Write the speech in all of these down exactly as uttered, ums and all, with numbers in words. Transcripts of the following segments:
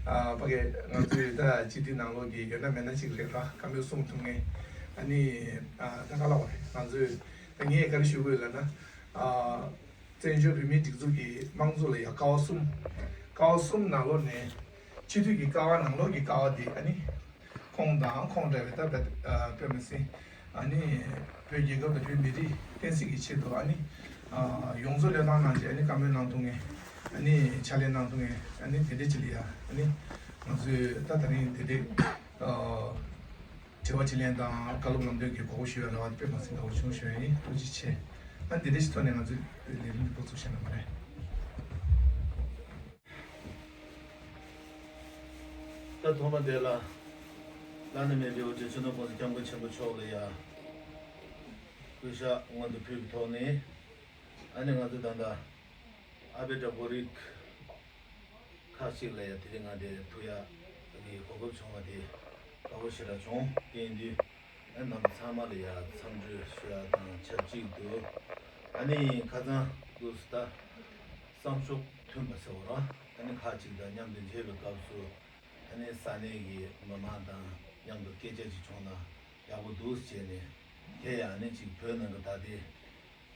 ཨ་ཕ་གི་ང་ཚོའི་ད་སྤྱི་འཐུས་ནང་ལོགས་ཀྱི་ཡོད་ན་མེད་ན་ཅིག་རེད་ར། བཀའ་མོལ་གསུང་ཐུབ་མཁན། ཨ་ནི་ཨ་ད་ག་ལ་བ་རེད། ང་ཚོས་ད་ངས་ག་རེ་ཞུ་དགོས་ལབ་ན། ཨ་བཙན་བྱོལ་བོད་མིའི་སྒྲིག་འཛུགས་ཀྱི་དམངས་གཙོ་ལ་ཡ་ཀ་བ་གསུམ། ཀ་བ་གསུམ་ནང་ལོགས་ནས་སྤྱི་འཐུས་ཀྱི་ཀ་བ་ནང་ལོགས་ཀྱི་ཀ་བ་དེ། ཨ་ནི་ཁོང་དང་ཁོང་འདྲ་བའི་ད་བོད་ཨ་བོད་མི་སེར། ཨ་ནི་བོད་རྒྱལ་ཁབ་དང་བོད་མི་རིགས་བསྟན་སྲིད་ཀྱི་ཆེད་དུ། ཨ་ནི་ཨ་ཡོངས་རྫོགས་བློས་བཏང་གནང་བྱས། ཨ་ནི་བཀའ་མོལ་གནང་ཐུབ་མཁན། ཨ་ནི་ཕྱག་ལས་གནང་ཐུབ་མཁན། ཨ་ནི་དེ་འདྲ་ཅིག་ལ་ཡ། ཨ་ནི་ང་ཚོས་ད་ད་རིང་དེ་འདྲའི་ཨ་དྲི་བ་དྲིས་ལན་དང་བཀའ་སློབ་ལམ་སྟོན་གྱི་གོ་སྐབས་ཞུ་བའི་རེ་བ་དཔེ་མ་སྲིད་དགའ་བོ་བྱུང་ཞུ་ཡ་ཡིན། ཐུགས་རྗེ་ཆེ། ཨ་ནི་དེ་འདྲ་ཞིག་ཐོག་ནས་ང་ཚོས་ལས་རིམ་འདི་འགོ་ཚུགས་བྱས་ན་མ་རེད། ད་ཐོག་མ་དེ་ལ་བླ་ན་མེད་པའི་དབུ་ཁྲིད་སྤྱི་ནོར་༸གོང་ས་༸སྐྱབས་མགོན་ཆེན་པོ་མཆོག་ལ་ཡ་གུས་ཞབས་སྔོན་དུ་ཕུལ་བའི་ཐོག་ནས། ཨ་ནི་ང་ཚོ་ད་ལྟ་ཨ་བེ་ཏྲ་བོད་རིགས་ཁག་ཅིག་ལ་ཡ་དེ་རིང་ང་འདིར་ཐུག་ཡག་གི་གོ་སྐབས་བྱུང་བ་དེ་དགའ་བོ་ཞེ་དྲག་བྱུང་། དེ་ཡིན་དུས་ཨ་རྣམ་པ་ཚང་མ་ལ་ཡ་འཚམས་འདྲི་ཞུ་ཡག་དང་ཆབས་ཅིག་ཏུ། ཨ་ནི་ཁ་སང་དུས་སུ་ད་བསམ་ཕྱོགས་མཐུན་པ་ཟེར་བ་ར། ཨ་ནི་ཁག་ཅིག་དང་མཉམ་དུ་མཇལ་བའི་སྐབས་སུ། ཨ་ནི་ས་གནས་ཀྱི་མི་མང་དང་མཉམ་དུ་སྐད་ཆ་ཅིག་བྱུང་ན་ཡག་པོ་འདུག་ཟེར་ནས། དེ་ཡང་ཨ་ནི་ཅིག་བོད་ནང་གི་ད་ལྟའི་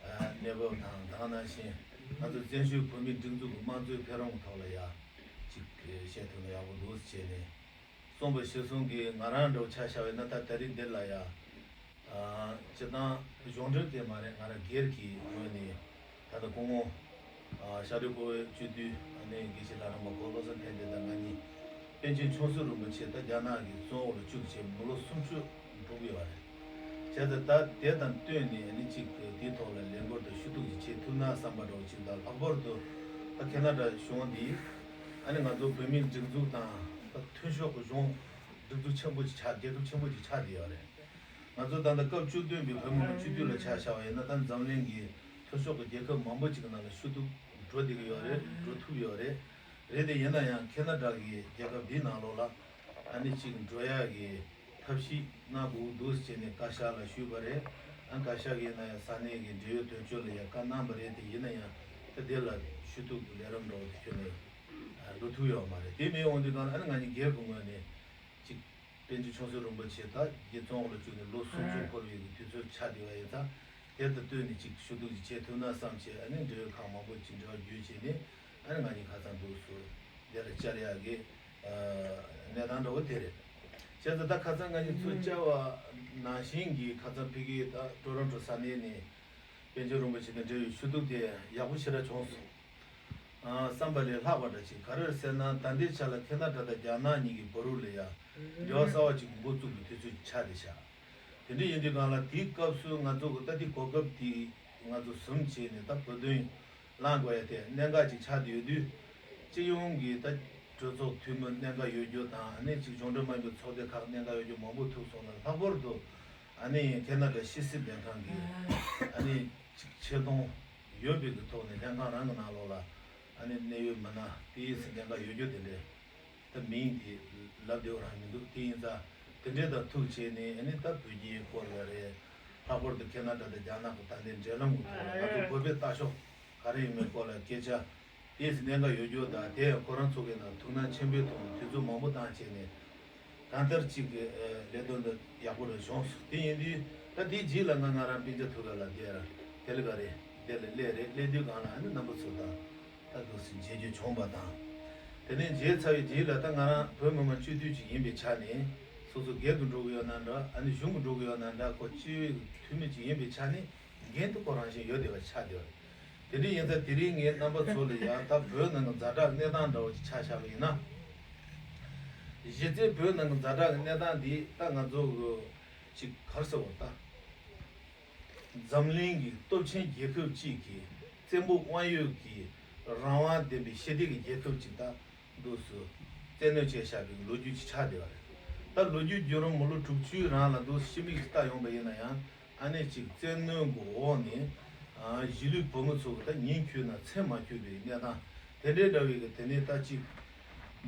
ཨ་གནས་བབ་དང་། དེ་ནང་བཞིན་ང་ཚོ་བཙན་བྱོལ་བོད་མིའི་སྒྲིག་འཛུགས་ཀྱི་དམངས་གཙོའི་འཕེལ་རིམ་གྱི་ཐོག་ལ་ཡ་ཅིག་བཤད་ཐུབ་ན་ཡག་པོ་འདུག་ཟེར་ནས། གསུངས་པ་གཞིར་བཟུང་གིས་ང་རང་འདྲ་བོ་ཆ་བཞག་པ་ཡིན་ན། ད་ད་རེས་འདིར་ལ་ཡ་ཨ་སྤྱིར་བཏང་གཞུང་འབྲེལ་གྱི་མ་རེད། ང་རང་སྒེར་གྱི་ངོས་ནས་ད་ལྟ་སྐུ་ངོ་ཨ་ཤར་སྒྲེང་ཁོ་བོའི་སྤྱི་འཐུས། ཨ་ནི་དགེ་བཤེས་ལྷ་སྒྲོན་མ་གོ་བློ་བཟང་ཕན་བདེ་དང་ང་གཉིས། པཎ་ཆེན་ཆུང་སྲིད་རིན་པོ་ཆེ་ད་རྒྱ་ནག་གི་བཙོན་འོག་ལ་བཅུག་བྱས་མི་ལོ་སུམ་ཅུ་འགྲོ་གི་ཡོད་རེད། བྱས་ཙང་ད་དེ་དང་བསྟུན་ནས་ཨ་ནི་གཅིག་དེའི་ཐོག་ལ་ལས་འགུལ་དང་ཞུ་གཏུག་ཅིག་བྱེད་ཐུབ་ན་བསམ་པ་འདྲ་བོ་ཅིག་དང་། ལྷག་པར་དུ་ད་ཁེ་ན་ཌ་གཞུང་འདིས་ཨ་ནི་ང་ཚོ་བོད་མིའི་སྒྲིག་འཛུགས་དང་ད་མཐུན་ཕྱོགས་ཀྱི་གཞུང་སྒྲིག་འཛུགས་ཆེན་པོ་ཅིག་ཆགས། རྒྱལ་ཁབ་ཆེན་པོ་ཅིག་ཆགས་བསྡད་ཡོད་རེད། ང་ཚོ་ད་ལྟ་སྐབས་བཅུ་བདུན་པའི་བོད་མི་མང་སྤྱི་འཐུས་ལ་ཆ་བཞག་པ་ཡིན་ན། ད་འཛམ་གླིང་གི་མཐུན་ཕྱོགས་ཀྱི་རྒྱལ་ཁབ་མང་པོ་ཅིག་གི་ནང་ལ་ཞུ་གཏུག་འགྲོ་བསྡད་ཀྱི་ཡོད་རེད། འགྲོ་ཐུབ་ཡོད་རེད། རེད་དེ་ཡིན་ན་ཡང་ཁེ་ན་ཌ་གི་རྒྱལ་ཁབ་འདིའི་ནང་ལོགས་ལ་ཨ་ནི་ཅིག་འགྲོ་ཡག་གི་ཐབས་ཤེས་གནང་དགོས་འདུག་ཟེར་ནས་བཀའ་ཤག་ལ་ཞུས་པ་རེད། ཨ་བཀའ་ཤག་གིས་ཡིན་ན་ཡང་ས་གནས་ཀྱི་འབྲེལ་ཡོད་དོན་གཅོད་ལ་ཡང་བཀའ་གནང་བ་རེད། དེ་ཡིན་ན་ཡང་ད་དེ་ལ་ཞུ་གཏུག་གི་ལས་རིམ་འདྲ་བོ་དེ་ཁྱོན་ནས་འགྲོ་ཐུབ་ཡོད་མ་རེད། དེ་མིན་འོང་དུས་གང་ལ་ཨ་ནི་ང་གཉིས་སྒེར་གྱི་ངོས་ནས་ཅིག་པཎ་ཆེན་ཆུང་སྲིད་རིན་པོ་ཆེ་ད་རྒྱ་བཙོན་འོག་ལ་བཅུག་ནས་ལོ་སུམ་ཅུ་འཁོར་བའི་གི་དུས་ཚོད་ཆགས་བསྡད་པ་ཡིན་ཙང་། དེ་དང་བསྟུན་ནས་ཅིག་ཞུ་གཏུག་ཅིག་བྱེད་ཐུབ་ན་བསམ་བྱས། ཨ་ནི་འབྲེལ་ཡོད་ཁག་མང་པོ་ཅིག་འབྲེལ་བ་བརྒྱུད་བྱས་ནས། ཨ་ནི་ང་གཉིས་ཁ་སང་འདུག་སུ་དེ་ལ་བཅར་ཡག་གི་ཨ་གནས་སྟངས་འདྲ་བོ་དེ་རེད། བྱས་ཙང་ད་ཁ་སང་ང་གཉིས་ཚུར་བཅར་བ་ནང་བཞིན་གྱི་ཁ་སང་ཕ་གིའི་ད་ཊོ་རོན་ཊོ་ས་གནས་ནས་པཎ་ཆེན་རིན་པོ་ཆེ་དང་འབྲེལ་བའི་ཞུ་གཏུག་དེ་ཡག་པོ་ཞེ་དྲག་བྱུང་སོང་། ཨ་བསམ་པ་ལས་ལྷག་པ་འདྲ་ཅིག་ག་རེ་རེད་ཟེར་ན། ད་ལྟའི་ཆ་ལ་ཁེ་ན་ཌ་དང་རྒྱ་ནག་གཉིས་ཀྱི་བར་དུ་ལ་ཡ་འབྲེལ་བ་གསར་བ་ཅིག་འགོ་བཙུགས་པའི་དུས་ཚོད་ཆགས་བསྡད་ཤག་དེ་འདྲ་ཡིན་དུས་གང་ལ་དེའི་སྐབས་སུ་ང་ཚོ་གི་ད་ལྟའི་གོ་སྐབས་དེ་ང་ཚོ་ཟུང་བྱས་ནས་ད་བོད་དོན་གླེང་དགོས་ཡ་དེ་གནད་འགག་ཅིག་ཆགས་བསྡད་ཡོད་དུས། སྤྱི་ཡོངས་ཀྱི་ད་གྲོས་ཚོགས་འཐུས་མི་གནད་འགག་ཡོད་རྒྱུ་དང་། ཨ་ནི་ཅིག་གཞུང་འབྲེལ་མ་ཡིན་པའི་ཚོགས་སྡེ་ཁག་གནད་འགག་ཡོད་རྒྱུ་མང་པོ་ཐུག་སོང་ན། ལྷག་པར་དུ་ཨ་ནི་ཁེ་ན་ཌ་ཕྱི་སྲིད་ལྷན་ཁང་གི་ཨ་ནི་ཅིག་ཆེ་མཐོང་ཡོད་པའི་གི་ཐོག་ནས་ལྷན་ཁང་རང་གི་ནང་ལོགས་ལ་ཨ་ནི་གནད་ཡོད་མི་སྣ་དེའི་སྲིད་གནད་འགག་ཡོད་རྒྱུ་དེ་འདྲས་ད་མིང་དེ་ལབ་བདེ་བོ་རང་མི་འདུག་དེ་ཡིན་ཙང་དེ་འདྲས་དང་ཐུག་བྱས་ནས། ཨ་ནི་ད་བོད་རྒྱའི་སྐོར་ལ་རེད། ལྷག་པར་དུ་ཁེ་ན་ཌ་དང་རྒྱ་ནག་གི་ད་ལྟའི་འབྲེལ་ལམ་གི་ཐོག་ལ་ང་ཚོ་བོད་པའི་ལྟ་ཕྱོགས་ག་རེ་ཡིན་མིན་སྐོར་ལ་སྐད་ཆ། དེའི་གནད་འགག་ཡོད་རྒྱུ་དང་། དེ་ཡང་ཁོ་རང་ཚོ་གི་ནང་ཐུགས་སྣང་ཆེན་པོའི་ཐོག་ནས་དུས་ཚོད་མང་པོ་བཏང་བྱས་ནས་གང་ལྟར་ཅིག་གི་ལས་དོན་འདི་ཡག་པོ་རེ་བྱུང་སོང་། དེ་ཡིན་དུས་ད་དེའི་རྗེས་ལ་ང་ང་རང་སྤུན་ཀྱག་ཐུག་ག་ལ་དེ་ར་དེ་ལ་ག་རེ་དེ་ལ་སླེབས་རེད། སླེབས་དུས་གང་ལ་ཨ་ནི་རྣམ་པ་ཚོ་དང་ད་འདུག་སེ་མཇལ་རྒྱུ་བྱུང་བ་དང་། དེ་ནས་མཇལ་ཚར་བའི་རྗེས་ལ་ད་ང་རང་བོད་མི་མང་སྤྱི་འཐུས་ཅིག་ཡིན་པའི་ཆ་ནས། སོ་སོ་སྒེར་དུ་འགྲོ་གི་ཡོད་ན་འདྲ། ཨ་ནི་གཞུང་གི་འགྲོ་གི་ཡོད་ན་འདྲ། ཁོ་སྤྱི་འཐུས་མི་ཅིག་ཡིན་པའི་ཆ་ནས། འགན་དེ་ཁོ་རང་བཞིན་ཡོད་བསྡད་པ་ཆགས་བསྡད་པ་རེད། དེ་འདྲ་ཡིན་ཙང་དེ་རིང་ངས་རྣམ་པ་ཚོ་ལ་ཡང་ད་བོད་ནང་གི་ཛ་དྲག་གནས་སྟངས་འདྲ་བོ་ཅིག་ཆ་བཞག་པ་ཡིན་ན། གཞི་རྩའི་བོད་ནང་གི་ཛ་དྲག་གི་གནས་སྟངས་འདི་ད་ང་ཚོ་གི་ཅིག་ག་རེ་ཟེར་བ་ད། འཛམ་གླིང་གི་སྟོབས་ཆེན་རྒྱལ་ཁབ་ཅིག་གིས་བཙན་པོ་དབང་ཡོད་ཀྱི་རང་དབང་ལྡན་པའི་ཞི་བདེ་གི་རྒྱལ་ཁབ་ཅིག་ད། འདུག་སུ་བཙན་གནོན་བྱས་བཞག་པའི་ལོ་རྒྱུས་ཅིག་ཆགས་བསྡད་པ་རེད། ད་ལོ་རྒྱུས་བརྒྱུད་རིམ་མི་ལོ་དྲུག་ཅུའི་རིང་ལ་འདུག་ཕྱི་མིག་ཅིག་ལྟ་ཡོང་པ་ཡིན་ན་ཡང་། ཨ་ནི་ཅིག་བཙན་གནོན་གྱི་འོག་ནས་ཨ་གཞིས་ལུས་བོད་མི་ཚོ་གི་ད་ཉིན་འཁྱོལ་ན་མཚན་མ་འཁྱོལ་བའི་གནས་སྟངས་དེ་འདྲའི་འདྲ་བའི་གི། དེ་ནས་ད་ཅིག་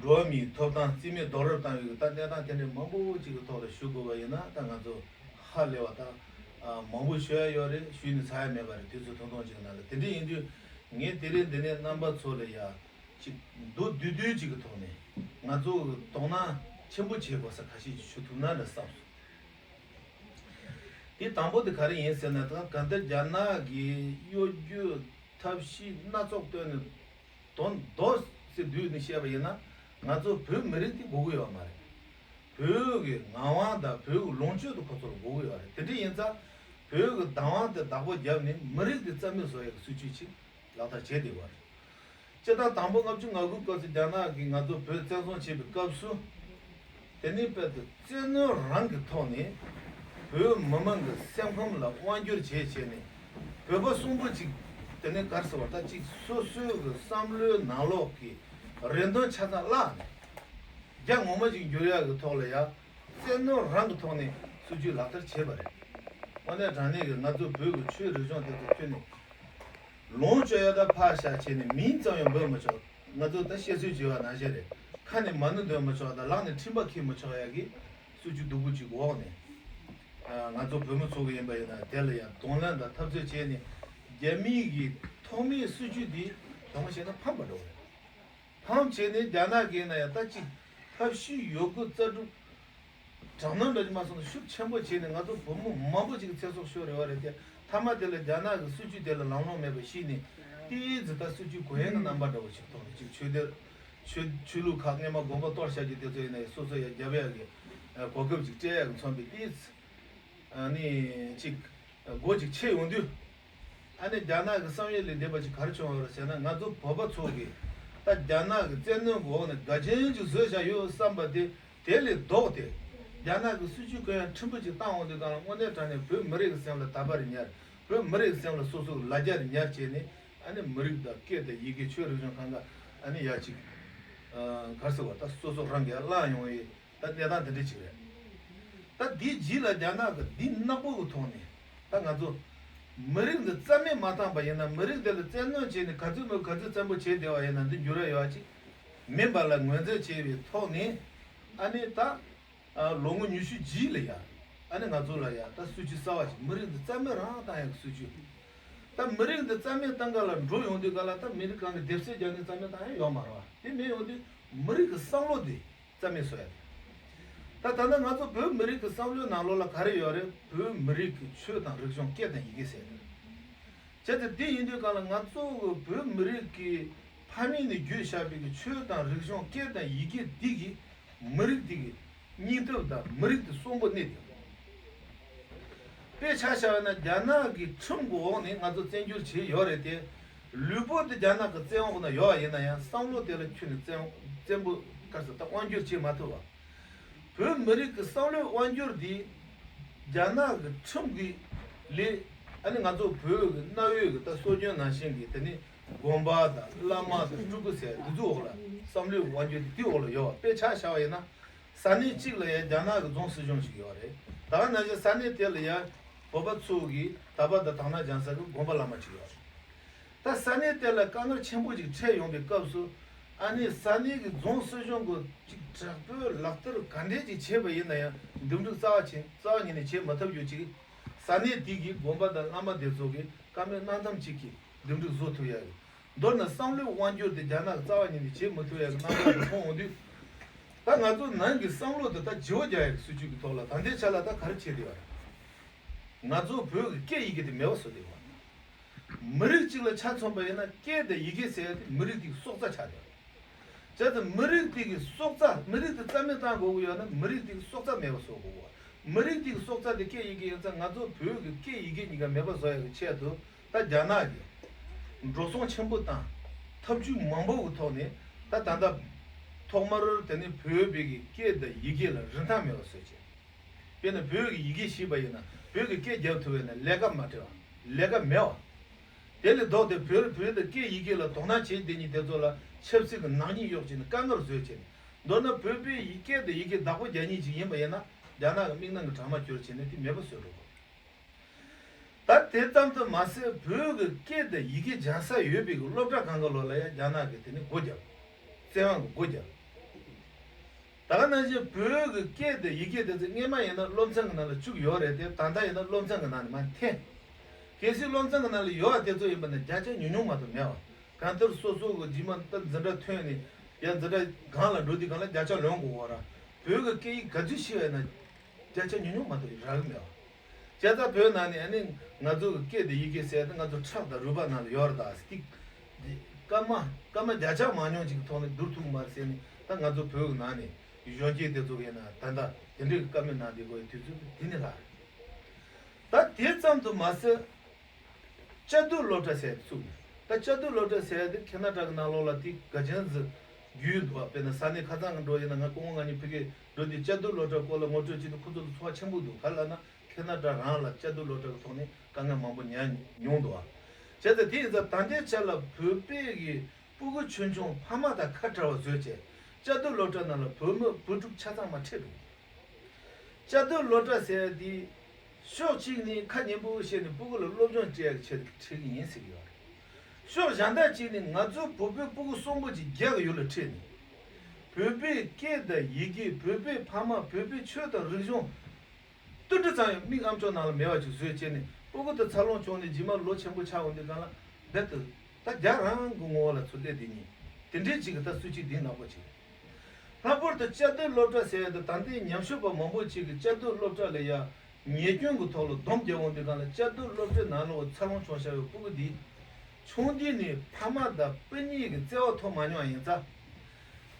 འགྲོ་བ་མིའི་ཐོབ་ཐང་རྩིས་མེད་རྡོག་རོལ་བཏང་བའི་གི་ད་གནས་སྟངས་དེ་འདྲའི་མང་པོ་ཅིག་གི་ཐོག་ལ་ཞུ་དགོས་པ་ཡིན་ན། ད་ང་ཚོ་ཧ་ལས་པ་ད་ཨ་མང་པོ་ཞུ་ཡ་ཡོད་རེད། ཞུས་ནས་ཚར་ཡ་མེད་པ་རེད། དུས་ཚོད་ཐུང་ཐུང་ཅིག་ནང་ལ། དེ་འདྲ་ཡིན་དུས་ངས་དེ་རིང་འདི་ནས་རྣམ་པ་ཚོ་ལ་ཡ་ཅིག་མདོར་བསྡུས་བསྡུས་ཅིག་གི་ཐོག་ནས་ ང་ཚོ་གི་དོ་སྣང་ཆེན་པོ་བྱེད་དགོས་ས་ཁ་ཤས་ཅིག་ཞུ་ཐུབ་ན་འདྲ་བསམ་སོང་། དེ་དང་པོ་དེ་ག་རེ་ཡིན་ཟེར་ན། ད་གང་ལྟར་རྒྱ་ནག་གི་གཡོ་སྒྱུ་ཐབས་ཤེས་སྣ་ཚོགས་བཏོན་ནས་དོན་མདོ་ཟེར་བསྡུས་ནས་བཤད་པ་ཡིན་ན། ང་ཚོ་བོད་མི་རིགས་དེ་དགོས་ཀྱི་ཡོད་མ་རེད། བོད་ཀྱི་ངག་དབང་དང་བོད་ཀྱི་ལོངས་སྤྱོད་དེ་ཁོ་ཚོར་དགོས་ཀྱི་ཡོད་རེད། དེ་འདྲ་ཡིན་ཙང་བོད་ཀྱི་བདག་དབང་དེ་བདག་པོ་བརྒྱབ་ནས་མི་རིགས་དེ་རྩ་མེད་བཟོ་ཡག་གི་སྲིད་ཇུས་ཅིག་ལག་བསྟར་བྱས་བསྡད་ཡོད་རེད། སྤྱིར་བཏང་དང་པོ་ལྔ་བཅུ་ང་དགུ་སྐབས་སུ་རྒྱ་ནག་གིས་ང་ཚོ་བོད་བཙན་བཟུང་བྱས་པའི་སྐབས་སུ། དེ་ནས་དཔེར་དུ་བཙན་གནོན་རང་གི་ཐོག་ནས་བོད་མི་མང་གི་སེམས་ཁམས་ལ་དབང་བསྒྱུར་བྱས་བྱས་ནས། བོད་པ་གསུམ་པོ་གཅིག་དེ་ནས་ག་རེ་ཟེར་བ། ད་གཅིག་སོ་སོའི་གི་བསམ་བློའི་ནང་ལོགས་ཀྱི་རེ་འདུན་ཆ་ཚང་བརླག་ནས། རྒྱ་ངོ་མ་ཅིག་འགྱུར་ཡག་གི་ཐོག་ལ་ཡ། བཙན་གནོན་རང་གི་ཐོག་ནས་སྲིད་ཇུས་ལག་བསྟར་བྱས་པ་རེད། དངོས་གནས་དྲང་གནས་ཀྱི་ང་ཚོ་བོད་ཀྱི་ཆོས་རིག་གཞུང་དེ་ཚོ་ཁྱོན་ནས་ལོངས་སྤྱོད་ཡ་ད་ཕར་བཞག་བྱས་ནས་མིང་ཙམ་ཡང་འབོད་མི་ཆོག་ང་ཚོ་ད་བཤད་སྲོལ་བྱེད་པ་ནང་བཞིན་རེད། ཁ་ནས་མ་ཎི་འདོན་མི་ཆོག་དང་ལག་ནས་འཕྲིན་པ་འཁྱེར་མི་ཆོག་ཡ་གི་སྲིད་ཇུས་སྡུག་པོ་ཅིག་འོག་ནས། ང་ཚོ་བོད་མི་ཚོ་གི་ཡིན་པ་ཡིན་ན་དེ་ལ་ཡང་གདོང་ལེན་དང་འཐབ་རྩོད་བྱས་ནས། རྒྱ་མིའི་གི་ཐོག་མའི་སྲིད་ཇུས་འདི་དོན་བྱས་ན་ཕམ་པ་འགྲོ་གི་རེད། ཕམ་བྱས་ནས་རྒྱ་ནག་གི་ཡིན་ན་ཡང་ད་ཅིག་ཐབས་ཤེས་ཡོད་རྒུ་རྩལ་སྤྲུགས་དྲག་གནོན་འདྲ་ཅིག་མ་སོང་ན་ཤུགས་ཆེན་པོ་བྱས་ནས་ང་ཚོ་བོད་མི་མང་པོ་ཅིག་གི་ཚེ་སྲོག་ཤོར་ཡོད་རེད་དེ། མཐའ་མ་དེ་ལ་རྒྱ་ནག་གི་སྲིད་ཇུས་དེ་ལ་ལམ་ལྷོང་མེད་པ་ཤེས་ནས། ཏོག་ཙམ་ད་སྲིད་ཇུས་གོ་ཡས་ཀྱི་རྣམ་པ་འདྲ་བོ་ཞིག་ཐོག་ནས་ཅིག་ཆོས་དེ། ཆོས་ཆོས་ལུགས་ཁག་སྔས་མ་དགོན་པ་གཏོར་བཞག་རྒྱུ་དེ་ཚོ་ཡིན་ན་ཡང་སོ་སོ་ཡང་རྒྱབ་ཡག་གི་གོ་སྐབས་ཅིག་སྤྲད་ཡག་གི་མཚོན་པའི་ཏོག་ཙམ། ཨ་ནི་ཅིག་སྒོ་ཅིག་ཕྱེ་ཡོང་དུས། ཨ་ནི་རྒྱ་ནག་གི་བསམ་ཡུལ་ལས་འདས་པ་ཅིག་ག་རེ་བྱུང་བ་རེད་ཟེར་ན། ང་ཚོ་བོད་པ་ཚོ་གིས་ད་རྒྱ་ནག་གི་བཙན་གནོན་གྱི་འོག་ནས་དགའ་ཆེན་ཅིག་བཟོས་བཞག་ཡོད་བསམ་པ་དེ། དེ་ལས་ལྡོག་སྟེ། རྒྱ་ནག་གི་སྲིད་ཇུས་གང་ཡང་ཁྲིམས་དཔོན་ཅིག་བཏང་འོང་དུས་སྒང་ལ་དངོས་གནས་དྲང་གནས་བོད་མི་རིགས་ཀྱི་སེམས་ལ་དད་པ་རེ་ཉར། བོད་མི་རིགས་ཀྱི་སེམས་ལ་སོ་སོ་གི་ལ་རྒྱ་རེ་ཉར་བྱས་ནས། ཨ་ནི་མི་རིགས་དང་སྐད་དང་ཡི་གེ་ཆོས་རིག་གཞུང་གང་ག་ཨ་ནི་ཡ་ཅིག་ག་རེ་ཟེར་བ། ད་སོ་སོ་རང་གིས་བླངས་ཡོང་ཡས། ད་གནས་སྟངས་དེ་འདྲ་ཅིག་རེད། ད་འདིའི་རྗེས་ལ་རྒྱ་ནག་གི་འདི་ནག་པོ་གི་ཐོག་ནས་ད་ང་ཚོ་མི་རིགས་འདི་རྩ་མེད་མ་བཏང་པ་ཡིན་ན། མི་རིགས་འདི་ལ་བཙན་གནོན་བྱས་ནས་ག་ཚོད་མོ་ག་ཚོད་བཙན་པོ་བྱས་བསྡད་པ་ཡིན་ན་འདི་འགྱུར་བ་ཡོད་པ་ཅིག་མིན་པ་ལ་ངོས་འཛིན་བྱས་པའི་ཐོག་ནས། ཨ་ནི་ད་ལོ་ངོ་ཉི་ཤུ་རྗེས་ལ་ཡ། ཨ་ནི་ང་ཚོ་ལ་ཡ་ད་སྲིད་ཇུས་གསར་བ་ཅིག་མི་རིགས་འདི་རྩ་མེད་རང་བཏང་ཡག་གི་སྲིད་ཇུས། ད་མི་རིགས་འདི་རྩ་མེད་བཏང་ག་ལ་འགྲོ་ཡོང་དུས་ག་ལ་ད་མི་རིགས་གང་གི་སྡེབ་གསོད་རྒྱག་ནས་རྩ་མེད་བཏང་ཡག་ཡོད་མ་རེད་བ། དེ་མེད་ཡོང་དུས་མི་རིགས་ཀྱི་བསམ་བློ་འདི་རྩ་མེད་བཟོ་ཡ་དེ། ད་ད་ལྟ་ང་ཚོ་བོད་མི་རིགས་ཀྱི་བསམ་བློའི་ནང་ལོགས་ལ་ག་རེ་ཡོད་རེད། བོད་མི་རིགས་ཀྱི་ཆོས་དང་རིག་གཞུང་སྐད་དང་ཡི་གེ་ཟེར་ནས། བྱས་ཙང་དེ་ཡིན་དུས་ག་ལ་ང་ཚོ་གི་བོད་མི་རིགས་ཀྱི་ཕ་མེས་ནས་བརྒྱུད་བཞག་པའི་གི་ཆོས་དང་རིག་གཞུང་སྐད་དང་ཡི་གེ་འདི་གིས་མི་རིགས་འདི་གི་སྙིང་སྟོབས་དང་མི་རིགས་འདི་གསོན་པོ་གནས་ཏེ། དཔེ་ཆ་བཞག་ན་རྒྱ་ནག་གི་ཁྲིམས་ཀྱི་འོག་ནས་ང་ཚོ་བཙན་བསྒྱུར་བྱས་ཡོད་རེད་དེ། ལུས་པོ་དེ་རྒྱ་ནག་གི་བཙན་འོག་ན་ཡོད་པ་ཡིན་ན་ཡང་བསམ་བློ་དེ་ལ་ཁྱོན་ནས་བཙན་བཙན་པོ་ག་རེ་ཟེར་ད་དབང་བསྒྱུར་བྱེད་མ་ཐུབ་པ། བོད་མི་རིགས་ཀྱི་བསམ་བློའི་དབང་བསྒྱུར་འདི་རྒྱ་ནག་གི་ཁྲིམས་ཀྱི་ལས། ཨ་ནི་ང་ཚོ་བོད་ཀྱི་གནའ་བོའི་གི་ད་སྲོལ་རྒྱུན་ནང་བཞིན་གྱི་དེ་ནི་དགོན་པ་དང་བླ་མ་དང་སྤྲུལ་སྐུ་ཟེར་འདི་ཚོའི་འོག་ལ་བསམ་བློའི་དབང་བསྒྱུར་འདི་འོག་ལ་ཡོད་པ། དཔེ་ཆ་བཞག་པ་ཡིན་ན། ས་གནས་གཅིག་ལ་ཡང་རྒྱ་ནག་གི་རྫོང་སྲིད་གཞུང་ཞིག་ཡོད་རེད། ད་ག་ནང་བཞིན་ས་གནས་དེ་ལ་ཡང་བོད་པ་ཚོ་གིས་དད་པ་དང་དག་སྣང་སྦྱང་ས་གི་དགོན་པ་བླ་མ་ཅིག་ཡོད་རེད། ད་ས་གནས་དེ་ལ་དཀའ་ངལ་ཆེན་པོ་ཅིག་འཕྲད་ཡོང་པའི་སྐབས་སུ། ཨ་ནི་ས་གནས་ཀྱི་རྫོང་སྲིད་གཞུང་གིས་ཅིག་དྲག་པོའི་ལག་བསྟར་ག་འདྲས་ཅིག་བྱས་པ་ཡིན་ན་ཡང་འདེམས་སྒྲུག་རྩ་བ་ཆེ་རྩ་བ་ཉིད་ནས་བྱེད་མ་ཐུབ་རྒྱུ་ཅིག་ས་གནས་དེ་གི་དགོན་པ་དང་བླ་མ་དེ་ཚོ་གིས་བཀའ་མོལ་གནང་ཐབས་ཅིག་གིས་འདེམས་སྒྲུག་བཟོ་ཐུབ་ཡ་གི། མདོར་ན་བསམ་བློའི་དབང་བསྒྱུར་དེ་རྒྱ་ནག་གིས་རྩ་བ་ཉིད་ནས་བྱེད་མི་ཐུབ་ཡ་གི་རྣམ་པ་ཞིག་མཐོང་འོང་དུས། ད་ང་ཚོ་ནང་གི་བསམ་བློ་དེ་ད་བརྗེ་བོ་རྒྱག་ཡ་གི་སྲིད་ཇུས་ཀྱི་ཐོག་ལ་ད་ལྟའི་ཆ་ལ་ད་ག་རེ་བྱེད་བསྡད་ཡོད་རེད། ང་ཚོ་བོད་ཀྱི་སྐད་ཡི་གེ་དེ་མེད་པ་བཟོ་བསྡད་ཡོད་རེད། མི་རིགས་གཅིག་ལ་ཆ་མཚོན་པ་ཡིན་ན་སྐད་དང་ཡི་གེ་ཟེར་ཡ་དེ་མི་རིགས་དེ་གི་སྲོག་རྩ་ཆགས་བསྡད་ཡོད་རེད། བྱས་ཙང་མི་རིགས་དེ་གི་སྲོག་རྩ། མི་རིགས་དེ་རྩ་མེད་བཏང་དགོས་ཀྱི་ཡོད་ན་མི་རིགས་དེ་གི་སྲོག་རྩ་མེད་པ་བཟོ་དགོས་ཀྱི་ཡོད། མི་རིགས་དེ་གི་སྲོག་རྩ་དེ་སྐད་ཡི་གེ་ཡིན་ཙང་ང་ཚོ་བོད་ཀྱི་སྐད་ཡི་གེ་གཉིས་ཀ་མེད་པ་བཟོ་ཡ་གི་ཆེད་དུ་ད་རྒྱ་ནག་གིས་འགྲོ་སོང་ཆེན་པོ་བཏང་། ཐབས་ཇུས་མང་པོ་གི་ཐོག་ནས་ད་ད་ལྟ་ཐོག་མར་དེ་ནི་བོད་པའི་གི་སྐད་དང་ཡི་གེ་ལ་རིན་ཐང་མེད་པ་བཟོས་བྱས། དཔེར་ན་བོད་ཀྱི་ཡི་གེ་ཤེས་པ་ཡིན་ན་བོད་ཀྱི་སྐད་རྒྱབ་ཐུབ་པས་ན་ལས་ཀ་མ་སྤྲད་པ། ལས་ཀ་མེད་པ། དེ་ལས་ལྡོག་སྟེ་བོད་བོད་དང་སྐད་ཡི་གེ་ལ་དོ་སྣང་བྱེད་བསྡད་མཁན་དེ་ཚོ་ལ་ཆབ་སྲིད་ཀྱི་ནག་ཉེས་གཡོག་བྱས་ནས་དཀའ་ངལ་བཟོས་བྱས་ནས། མདོར་ན་བོད་པའི་ཡི་སྐད་དང་ཡི་གེ་བདག་པོ་རྒྱག་མཁན་ཅིག་ཡིན་པ་ཡིན་ན་རྒྱ་ནག་གི་མིག་ནང་གི་གྲང་མ་གྱུར་བྱས་ནས་དེ་མེད་པ་བཟོས་འགྲོ་དགོས། ད་དེ་ཙམ་དུ་མ་ཟད་བོད་ཀྱི་སྐད་དང་ཡི་གེ་སྦྱང་ས་ཡོད་པའི་གི་སློབ་གྲྭ་གང་ག་ལོག་ལ་ཡང་རྒྱ་ནག་གིས་དེ་ནི་སྒོ་བརྒྱབ། བཙན་དབང་གིས་སྒོ་བརྒྱབ། ད་ག་ནང་བཞིན་བོད་ཀྱི་སྐད་དང་ཡི་གེ་དེ་ཚོ་སྔས་མ་ཡིན་ན་སློབ་ཚན་གྱི་ནང་ལ་བཅུག་ཡོད་རེད་དེ། ད་ལྟ་ཡིན་ན་སློབ་ཚན་གྱི་ནང་ནས་མར་འཐེན། གལ་སྲིད་སློབ་ཚན་གྱི་ནང་ལ་ཡོད་པ་དེ་ཚོ་ཡིན་པ་ན་བརྒྱ་ཆ་ཉུང་ཉུང་མ་གཏོགས་མེད་པ། གང་ལྟར་སོ་སོ་གི་རྗེས་མ་ད་འཛིན་གྲྭ་ཐོན་ནས་ ཡང་འཛིན་གྲྭ་སྒང་ལ་འགྲོ་དུས་སྒང་ལ་བརྒྱ་ཆ་ལོན་དགོས་བ་ར། བོད་ཀྱི་སྐད་ཡིག་ག་ཚོད་ཤེས་པ་ཡིན་ན་བརྒྱ་ཆ་ཉུང་ཉུང་མ་གཏོགས་རག་གི་མེད་བ། བྱས་ཙང་བོད་ནང་ནས་ཨ་ནི་ང་ཚོ་གི་སྐད་དང་ཡི་གེ་ཟེར་ཡ་དེ་ང་ཚོ་ཁྲག་དང་རུས་པ་ནང་ལ་ཡོད་རེད། ད་སྟིག་སྐར་མ་སྐར་མ་བརྒྱ་ཆ་མང་ཉུང་ཅིག་གི་ཐོག་ནས་བསྡུར་ཐུབ་ཀྱི་མ་རེད་ཟེར་ནས། ད་ང་ཚོ་བོད་ཀྱི་ནང་ནས་གཞོན་སྐྱེས་དེ་ཚོ་གི་ཡིན་ན་ད་ལྟ་དེ་འདྲའི་བཀའ་མོལ་གནང་བསྡད་དགོས་པའི་དུས་ཚོད་དེ་འདི་ནས་ལྷག་རེད། ད་དེ་ཙམ་དུ་མ་ཟད། བཅའ་སྡོད་སློབ་གྲྭ་ཟེར་ཡ་དེ་བཙུགས་ནས། ད་བཅའ་སྡོད་སློབ་གྲྭ་ཟེར་ཡ་དེ་ཁེ་ན་ཌ་གི་ནང་ལོགས་ལ་དེ་ག་ཅན་ཟིག་རྒྱུས་འདུག་བ། དཔེར་ན་ས་གནས་ཁ་ཚང་གི་འགྲོ་ཡིན་ན། ང་སྐུ་ངོ་ང་གཉིས་ཕ་གིར་འགྲོ་དུས་བཅའ་སྡོད་སློབ་གྲྭ་སྐོར་ལ་ངོ་སྤྲོད་བྱེད་དུས་ཁོ་ཚོ་ཚོར་བ་ཆེན་པོ་འདུག་ག་རེ་ལབ་ན་ཁེ་ན་ཌ་རང་ལ་བཅའ་སྡོད་སློབ་གྲྭ་གི་ཐོག་ནས་དཀའ་ངལ་མང་པོ་མྱངས་མྱོང་འདུག་བ། བྱས་ཙང་དེ་ཡིན་ཙང་ད་ལྟའི་ཆ་ལ་བོད་པའི་གི་སྤུ་གུ་ཆུང་ཆུང་ཕ་མ་དང་ཁ་བྲལ་བ་བཟོས་བྱས། བཅའ་སྡོད་སློབ་གྲྭ་ནང་ལ་བོད་མི་བུ་ཕྲུག་ཆ་ཚང་མ་ཁྲིད་འགྲོ། བཅའ་སྡོད་སློབ་གྲྭ་ཟེར་ཡ་དེ། ཕྱོགས་གཅིག་ནས་ཁ་སྙན་པོ་བཤད་ནས་སྤུ་གུ་ལ་སློབ་སྦྱོང་སྤྲད་ཡག་ཆེད་དུ་ཁྲིད་ཀྱི་ཡིན་ཟེར་གྱི་ཡོད་རེད། ཕྱོགས་གཞན་དག་ཅིག་ནས་ང་ཚོ་བོད་པའི་སྤུ་གུ་གསོན་པོ་ཅིག་རྒྱ་གི་ཡུལ་ལ་ཁྲིད་ནས། བོད་པའི་སྐད་དང་ཡི་གེ། བོད་པའི་ཕ་མ། བོད་པའི་ཆོས་དང་རིག་གཞུང་། ཏིལ་འབྲུ་ཙམ་ཡང་མིག་ཨམ་ཅོག་ནང་ལ་མེད་པ་ཅིག་བཟོས་བྱས་ནས། སྤུ་གུ་དེ་འཚར་ལོངས་བྱུང་ནས་རྗེས་མ་ལོ་ཆེན་པོ་ཆགས་འོང་དུས་སྒང་ལ་རྦད་དེ་ད་རྒྱ་རང་གི་ངོ་བོ་ལ་ཚུར་སླེབས་བསྡད་ཉེན། དེ་འདྲའི་ཅིག་གི་ད་སྲིད་བྱུས་འདི་ནག་པོ་ཅིག་རེད། ལྷག་པར་དུ་བཅའ་སྡོད་སློབ་གྲྭ་ཟེར་ཡ་དེ་ད་ལྟའི་ཉམས་ཞིབ་པ་མང་པོ་ཅིག་གིས་བཅའ་སྡོད་སློབ་གྲྭ་ལ་ཡ་ཉེས་སྐྱོན་གྱི་ཐོག་ལ་སྡོམ་རྒྱག་འོང་དུས་སྒང་ལ། བཅའ་སྡོད་སློབ་གྲྭའི་ནང་ལོགས་འཚར་ལོངས་བྱུང་བཞག་པའི་སྤུ་གུ་འདི་ཆུང་དུས་ནས་ཕ་མ་དང་སྤུན་ཉེ་གི་བརྩེ་བ་ཐོབ་མ་མྱོང་བ་ཡིན་ཙང་།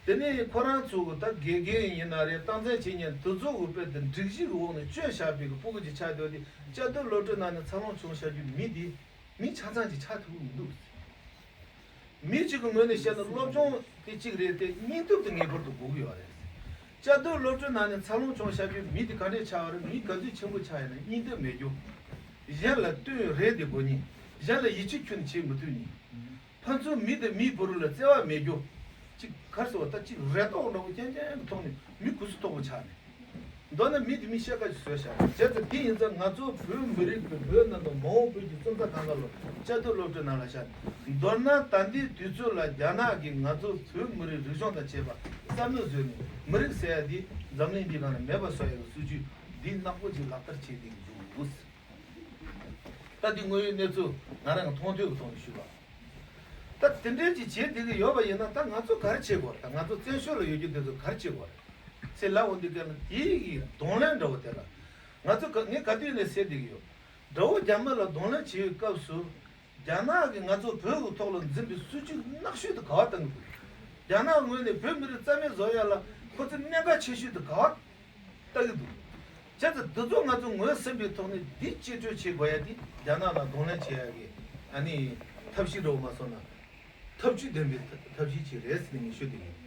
དེ་ནས་ཁོ་རང་ཚོ་གི་ད་དགེ་རྒན་ཡིན་ན་རེད། སྟངས་འཛིན་བྱེད་མཁན་དེ་ཚོ་གི་དཔེ་དེ་སྒྲིག་གཞི་གི་འོག་ནས་བཅོས་བཞག་པའི་གི་སྤུ་གུ་ཅིག་ཆགས་བསྡད་དེ། བཅའ་སྡོད་སློབ་གྲྭའི་ནང་ནས་འཚར་ལོངས་བྱུང་བཞག་རྒྱུའི་མི་དེ་མི་ཆ་ཚང་ཅིག་ཆགས་ཐུབ་ཀྱི་མི་འདུག་མི་གཅིག་གི་ངོས་ནས་བཤད་ན་སློབ་སྦྱོང་དེ་གཅིག་རེད་དེ། སྙིང་སྟོབས་དེ་ངེས་པར་དུ་དགོས་ཀྱི་ཡོད་རེད། བཅའ་སྡོད་སློབ་གྲྭའི་ནང་ནས་འཚར་ལོངས་བྱུང་བཞག་རྒྱུའི་མི་དེ་ག་འདྲས་ཆགས་པ་རེད། མི་ག་ཚོད་ཆེན་པོ་ཆགས་ཡིན་ན་སྙིང་སྟོབས་མེད་རྒྱུ། གཞན་ལ་བསྟུན་རེས་དེ་དགོས་ཉེན། གཞན་ལ་ཡིད་ཆེས་ཁྱོན་ནས་བྱེད་མི་ཐུབ་ཉེན། ཕན་ཚུན་མི་དང་མིའི་བར་ལ་བརྩེ་བ་མེད་རྒྱུ། གཅིག་ག་རེ་ཟེར་བ། ད་གཅིག་རེ་དོགས་འདྲ་བོ་རྐྱང་རྐྱང་གི་ཐོག་ནས་མི་གུ་སུ་དོག་པོ་ཆགས་ནས། མདོར་ན་མི་དེ་མི་ཤ་ཁ་ཅིག་བཟོས་བཞག་རེད། བྱས་ཙང་དེ་ཡིན་ཙང་ང་ཚོ་བོད་མི་རིགས་ཀྱི་བོད་ནང་དུ་མ་འོངས་བོད་ཀྱི་སོན་རྩ་གང་ག་ལ་བཅའ་སྡོད་སློབ་གྲྭའི་ནང་ལ་བཞག་མདོར་ན་ད་ལྟའི་དུས་ཚོད་ལ་རྒྱ་ནག་གིས་ང་ཚོ་བོད་མི་རིགས་རིག་གཞུང་དང་བཅས་པ་རྩ་མེད་བཟོས་ནས། མི་རིགས་ཟེར་ཡ་དེ་འཛམ་གླིང་འདིའི་སྒང་ལ་མེད་པ་བཟོ་ཡ་གི་སྲིད་བྱུས་འདི་ནག་པོ་ཅིག་ལག་བསྟར་བྱེད་བསྡད་ཀྱི་འདུག་ད་འདི་དངོས་ཡོད་གནས་ཚུལ་ང་རང་གི་མཐོང་ཐོས་ཀྱི་ཐོག་ནས་ཞུས་པ། ད་དེ་འདྲའི་ཅིག་བྱེད་བསྡད་ཀྱི་ཡོད་པ་ཡིན་ན། ད་ང་ཚོ་ག་རེ་བྱེད་དགོས་རེད། ད་ང་ཚོ་བཙན་བྱོལ་ལ་ཡོད་རྒྱུ་དེ་ཚོ་ག་རེ་བྱེད་དགོས་རེད་ཟེར་ལབ་འོང་དུས་སྒང་ལ། དེ་ཡི་གདོང་ལེན་འདྲ་བོ་དེ་ལ་ང་ཚོ་ག་ངས་ག་དུས་ནས་ཟེར་བསྡད་ཀྱི་ཡོད། དགྲ་བོ་རྒྱ་མི་ལ་གདོང་ལེན་བྱེད་པའི་སྐབས་སུ། རྒྱ་ནག་གིས་ང་ཚོ་བོད་ཀྱི་ཐོག་ལ་འཛིན་པའི་སྲིད་བྱུས་ནག་ཤོས་དེ་ག་པར་བཏང་གི་འདུག་རྒྱ་ནག་ངོས་ནས་བོད་མི་རིགས་རྩ་མེད་བཟོ་ཡ་ལ་ཁོ་ཚོས་གནད་འགག་ཆེ་ཤོས་དེ་ག་པར་ལྟ་གི་འདུག་བྱས་ཙང་འདི་ཚོ་ང་ཚོ་ངོས་ཟིན་པའི་ཐོག་ནས་འདི་གཅེས་སྤྲས་བྱེད་དགོས་ཡ་དེ་རྒྱ་ནག་ལ་གདོང་ལེན་བྱེད་ཡ་གི་ཨ་ནི་ཐབས་ཤེས་འདྲ་བོ་མ་སོང་ན། ཐབས་ཇུས་ལྡན་པའི་ཐབས་ཤེས་ཅིག་རེད་ཟེར་ནས་ངས་ཞུ་བསྡད་ཡིན།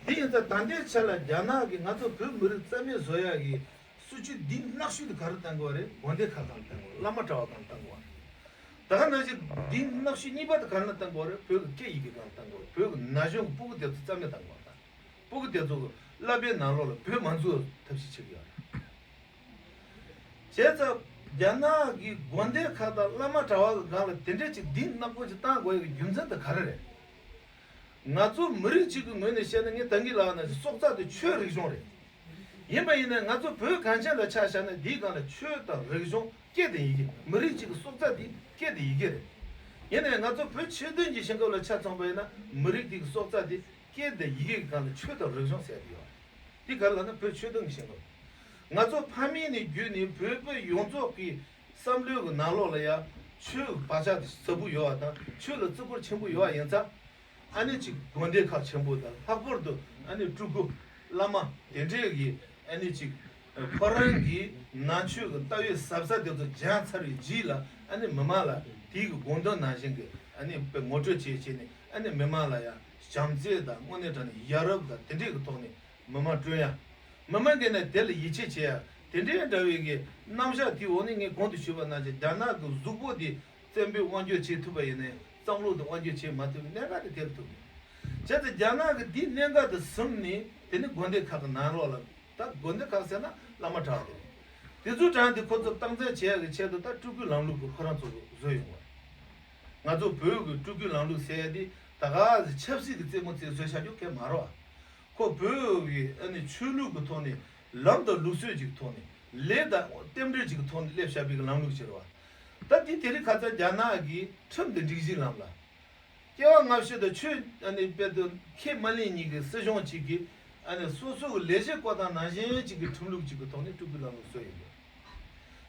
དེ་ཡིན་ཙང་ད་ལྟའི་ཆ་ལ་རྒྱ་ནག་གིས་ང་ཚོ་བོད་མི་རིགས་རྩ་མེད་བཟོ་ཡ་གི་སྲིད་བྱུས་འདི་ནག་ཤོས་དེ་ག་རེ་བཏང་གི་ཡོད་རེད། དགོན་སྡེ་ཁག་སྒང་ལ་བཏང་གི་ཡོད་རེད། བླ་མ་གྲྭ་པ་སྒང་ལ་བཏང་གི་ཡོད་རེད། ད་ག་ནང་བཞིན་འདི་ནག་ཤོས་གཉིས་པ་དེ་ག་རེ་ལ་བཏང་གི་ཡོད་རེད། བོད་ཀྱི་སྐད་ཡི་གེ་སྒང་ལ་བཏང་གི་ཡོད་རེད། བོད་ཀྱི་ན་གཞོན་གྱི་སྤུ་གུ་དེ་ཚོ་རྩ་མེད་བཏང་གི་ཡོད་རེད། སྤུ་གུ་དེ་ཚོ་གི་བསླབ་པའི་ནང་ལོགས་ལ་བོད་མ་འཛུལ་བའི་ཐབས་ཤེས་བྱེད་ཀྱི་ཡོད་རེད། བྱས་ཙང་རྒྱ་ནག་གི་དགོན་སྡེ་ཁག་དང་བླ་མ་གྲྭ་པ་གི་སྒང་ལ་དེ་འདྲས་ཅིག་འདི་ནག་པོ་ཅིག་བཏང་དགོས་ཡག་གི་རྒྱུ་མཚན་དེ་ག་རེ་རེད། ང་ཚོ་མི་རིགས་གཅིག་གི་ངོས་ནས་བཤད་ན། ངས་ད་གིན་ལབ་པ་ནང་བཞིན་སྲོག་རྩ་དེ་ཆོས་རིག་གཞུང་རེད། ཡིན་པ་ཡིན་ན་ང་ཚོ་བོད་གངས་ཅན་ལ་ཆ་བཞག་ན་འདིའི་སྒང་ལ་ཆོས་དང་རིག་གཞུང་། སྐད་དང་ཡི་གེ། མི་རིགས་གཅིག་གི་སྲོག་རྩ་དེ་སྐད་དང་ཡི་གེ་རེད། ཡིན་ནའི་ང་ཚོ་བོད་ཆོས་ལྡན་གྱི་ཞིང་ཁམས་ལ་ཆ་མཚོན་པ་ཡིན་ན། མི་རིགས་དེ་གི་སྲོག་རྩ་དེ་སྐད་དང་ཡི་གེ་གི་སྒང་ལ་ཆོས་དང་རིག་གཞུང་ཟེར་ཡ་དེ་ཡོད་རེད། དེ་ག་རེ་ལབ་ན་བོད་ཆོས་ལྡན་གྱི་ཞིང་ཁམས། ང་ཚོ་ཕ་མེས་ནས་བརྒྱུད་ནས་བོད་པ་ཡོངས་རྫོགས་ཀྱི་བསམ་བློའི་གི་ནང་ལོགས་ལ་ཡ་ཆོས་ཀྱི་བག་ཆགས་དེ་ཟབ་པོ་ཡོད་པ་དང་། ཆོས་ལ་བརྩི་བཀུར་ཆེན་པོ་ཡོད་པ་ཡིན་ཙང་། ཨ་ནི་ཅིག་དགོན་སྡེ་ཁག་ཆེན་པོ་དང་། ལྷག་པར་དུ་ཨ་ནི་སྤྲུལ་སྐུ་བླ་མ་དེ་འདྲས་ཀྱིས་ཨ་ནི་ཅིག་ཁོ་རང་གི་ནང་ཆོས་ཀྱི་ལྟ་བའི་ཟབ་ས་དེ་ཚོ་སྦྱངས་ཚར་བའི་རྗེས་ལ། ཨ་ནི་མི་མང་ལ་དེའི་གི་དགོངས་དོན་ནང་བཞིན་གྱི་ཨ་ནི་དཔེ་ངོ་སྤྲོད་བྱས་བྱས་ནས། ཨ་ནི་མི་མང་ལ་ཡང་བྱམས་བརྩེ་དང་། དངོས་གནས་དྲང་གནས་ཡ་རབས་དང་དེ་འདྲས་ཀྱི་ཐོག་ནས་མི་མང་བསྐྲུན་ཡ། མི་མང་གིས་ནི་དེ་ལ་ཡིད་ཆེས་བྱེད་ཡ། དེ་འདྲའི་འདྲ་བའི་གི་རྣམ་གཞག་དེའི་འོག་ནས་ངས་གོང་དུ་ཞུས་པ་ནང་བཞིན་རྒྱ་ནག་གི་གཟུགས་པོ་དེ་བཙན་པོས་དབང་སྒྱུར་བྱེད་ཐུབ་པ་ཡིན་ནའི། བསམ་བློ་དེ་དབང་སྒྱུར་བྱེད་མ་ཐུབ་པའི་གནད་འགག་དེ་དེར་ཐུག་ནས། བྱས་ཙང་རྒྱ་ནག་གིས་དེའི་གནད་འགག་དེ་བཟུང་ནས། དེ་ནི་དགོན་སྡེ་ཁག་གི་ནང་ལོགས་ལ། ད་དགོན་སྡེ་ཁག་ཟེར་ན་བླ་མ་གྲྭ་པ་དེ་རེད། དེ་ཚོ་དྲངས་ཏེ་ཁོ་ཚོ་སྟངས་འཛིན་བྱེད་ཡ་གི་ཆེད་དུ་ད་སྤྲུལ་སྐུའི་ལམ་ལུགས་ཀྱི་ཁོ་རང་ཚོ་བཟོས་ཡོང་བ་རེད། ང་ཚོ་བོད་ཀྱི་སྤྲུལ་སྐུའི་ལམ་ལུགས་ཟེར་ཡ་དེ་ད་ག་ཆབ་སྲིད་ཀྱི་རྩེད་མོ་རྩེ་བཟོས་བཞག་རྒྱུ་གང་ཡང་མ་རེད་བ། ཁོ་བོད་ཀྱི་ཨ་ནི་ཆོས་ལུགས་ཀྱི་ཐོག་ནས། ལམ་དང་ལུགས་སྲོལ་གྱི་ཐོག་ནས། ལས་དང་རྟེན་འབྲེལ་གྱི་ཐོག་ནས་སླེབས་བཞག་པའི་ལམ་ལུགས་ཤིག་རེད་བ། ད་དེ་དེ་རིང་ཁ་སང་རྒྱ་ནག་གིས་ཁྲིམས་དང་སྒྲིག་གཞིའི་ལམ་ལ། སྐྱེ་བ་སྔ་ཕྱི་དང་ཆོས་ཨ་ནི་དཔེ་དེ་ཁས་མ་ལེན་གཉིས་ཀྱི་སྲིད་གཞུང་གཅིག་གིས་ཨ་ནི་སོ་སོ་གི་ལས་བྱེད་བསྐོ་སྟངས་ནང་བཞིན་གཅིག་གི་ཁྲིམས་ལུགས་གཅིག་གི་ཐོག་ནས་སྤྲུལ་སྐུའི་ལམ་ལུགས་སྲོལ་ཡོད་པས།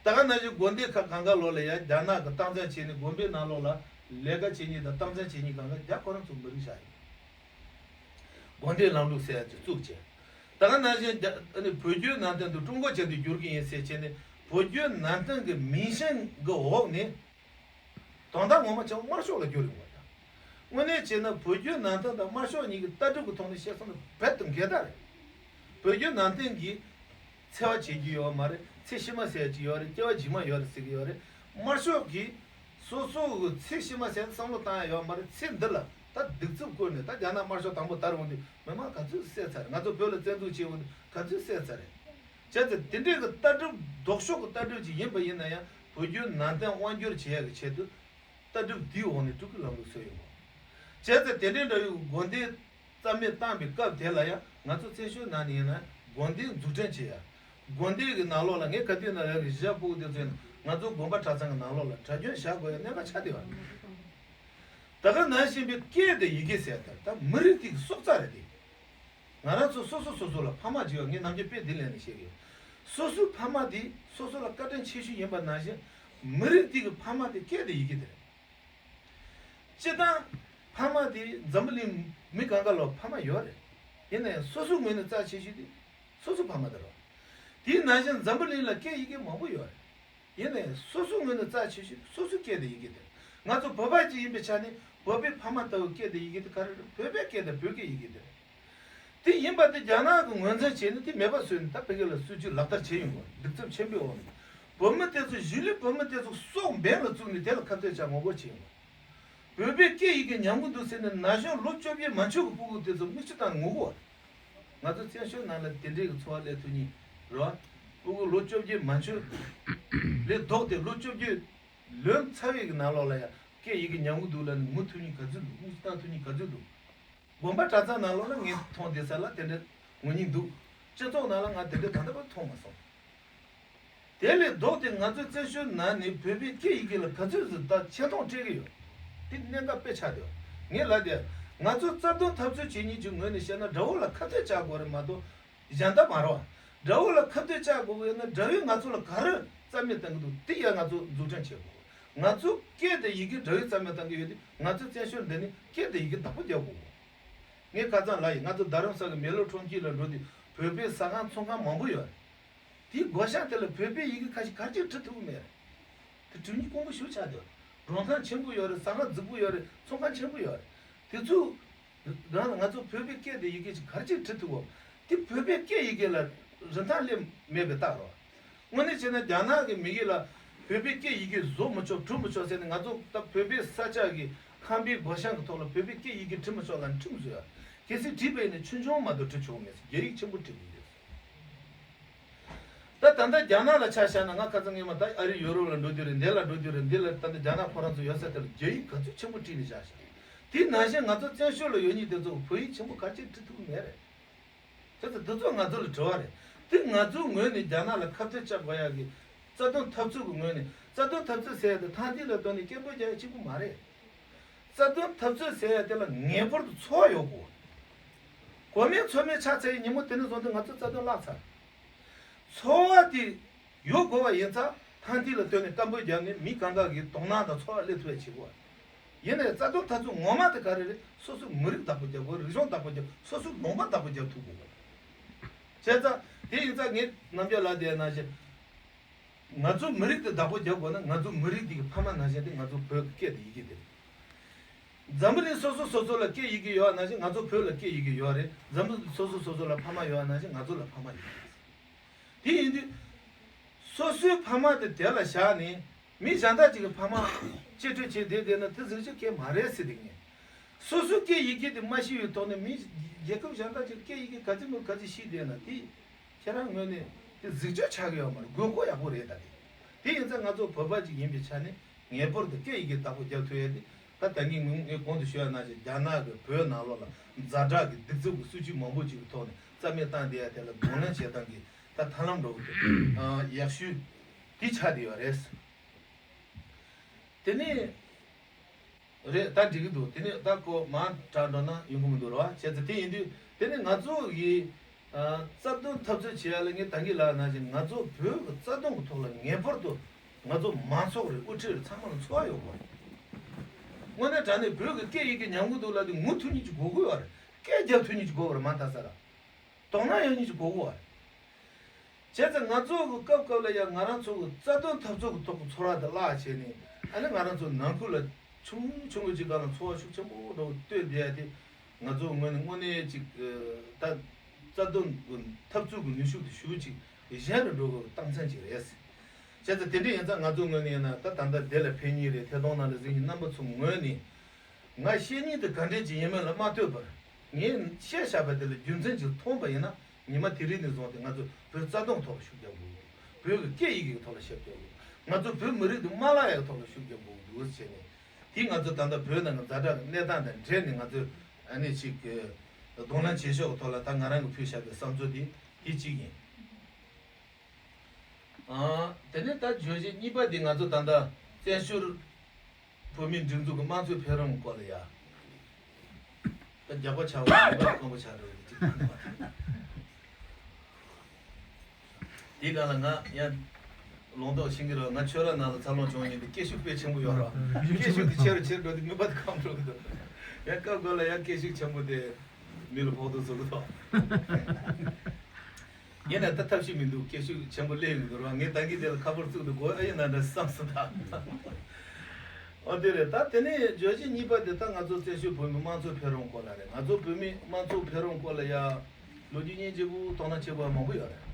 ད་ག་ནང་བཞིན་དགོན་སྡེ་ཁག་གང་ག་ལོག་ལ་ཡང་རྒྱ་ནག་གི་སྟངས་འཛིན་བྱས་ནས་དགོན་པའི་ནང་ལོགས་ལ་ལས་ཀ་བྱེད་མཁན་དང་སྟངས་འཛིན་བྱེད་མཁན་གང་ག་རྒྱ་ཁོ་རང་ཚོ་མི་རིགས་བཞག་ཡོད། དགོན་སྡེའི་ལམ་ལུགས་ཟེར་ཡ་ཅིག་བཙུགས་བྱས། ད་ག་ནང་བཞིན་རྒྱ་ཨ་ནི་བོད་བརྒྱུད་ནང་བསྟན་དུ་ཀྲུང་གོ་ཅན་དུ་བསྒྱུར་གྱི་ཡིན་ཟེར་བྱས་ནས་བོད་བརྒྱུད་ནང་བསྟན་གྱི་མིང་ཤན་གྱི་འོག་ནས། དོན་དག་ངོ་མ་ཆེ་བ་དམར་ཤོག་ལ་བསྒྱུར་ཡོང་བ་དང་། དངོས་གནས་བྱས་ན་བོད་བརྒྱུད་ནང་བསྟན་དང་དམར་ཤོག་གཉིས་ཀྱི་ལྟ་གྲུབ་ཀྱི་ཐོག་ནས་བཤད་སོང་ན་རྦད་དེ་འགལ་ཟླ་རེད། བོད་བརྒྱུད་ནང་བསྟན་གྱིས་འཚེ་བ་བྱེད་རྒྱུ་ཡོད་མ་རེད། ཚེ་ཕྱི་མ་ཟེར་གྱི་ཡོད་རེད། སྐྱེ་བ་རྗེས་མ་ཡོད་རེད་ཟེར་གྱི་ཡོད་རེད། དམར་ཤོག་གིས་སོ་སོ་གི་ཚེ་ཕྱི་མ་ཟེར་བསམ་བློ་བཏང་ཡ་ཡོད་མ་རེད། ཚེ་འདི་ལ་ད་གདུག་རྩུབ་བཀོལ་ནས། ད་རྒྱ་ནག་དམར་ཤོག་དང་པོ་དར་འོང་དུས་མི་མང་ག་ཚོད་བསད་ཚར་རེད། ང་ཚོ་བོད་ལ་བཙན་འཛུལ་བྱེད་འོང་དུས་ག་ཚོད་བསད་ཚར་རེད། བྱས་ཙང་དེ་འདྲའི་གི་ལྟ་གྲུབ་ལྡོག་ཕྱོགས་ཀྱི་ལྟ་གྲུབ་ཅིག་ཡིན་པ་ཡིན་ན་ཡང་བོད་བརྒྱུད་ནང་བསྟན་དབང་བསྒྱུར་བྱེད་ཡ་གི་ཆེད་དུ་ལྟ་གྲུབ་འདིའི་འོག་ནས་སྤྲུལ་སྐུའི་ལམ་ལུགས་སྲོལ་ཡོད་མོད། བྱས་ཙང་དེ་འདྲའི་འདྲ་བའི་དགོན་སྡེ་རྩ་མེད་བཏང་པའི་སྐབས་དེ་ལ་ཡང་ང་ཚོ་བཙན་བྱོལ་ནང་ནས་ཡིན་ན་དགོན་སྡེ་འཛུགས་སྐྲུན་བྱེད་ཡ། དགོན་སྡེ་གི་ནང་ལོགས་ལ་ངས་ག་དུས་ན་ལ་གི་གཞི་བཞག་ཕྲུ་གུ་དེ་ཚོ་ཡིན་ན་ང་ཚོ་དགོན་པ་གྲྭ་ཚང་གི་ནང་ལོགས་ལ་གྲྭ་རྒྱུན་བཞག་དགོས་ཡ་གནད་འགག་ཆགས་བསྡད་པ་རེད། ད་ག་ནང་བཞིན་པའི་སྐད་དང་ཡི་གེ་ཟེར་ཡ་དེ་ད་མི་རིགས་དེ་གི་སྲོག་རྩ་རེད་དེ། ང་རང་ཚོ་སོ་སོ་སོ་སོ་ལ་ཕ་མ་བྱེད་པ། ངས་ནམ་རྒྱུན་དཔེ་འདི་ལེན་ནས་བཤད་ཀྱི་ཡོད། སོ་སོའི་ཕ་མ་དེ་སོ་སོ་ལ་བཀའ་དྲིན་ཆེ་ཤོས་ཡིན་པ་ནང་བཞིན་མི་རིགས་དེ་གི་ཕ་མ་དེ་སྐད་དང་ཡི་གེ་དེ་རེད། སྤྱིར་བཏང་ཕ་མ་དེ་འཛམ་བུ་གླིང་མི་གང་ག་ལ་ཕ་མ་ཡོད་རེད། ཡིན་ན་ཡང་སོ་སོའི་ངོས་ནས་རྩ་ཆེ་ཤོས་དེ་སོ་སོའི་ཕ་མ་དེ་རེད། དེའི་ནང་བཞིན་འཛམ་བུ་གླིང་ལ་སྐད་ཡི་གེ་མང་པོ་ཡོད་རེད། ཡིན་ནའི་སོ་སོའི་ངོས་ནས་རྩ་ཆེ་ཤོས་སོ་སོའི་སྐད་དང་ཡི་གེ་དེ། ང་ཚོ་བོད་པ་ཅིག་ཡིན་པའི་ཆ་ནས་བོད་པའི་ཕ་མ་ལྟ་བུའི་སྐད་དང་ཡི་གེ་དེ་ག་རེ་རེད། བོད་པའི་སྐད་དང་བོད་སྐད་ཡི་གེ་དེ་རེད། དེ་ཡིན་པ་དེ་རྒྱ་ནག་གི་ངོས་འཛིན་བྱས་ནས་དེ་མེད་པ་བཟོས་ནས་ད་བོད་སྐད་ལ་སྲིད་ཇུས་ལག་བསྟར་བྱས་ཡོང་གི་རེད། གདུག་རྩུབ་ཆེན་པོའི་འོག་ནས་བོད་མི་དེ་ཚོ་གཞིས་ལུས་བོད་མི་དེ་ཚོ་སྲོག་འབེན་ལ་བཙུགས་ནས་དེ་ལ་ཁ་གཏད་བཅག་ངོ་རྒོལ་བྱས་ཡོང་གི་རེད། བོད་པའི་སྐད་ཡི་གེ་ཉམས་ཀྱི་འདུག་ཟེར་ནས་ན་གཞོན་ལོ་བཅོ་བརྒྱད་མན་ཆད་ཀྱི་སྤུ་གུ་དེ་ཚོ་མིག་ཆུ་བཏང་ནས་ངུ་གི་ཡོད་རེད། ང་ཚོ་བཙན་བྱོལ་ནང་ལ་དེ་འདྲའི་གི་འཚོ་བ་སླེབས་ཐུབ་མཁན་རེད་བ། སྤུ་གུ་ལོ་བཅོ་བརྒྱད་མན་ཆད་ལས་ལྡོག་སྟེ་ལོ་བཅོ་བརྒྱད་ལོན་ཚར་བའི་གི་ནང་ལོགས་ལ་ཡང་སྐད་ཡི་གེ་ཉམས་ཀྱི་འདུག་ལབ་ནས་ངུ་ཐུབ་མཁན་ག་ཚོད་འདུག་མིག་ཆུ་བཏང་ཐུབ་མཁན་ག་ཚོད་འདུག་དགོན་པ་གྲྭ་ཚང་ནང་ལོགས་ལ་ངས་མཐོང་བསྡད་ས་ལ་དེ་འདྲ་ངུ་མཁན་འདུག་སྤྱི་ཚོགས་ནང་ལ་ང་དེ་འདྲ་ད་ལྟ་བར་མཐོང་མ་སོང་། དེ་ལས་ལྡོག་སྟེ་ང་ཚོའི་བཙན་བྱོལ་ནང་ནས་བོད་པའི་སྐད་ཡི་གེ་ལ་ག་ཚོད་ཟིག་ད་ཆེ་མཐོང་སྤྲད་ཀྱི་ཡོད། དེ་གནད་འགག་དཔེ་ཆགས་བསྡད་ཡོད། ངས་ལབ་དེ་ང་ཚོ་རྩ་དོན་འཐབ་རྩོད་བྱེད་མཁན་གྱི་ངོས་ནས་བཤད་ན་དགྲ་བོ་ལ་ཁ་གཏད་བཅག་དགོས་རེད་མ་གཏོགས་གཞན་དག་མ་རེད་བ། དགྲ་བོ་ལ་ཁ་གཏད་བཅག་དགོས་ཀྱི་ཡོད་ན་དགྲ་བོས་ང་ཚོ་ལ་ག་རེ་རྩ་མེད་གཏོང་གི་འདུག་དེ་ཡང་ང་ཚོ་འཛུགས་སྐྲུན་བྱེད་དགོས། ང་ཚོ་སྐད་དང་ཡི་གེ་དགྲ་བོས་རྩ་མེད་གཏོང་གི་ཡོད་དུས་ང་ཚོ་བཙན་བྱོལ་འདི་ནས་སྐད་དང་ཡི་གེ་བདག་པོ་རྒྱག་དགོས། ངས་ཁ་སང་ལབ་ཡིན། ང་ཚོ་རྡ་རམ་ས་གི་མེ་ལོ་ཁྲོམ་སྐྱིད་ལ་འགྲོ་དུས་བོད་པའི་ཟ་ཁང་ཚོང་ཁང་མང་པོ་ཡོད་རེད། དེའི་སྒོ་བཤམས་དེ་ལ་བོད་པའི་ཡི་གེ་ཁ་ཤས་ག་རེ་བྲིས་ཐུབ་ཀྱི་མེད་རེད། དེ་བྲིས་མཁན་དཀོན་པོ་ཞེ་པོ་ཆགས་བསྡད་ཡོད། མགྲོན་ཁང་ཆེན་པོ་ཡོད་རེད། ཟ་ཁང་རྫིག་པོ་ཡོད་རེད། ཚོང་ཁང་ཆེན་པོ་ཡོད་རེད། དེ་ཚོའི་ནང་ལ་ང་ཚོ་བོད་པའི་སྐད་དང་ཡི་གེ་ཅིག་ག་རེ་ཅིག་བྲིས་ཐུབ་གོ། དེ་བོད་པའི་སྐད་ཡི་གེ་ལ་རིན་ཐང་སླེབས་མེད་པའི་རྟགས་རེད། དངོས་གནས་བྱས་ན་རྒྱ་ནག་གི་མི་ཡིག་ལ་བོད་པའི་སྐད་ཡི་གེ་བཟོ་མི་ཆོག་བྲི་མི་ཆོག་ཟེར་ནས་ང་ཚོ་ད་བོད་པའི་ས་ཆ་གི་ཁང་པའི་སྒོ་བཤམས་ཀྱི་ཐོག་ལ་བོད་པའི་སྐད་ཡི་གེ་བྲི་མི་ཆོག་ལབ་ནས་ཁྲིམས་བཟོས་ཡ། གལ་སྲིད་བྲིས་པ་ཡིན་ན་ཆུང་ཆུང་མ་གཏོགས་བྲི་ཆོག་མེད་ཟེར། རྒྱ་ཡིག་ཆེན་པོ་བྲིས་པ་ཡིན་ཟེར། ད་ད་ལྟ་རྒྱ་ནག་ལ་ཆ་བཞག་ན་ང་ཁ་སང་སྔོན་མ་ད་ཨ་རི་ཡོ་རོབ་ལ་འགྲོ་དུས་རེད། འདི་ལ་འགྲོ་དུས་རེད། འདི་ལ་ད་ལྟ་རྒྱ་ནག་ཁོ་རང་ཚོ་ཡོད་ས་དེ་ལ་རྒྱ་ཡིག་ག་ཚོད་ཆེན་པོ་བྲིས་ནས་བཞག་ཤག་དེ་ནང་བཞིན་ང་ཚོ་བཙན་བྱོལ་ལ་ཡོད་མཁན་དེ་ཚོ་བོད་ཡིག་ཆེན་པོ་ག་ཚོད་བྲིས་ཐུབ་ཀྱི་མེད་རེད། དེ་ཚོ་དེ་ཚོ་ང་ཚོ་ལ་དྲི་བ་རེད། དེ་ང་ཚོའི་ངོས་ནས་རྒྱ་ནག་ལ་ཁ་གཏད་བཅག་དགོས་ཡག་གི་རྩ་དོན་འཐབ་རྩོད་ཀྱི་ངོས་ནས། རྩ་དོན་འཐབ་རྩོད་ཟེར་ཡ་དེ་ཐང་ཐིག་ལ་བཏོན་ནས་སྐད་འབོད་རྒྱག་ཡ་གཅིག་པུ་མ་རེད། རྩ་དོན་འཐབ་རྩོད་ཟེར་ཡ་དེ་ལ་ངེས་པར་དུ་འཚོ་བ་ཡོད་དགོས། གོ་མེད་ཚོར་མེད་ཆགས་ཚར་བའི་ཉིན་མོ་དེ་ནས་བཟུང་སྟེ་ང་ཚོ་རྩ་དོན་བརླག་ཚར། འཚོ་བ་དེ་ཡོད་དགོས་པ་ཡིན་ཙང་ཐང་ཐིག་ལ་བཏོན་ནས་སྐད་འབོད་བརྒྱབ་ནས་མི་གང་ག་གི་དོ་སྣང་དང་ཚོར་བ་སླེབས་ཐུབ་པ་བྱེད་དགོས། ཡིན་ནའི་རྩ་དོན་འཐབ་རྩོད་ངོ་མ་དེ་ག་རེ་རེད། སོ་སོའི་མི་རིགས་བདག་པོ་རྒྱབ་དགོས། རིག་གཞུང་བདག་པོ་རྒྱབ། སོ་སོའི་ལུང་པ་བདག་པོ་རྒྱབ་ཐུབ་དགོས། བྱས་ཙང་དེ་ཡིན་ཙང་ངས་ནམ་རྒྱུན་ལབ་བསྡད་ནང་བཞིན། ང་ཚོ་མི་རིགས་དེ་བདག་པོ་རྒྱབ་དགོས་ན་ང་ཚོ་མི་རིགས་དེ་གི་ཕ་མ་ནང་བཞིན་དེ་ང་ཚོ་བོད་ཀྱི་སྐད་དེ་ཡི་གེ་དེ་རེད། འཛམ་བུ་གླིང་སོ་སོ་སོ་སོ་ལ་སྐད་ཡི་གེ་ཡོད་པ་ནང་བཞིན་ང་ཚོ་བོད་ལ་སྐད་ཡི་གེ་ཡོད་རེད། འཛམ་བུ་གླིང་སོ་སོ་སོ་སོ་ལ་ཕ་མ་ཡོད་པ་ནང་བཞིན་ང་ཚོ་ལ་ཕ་མ་ཡོད་རེད། དེ་ཡིན་དུས་སོ་སོའི་ཕ་མ་དེ་དེ་ལ་བཞག་ནས་མི་གཞན་དག་ཅིག་གི་ཕ་མ་གཅེས་སྤྲས་བྱས་བསྡད་བསྡད་ན་དེ་གཟི་བརྗིད་སྐད་མ་རེད་ཟེར་བསྡད་མཁན། སོ་སོའི་སྐད་ཡི་གེ་དེ་མ་ཤེས་པའི་ཐོག་ནས་མི་རྒྱལ་ཁབ་གཞན་དག་ཅིག་སྐད་ཡི་གེ་ག་ཚོད་མིན་ག་ཚོད་ཤེས་བསྡད་ན་དེ། ཁྱེད་རང་ངོས་ནས་དེ་གཟིགས་སྐྱོང་བྱ་གི་ཡོད་མ་རེད། དགོས་མཁོ་ཡག་པོ་རེད། ད་དེ་དེ་ཡིན་ཙང་ང་ཚོ་བོད་པ་ཅིག་ཡིན་པའི་ཆ་ནས་ངེས་པར་དུ་སྐད་ཡི་གེ་བདག་པོ་རྒྱབ་ཐུབ་ཡ་དེ། ད་ད་གིན་ངས་ངས་གོང་དུ་ཞུས་པ་ནང་བཞིན་རྒྱ་ནག་གི་བོད་ནང་ལོགས་ལ་ཛ་དྲག་གི་གདུག་རྩུབ་ཀྱི་སྲིད་བྱུས་མང་པོ་ཅིག་གི་ཐོག་ནས་རྩ་མེད་བཏང་བསྡད་ཡ་དེ་ལ་གདོང་ལེན་བྱེད་སྟངས་ཀྱི་ད་ཐབས་ལམ་འདྲ་བོ་དེ་ཡག་ཤོས་དེ་ཆགས་བསྡད་ཡོད་རེད། དེ་ནས། རེད། ད་འགྲིག་གི་འདུག་དེ་ནས་ད་ཁོ་མར་དྲག་འགྲོ་ན་ཡོང་གི་མི་འདུག་རེད་བ། བྱས་ཙང་དེ་ཡིན་དུས་དེ་ནས་ང་ཚོ་གི་ཨ་རྩ་དོན་འཐབ་རྩོད་བྱེད་ཡ་ལ་ངས་ད་གིན་ལབ་ནང་བཞིན་ང་ཚོ་བོད་ཀྱི་རྩ་དོན་གྱི་ཐོག་ལ་ངེས་པར་དུ་ང་ཚོ་མང་ཚོགས་རེད། དབུ་ཁྲིད་རེད། ཚང་མ་ལ་ཚོར་བ་ཡོད་དགོས་རེད། དངོས་གནས་དྲང་གནས་བོད་ཀྱི་སྐད་ཡི་གེ་ཉམས་གི་འདུག་ལབ་དུས་ངུ་ཐུབ་མཁན་ཅིག་དགོས་ཀྱི་ཡོད་རེད། སྐད་རྒྱབ་ཐུབ་མཁན་ཅིག་དགོས་པ་རེད། མ་མཐའ་ས་ར། དོ་སྣང་ཡོད་མཁན་ཅིག་དགོས་ཀྱི་ཡོད་རེད། བྱས་ཙང་ང་ཚོ་གི་སྐབས་སྐབས་ལ་ཡང་ང་རང་ཚོ་གི་རྩ་དོན་འཐབ་རྩོད་ཀྱི་ཐོག་གི་ཚོར་བ་དེ་བརླག་བྱས་ནས་ཨ་ནི་ང་རང་ཚོ་ནང་ཁུལ་ལ་ཆུང་ཆུང་གི་ཅིག་སྒང་ལ་ཚོར་བ་ཤུགས་ཆེན་པོ་འདྲ་བོ་བཏོད་བསྡད་ཡ་དེ་ང་ཚོ་ངོས་ནས་དངོས་གནས་ཅིག་ད་རྩ་དོན་གྱི་འཐབ་རྩོད་ཀྱི་ནུས་ཤུགས་དེ་ཞེ་པོ་ཅིག་ཞན་རུ་འགྲོ་དགོས་པའི་རྟགས་མཚན་ཅིག་རེད། བྱས་ཙང་དེ་འདྲ་ཡིན་ཙང་ང་ཚོ་ངོས་ནས་ཡིན་ན་ད་ད་ལྟ་དེ་ལ་ཕེབས་མཁན་རེད། ཐད་གཏོང་ནང་ལ་གཟིགས་མཁན་རྣམ་པ་ཚོ་ངོས་ནས། ང་བཤད་མཁན་དེ་ག་འདྲས་ཅིག་ཡིན་མིན་ལ་མ་ལྟོས་པར། ངས་བཤད་བཞག་པ་དེ་ལ་རྒྱུ་མཚན་ཅིག་མཐོང་པ་ཡིན་ན་ཉི་མ་དེ་རིང་ནས་བཟུང་སྟེ་ང་ཚོ་བོད་རྩ་དོན་ཐོག་ལ་ཤུགས་རྒྱག་དགོས་ཀྱི་འདུག་བོད་ཀྱི་སྐད་ཡིག་གི་ཐོག་ལ་ཤུགས་རྒྱག་དགོས་ཀྱི་འདུག་ང་ཚོ་བོད་མི་རིགས་འདི་མ་བརླག་ཡག་ཐོག་ལ་ཤུགས་རྒྱག་དགོས་ཀྱི་འདུག་ཟེར་ནས། དེ་ང་ཚོ་ད་ལྟ་བོད་ནང་གི་ཛ་དྲག་གི་གནས་སྟངས་དང་འབྲེལ་ནས་ང་ཚོས་ཨ་ནི་ཅིག་གི་གདོང་ལེན་བྱེད་ཕྱོགས་ཀྱི་ཐོག་ལ་ད་ང་རང་གིས་ཕུལ་བཞག་པའི་བསམ་ཚུལ་དེ་དེ་གཅིག་ཡིན། ཨ། དེ་ནས་ད་བརྗོད་གཞི་གཉིས་པ་འདི་ང་ཚོ་ད་ལྟ་བཙན་བྱོལ་བོད་མིའི་སྒྲིག་འཛུགས་ཀྱི་དམངས་གཙོའི་འཕེལ་རིམ་སྐོར་ལ་ཡ། ད་རྒྱགས་པ་ཆགས་པ་ཡིན་པ་སྐོང་པ་ཆགས་འགྲོ་གི་ཅིག་དང་། དེའི་སྒང་ལ་ང་ཡང་ལུང་རྟོགས་ཤེས་ཀྱི་རེད། ང་ཆོས་ར་ནང་ལ་འཚར་ལོངས་བྱུང་ཡིན་དུས་སྐད་ཤུགས་དཔེ་ཆེན་པོ་ཡོད་ར། སྐད་ཤུགས་དེ་ཆེ་རུ་ཆེ་རུ་འགྲོ་དུས་མུན་པ་དེ་སྐམ་འགྲོ་གི་འདུག་ཡང་སྐབས་འགའ་ལ་ཡང་སྐད་ཤུགས་ཆེན་པོ་དེ་མི་ལ་ཕོག་ཐུག་བཟོ་གི་འདུག་ཡིན་ན་ད་ཐབས་ཤེས་མི་འདུག་སྐད་ཤུགས་ཆེན་པོ་སླེབས་ཡོང་གི་འདུག་ར། ངས་ད་གིན་དེ་ལ་ཁ་པར་བཙུགས་འདུག་གོ། ཨ་ཡིན་ན་འདྲ་བསམ་སོང་ད། ཨོ་དེ་རེད། ད་དེ་ནས་བརྗོད་གཞི་གཉིས་པ་དེ་ད་ང་ཚོ་བཙན་བྱོལ་བོད་མིའི་དམངས་གཙོའི་འཕེལ་རིམ་སྐོར་ལ་རེད། ང་ཚོ་བོད་མིའི་དམངས་གཙོའི་འཕེལ་རིམ་སྐོར་ལ་ཡ་ལོ་རྒྱུས་སྙིང་རྗེ་པོ་དོ་སྣང་བྱེད་དགོས་པ་མང་པོ་ཡོད་རེད།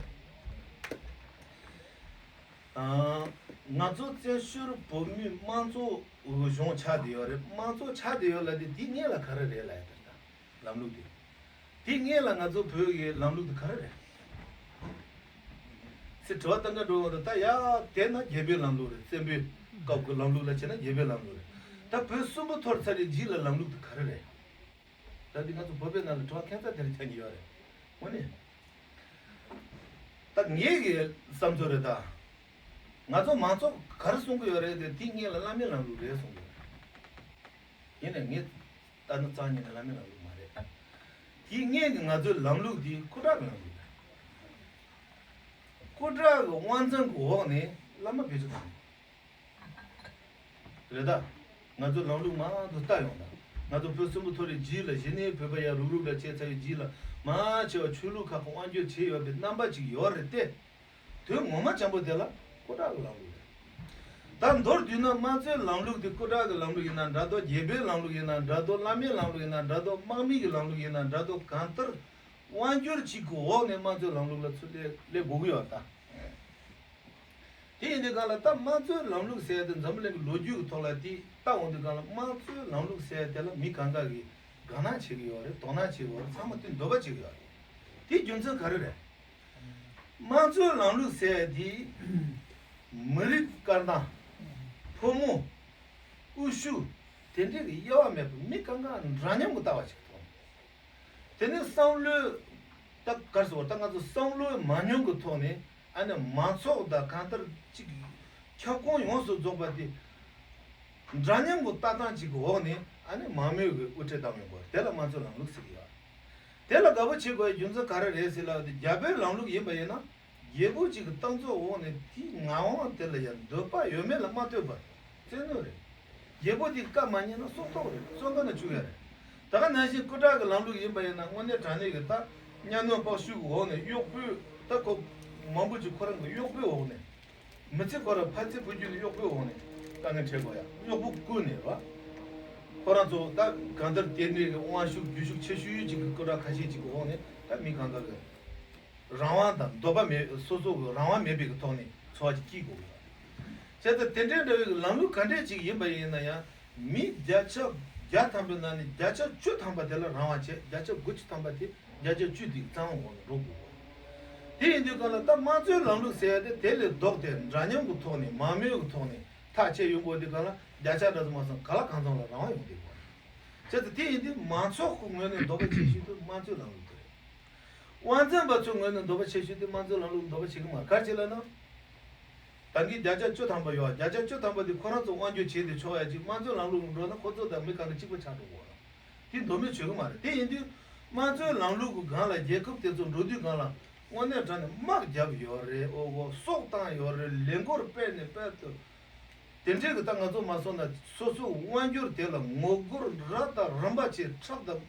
ཨ། ང་ཚོ་བཙན་བྱོལ་བོད་མིའི་དམངས་གཙོ་གཞུང་ཆགས་བསྡད་ཡོད་རེད། དམངས་གཙོ་ཆགས་བསྡད་ཡོད་ལབ་དེ་དེའི་སྔོན་ལ་ག་རེ་རེད་ལབ་ཡ་དེ་ད་ལམ་ལུགས་དེ། དེའི་སྔོན་ལ་ང་ཚོ་བོད་ཀྱི་ལམ་ལུགས་དེ་ག་རེ་རེད། ཚེ་དྲི་བ་བཏང་ག་འགྲོ་བ་དང་ད་ཡ་དེ་ན་རྒྱལ་པོའི་ལམ་ལུགས་རེད། བཙན་པོའི་སྐབས་ཀྱི་ལམ་ལུགས་ལ་བྱས་ན་རྒྱལ་པོའི་ལམ་ལུགས་རེད། ད་བོད་སུན་པོ་འཐོར་ཚར་བའི་རྗེས་ལ་ལམ་ལུགས་དེ་ག་རེ་རེད། ད་འདི་ང་ཚོ་བོད་པའི་ནང་ལ་དྲི་བ་ཁྱད་མཚར་དེ་རིགས་ཆགས་ཀྱི་ཡོད་རེད། དངོས་གནས། ད་ངེད་ཀྱི་བསམ་ཚུལ་རེད་ད། ང་ཚོ་མང་ཚོགས་ག་རེ་གསུང་གི་ཡོད་རེད་དེ་དེའི་སྔོན་ལ་བླ་མའི་ལམ་ལུགས་རེད་གསུང་གི་ཡོད་རེད། ཡིན་ནའི་ངས་ལྟ་ན་རྩ་ཉིད་ནས་བླ་མའི་ལམ་ལུགས་མ་རེད། དེའི་སྔོན་གྱི་ང་ཚོའི་ལམ་ལུགས་དེ་སྐུ་དྲག་གི་ལམ་ལུགས་རེད། སྐུ་དྲག་གི་དབང་འཛིན་གྱི་འོག་ནས་བླ་མ་བེད་སྤྱོད་བཏང་ནས། རེད་ད། ང་ཚོའི་ལམ་ལུགས་མང་དུ་ལྟ་ཡོང་ད། ང་ཚོ་བོད་སུན་པོ་འཐོར་བའི་རྗེས་ལ་གཞི་ནས་བོད་པ་ཡར་རུབ་རུབ་ལ་བྱས་ཚར་བའི་རྗེས་ལ་མང་ཆེ་བ་ཆོས་ལུགས་ཁག་གི་དབང་སྒྱུར་བྱས་ཡོད་པའི་རྣམ་པ་ཅིག་ཡོད་རེད་དེ། དོན་ངོ་མ་འཇམ་པོ་དེ་ལ་སྐུ་དྲག་གི་ལམ་ལུགས་རེད། ད་མདོར་བསྡུས་ན་དམངས་གཙོའི་ལམ་ལུགས་དེ་སྐུ་དྲག་གི་ལམ་ལུགས་ཡིན་ན་འདྲ་འདུག་རྒྱལ་པོའི་ལམ་ལུགས་ཡིན་ན་འདྲ་འདུག་བླ་མའི་ལམ་ལུགས་ཡིན་ན་འདྲ་འདུག་དམག་མི་གི་ལམ་ལུགས་ཡིན་ན་འདྲ་འདུག་གང་ལྟར་དབང་སྒྱུར་གཅིག་གི་འོག་ནས་དམངས་གཙོའི་ལམ་ལུགས་ལ་ཚུར་སླེབས་སླེབས་དགོས་ཀྱི་ཡོད་ད། དེ་ཡིན་དུས་གང་ལ་ད་དམངས་གཙོའི་ལམ་ལུགས་ཟེར་ཡ་དེ་འཛམ་བུ་གླིང་གི་ལོ་རྒྱུས་ཀྱི་ཐོག་ལ་དེ་ལྟ་འོང་དུས་གང་ལ་དམངས་གཙོའི་ལམ་ལུགས་ཟེར་ཡ་དེ་ལ་མི་གང་ག་གིས་དགའ་སྣང་བྱེད་ཀྱི་ཡོད་རེད། དོ་སྣང་བྱེད་ཀྱི་ཡོད་རེད། ཚང་མ་དེ་འདོད་པ་བྱེད་ཀྱི་ཡོད་རེད། དེ་རྒྱུ་མཚན་ག་རེ་རེད། དམངས་གཙོའི་ལམ་ལུགས་ཟེར་ཡ་དེ་མི་རིགས་དཀར་ནག་ཕོ་མོ་དབུ་བཞུགས་དེ་འདྲའི་གི་དབྱེ་བ་མེད་པར་མི་གང་ག་འདྲ་མཉམ་གྱི་ལྟ་བ་ཞིག་མཐོང་། དེ་ནས་བསམ་བློའི་ད་གར་སོང་བ་ད་ང་ཚོ་བསམ་བློའི་མ་ཉམས་ཀྱི་ཐོག་ནས་ཨ་ནི་མང་ཚོགས་དང་གང་ལྟར་གཅིག་ཁྱབ་ཁོངས་ཡོངས་སུ་རྫོགས་པ་དེ་འདྲ་མཉམ་གྱི་ལྟ་སྟངས་གཅིག་གི་འོག་ནས་ཨ་ནི་མང་མོས་ཀྱི་དབུ་ཁྲིད་བདམས་ཡོང་དགོས་དེ་ལ་དམངས་གཙོའི་ལམ་ལུགས་ཟེར་གྱི་ཡོད། དེ་ལ་དགའ་པོ་བྱེད་དགོས་པའི་རྒྱུ་མཚན་ག་རེ་རེད་ཟེར་ལབ་དུས་རྒྱལ་པོའི་ལམ་ལུགས་ཡིན་པ་ཡིན་ན། རྒྱལ་པོ་གཅིག་གི་གཏམ་ཚོགས་འོག་ནས་དེའི་ངག་དབང་དེ་ལ་ཡང་འདོད་པ་ཡོད་མེད་ལ་མ་ལྟོས་པར་བཙན་གནོན་རེད། རྒྱལ་པོ་དེའི་བཀའ་མ་ཉན་ན་སྲོག་ཐོག་རེད། བཙོན་ཁང་ན་བཅུག་ཡ་རེད། ད་ག་ནང་བཞིན་སྐུ་དྲག་གི་ལམ་ལུགས་ཡིན་པ་ཡིན་ན་དངོས་གནས་དྲང་གནས་ཀྱི་ད་གཉའ་གནོན་སྤོབས་ཤུགས་ཀྱི་འོག་ནས་གཡོག་པོའི་ད་ཁོ་མང་པོ་ཅིག་ཁོ་རང་གི་གཡོག་པོའི་འོག་ནས་མི་ཚེ་ཁོ་རང་ཕ་ཚེ་བུ་རྒྱུད་ནས་གཡོག་པོའི་འོག་ནས་དཀའ་ངལ་འཕྲད་དགོས་ཡ། གཡོག་པོ་བཀོལ་ནས་ར། ཁོ་རང་ཚོ་ད་གང་ལྟར་དེ་འདྲའི་གི་དབང་ཤུགས་རྒྱུན་ཤུགས་ཆེ་ཤོས་ཅིག་གི་སྐུ་དྲག་ཁ་ཤས་ཅིག་གི་འོག་ནས་ད་མི་གང་ག་གི་རང་དབང་དང་འདོད་པ་མེད། སོ་སོ་གི་རང་དབང་མེད་པའི་གི་ཐོག་ནས་འཚོ་བ་ཅིག་སྐྱེལ་དགོས་ཀྱི་ཡོད། བྱས་ཙང་དེ་འདྲའི་འདྲ་བའི་གི་ལམ་ལུགས་ག་འདྲས་ཅིག་ཡིན་པ་ཡིན་ན་ཡང་མི་བརྒྱ་ཆ་བརྒྱ་ཐམ་པའི་ནང་ནས་བརྒྱ་ཆ་བཅུ་ཐམ་པ་དེ་ལ་རང་དབང་བྱས། བརྒྱ་ཆ་དགུ་བཅུ་ཐམ་པ་དེ་བརྒྱ་ཆ་བཅུ་དེའི་གི་རྩ་དབང་འོག་ནས་འགྲོ་དགོས་ཀྱི་ཡོད། དེ་ཡིན་དུས་གང་ལ་ད་དམངས་གཙོའི་ལམ་ལུགས་ཟེར་ཡ་དེ་དེ་ལས་ལྡོག་སྟེ་འདྲ་མཉམ་གི་ཐོག་ནས་མང་མོས་གི་ཐོག་ནས་ཐག་བཅད་ཡོང་དགོས་དུས་གང་ལ་བརྒྱ་ཆ་འདྲ་ཚོ་མ་སོང་ག་ལ་གང་འཚམ་ལ་རང་དབང་ཡོང་བསྡད་དགོས། བྱས་ཙང་དེ་ཡིན་དུས་མང་ཚོགས་ཀྱི་ངོས་ནས་འདོད་པ་ཆེ་ཤོས་དེ་དམངས་གཙོའི་ལམ་ལུགས་དེ་རེད། དབང་འཛིན་པ་ཚོའི་ངོས་ནས་འདོད་པ་ཆེ་ཤོས་དེ་དམངས་གཙོའི་ལམ་ལུགས་འདོད་པ་བྱེད་ཀྱི་མ་རེད། ག་རེ་བྱས་ལབ་ན། ད་གིན་བརྒྱ་ཆ་བཅུ་ཐམ་པ་ཡོད། བརྒྱ་ཆ་བཅུ་ཐམ་པ་དེ་ཁོ་རང་ཚོ་དབང་སྒྱུར་བྱས་ཏེ་ཆོག་ཡ་ཅིག་དམངས་གཙོའི་ལམ་ལུགས་ལ་འགྲོ་ན་ཁོ་ཚོ་དང་མི་གང་ག་གཅིག་པ་ཆགས་འགྲོ་གི་རེད། དེ་དོན་མེད་བྱེད་གི་མ་རེད། དེ་ཡིན་དུས་དམངས་གཙོའི་ལམ་ལུགས་ཀྱི་སྒང་ལ་རྒྱལ་ཁབ་དེ་ཚོ་འགྲོ་དུས་སྒང་ལ་དངོས་གནས་དྲང་ནས་དམག་བརྒྱབ་ཡོད་རེད། ཨོ་ཧོ་སྲོག་བཏང་ཡོད་རེད། ལས་འགུལ་སྤེལ་ནས་སྤེལ་ཏེ། དེ་འདྲའི་གི་ད་ང་ཚོ་མ་སོང་ན་སོ་སོའི་དབང་སྒྱུར་དེ་ལ་ངོ་རྒོལ་རབ་དང་རིམ་པ་བྱས། ཁྲག་དང་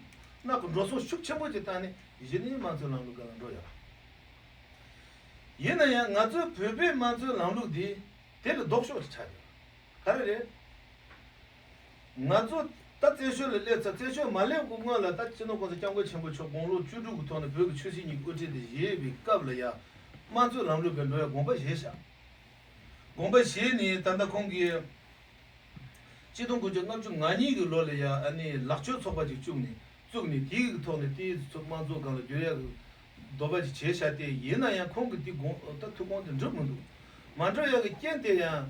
རྣག་གི་འགྲོ་སོང་ཤུགས་ཆེན་པོ་ཅིག་བཏང་ནས་གཞི་ནས་དམངས་གཙོའི་ལམ་ལུགས་སྒང་ལ་འགྲོ་ཡོད། ཡིན་ན་ཡང་ང་ཚོའི་བོད་པའི་དམངས་གཙོའི་ལམ་ལུགས་འདི་དེ་ལས་ལྡོག་ཕྱོགས་ཤིག་ཆགས་ཡོད། ག་རེ་རེད། ང་ཚོ་ད་བཙན་བྱོལ་ལ་སླེབས་ཚར། བཙན་བྱོལ་མ་སླེབས་གོང་སྔོན་ལ་ད་སྤྱི་ནོར་༸གོང་ས་༸སྐྱབས་མགོན་ཆེན་པོ་མཆོག་དགུང་ལོ་བཅུ་དྲུག་གི་ཐོག་ནས་བོད་ཀྱི་ཆོས་སྲིད་གཉིས་ཀྱི་དབུ་ཁྲིད་དེ་བཞེས་པའི་སྐབས་ལ་ཡང་དམངས་གཙོའི་ལམ་ལུགས་སྒང་འགྲོ་ཡ་དགོངས་པ་བཞེས་བཞག་དགོངས་པ་བཞེས་ནས་ད་ལྟ་ཁོང་གིས་གཅིག་སྟོང་དགུ་བརྒྱ་ལྔ་བཅུ་ང་གཉིས་ཀྱི་ལོ་ལ་ཡ་ཨ་ནི་ལག་ཆོས་ཚོགས་པ་ཅིག་བཙུགས་ནས་བཙུགས་ནས་དེའི་ཐོག་ནས་དེའི་ཚོ་དམངས་གཙོ་སྒང་ལ་བསྒྱུར་ཡ་གི་འདོད་པ་ཅིག་བྱས་བཞག་སྟེ། ཡིན་ན་ཡང་ཁོང་གིས་དེ་དགོངས་ད་ཐུགས་དགོངས་དེ་འགྲུབ་མི་འདུག་མ་འགྲུབ་ཡ་གི་རྐྱེན་དེ་ཡང་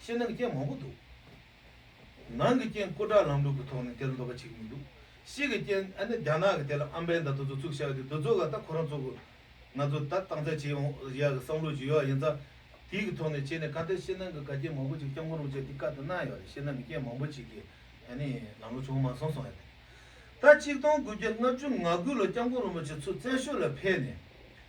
ཕྱི་ནང་གི་རྐྱེན་མང་པོ་འདུག་ནང་གི་རྐྱེན་སྐུ་དྲག་ལམ་ལུགས་ཀྱི་ཐོག་ནས་དེ་ལ་འདོད་པ་བྱེད་ཀྱི་མི་འདུག་ཕྱི་གི་རྐྱེན་ཨ་ནི་རྒྱ་ནག་གི་དེ་ལ་ཨམ་བན་དང་དེ་ཚོ་བཙུགས་བཞག་ཡོད་དེ། དེ་ཚོ་ག་ད་ཁོ་རང་ཚོ་གི་ང་ཚོ་ད་སྟངས་འཛིན་བྱེད་ཡོང་ཡག་གི་བསམ་བློ་ཞིག་ཡོད་ཡིན་ཙང་། དེའི་གི་ཐོག་ནས་བྱས་ནས་ག་དེ་ཕྱི་ནང་གི་འགལ་རྐྱེན་མང་པོ་ཅིག་སྐྱབས་མགོན་རིན་པོ་ཆེ་དེ་བཀའ་དེ་གནང་ཡོད་རེད། ཕྱི་ནང་གི་རྐྱེན་མང་པོ་ཅིག་གིས་ཨ་ནི་ལམ་ལྷོང་བྱུང་མ་སོང་གསུངས་ཡོད་རེད། ད་གཅིག་སྟོང་དགུ་བརྒྱ་ལྔ་བཅུ་ང་དགུ་ལོ་སྐྱབས་མགོན་རིན་པོ་ཆེ་ཚུར་བཙན་བྱོལ་ལ་ཕེབས་ནས།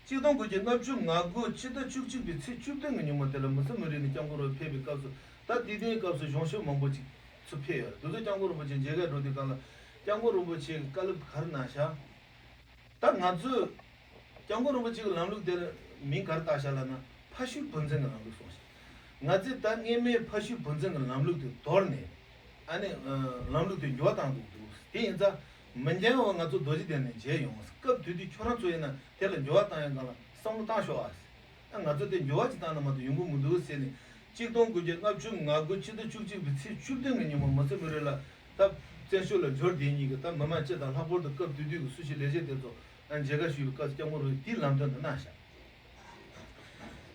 གཅིག་སྟོང་དགུ་བརྒྱ་ལྔ་བཅུ་ང་དགུ་ཕྱི་ཟླ་བཅུ་གཅིག་པའི་ཚེས་བཅུ་བདུན་གྱི་ཉིན་མོ་དེ་ལ་མི་སེར་མུ་རི་ནས་སྐྱབས་མགོན་རིན་པོ་ཆེ་ཕེབས་པའི་སྐབས་སུ། ད་དེ་དུས་སྐབས་སུ་གཞུང་ཞབས་མང་པོ་ཅིག་ཚུར་ཕེབས་ཡོད་རེད། དེ་ཚོ་སྐྱབས་མགོན་རིན་པོ་ཆེ་མཇལ་ཁ་འགྲོ་དུས་སྒང་ལ་སྐྱབས་མགོན་རིན་པོ་ཆེ་གིས་བཀའ་སློབ་ག་རེ་གནང་ཤག་ད་ང་ཚོས་སྐྱབས་མགོན་རིན་པོ་ཆེ་གི་ལམ་ལུགས་དེར་མིང་ག་རེ་བཏགས་ཤག་ལབ་ན། ཕ་ཤུལ་བུ་འཛིན་གྱི་ལམ་ལུགས་གསུངས་ཤག་ང་ཚོས་ད་སྔོན་མའི་ཕ་ཤུལ་བུ་འཛིན་གྱི་ལམ་ལུགས་དེ་དོར་ནས། ཨ་ནི་ལམ་ལུགས་དེ་འགྱུར་བ་བཏང་འདུག་འདུག་དེ་ཡིན་ཙང་མི་འགྱངས་པར་ང་ཚོ་རྡོ་རྗེ་གདན་ནས་མཇལ་ཡོང་། སྐབས་དེ་དུས་ཁྱོད་རང་ཚོ་ཡིན་ན་དེ་ལ་འགྱུར་བ་བཏང་ཡག་སྒང་ལ་བསམ་བློ་བཏང་ཤོག་ཨ། ང་ཚོ་དེ་འགྱུར་བ་ཅིག་བཏང་ན་མ་གཏོགས་ཡོང་གི་མི་འདུག་ཟེར་ནས། གཅིག་སྟོང་དགུ་བརྒྱ་ལྔ་བཅུ་ང་དགུ་ཕྱི་ཟླ་བཅུ་གཅིག་པའི་ཚེས་བཅུ་བདུན་གྱི་ཉིན་མོ་མི་སེར་མུ་རི་ལ་ད་བཙན་བྱོལ་ལ་འབྱོར་དེ་ཉིད་ཀྱི་ད་མི་མང་སྤྱི་དང་། ལྷག་པར་དུ་སྐབས་དེ་དུས་ཀྱི་སུ་ཞིག་ལས་བྱེད་དེ་ཚོ་ཨ་མཇལ་ཁ་ཞུས་པའི་སྐབས་སུ་སྐྱབས་མགོན་རིན་པོ་ཆེ་དེའི་ལམ་སྟོན་དུ་གནང་ཤག་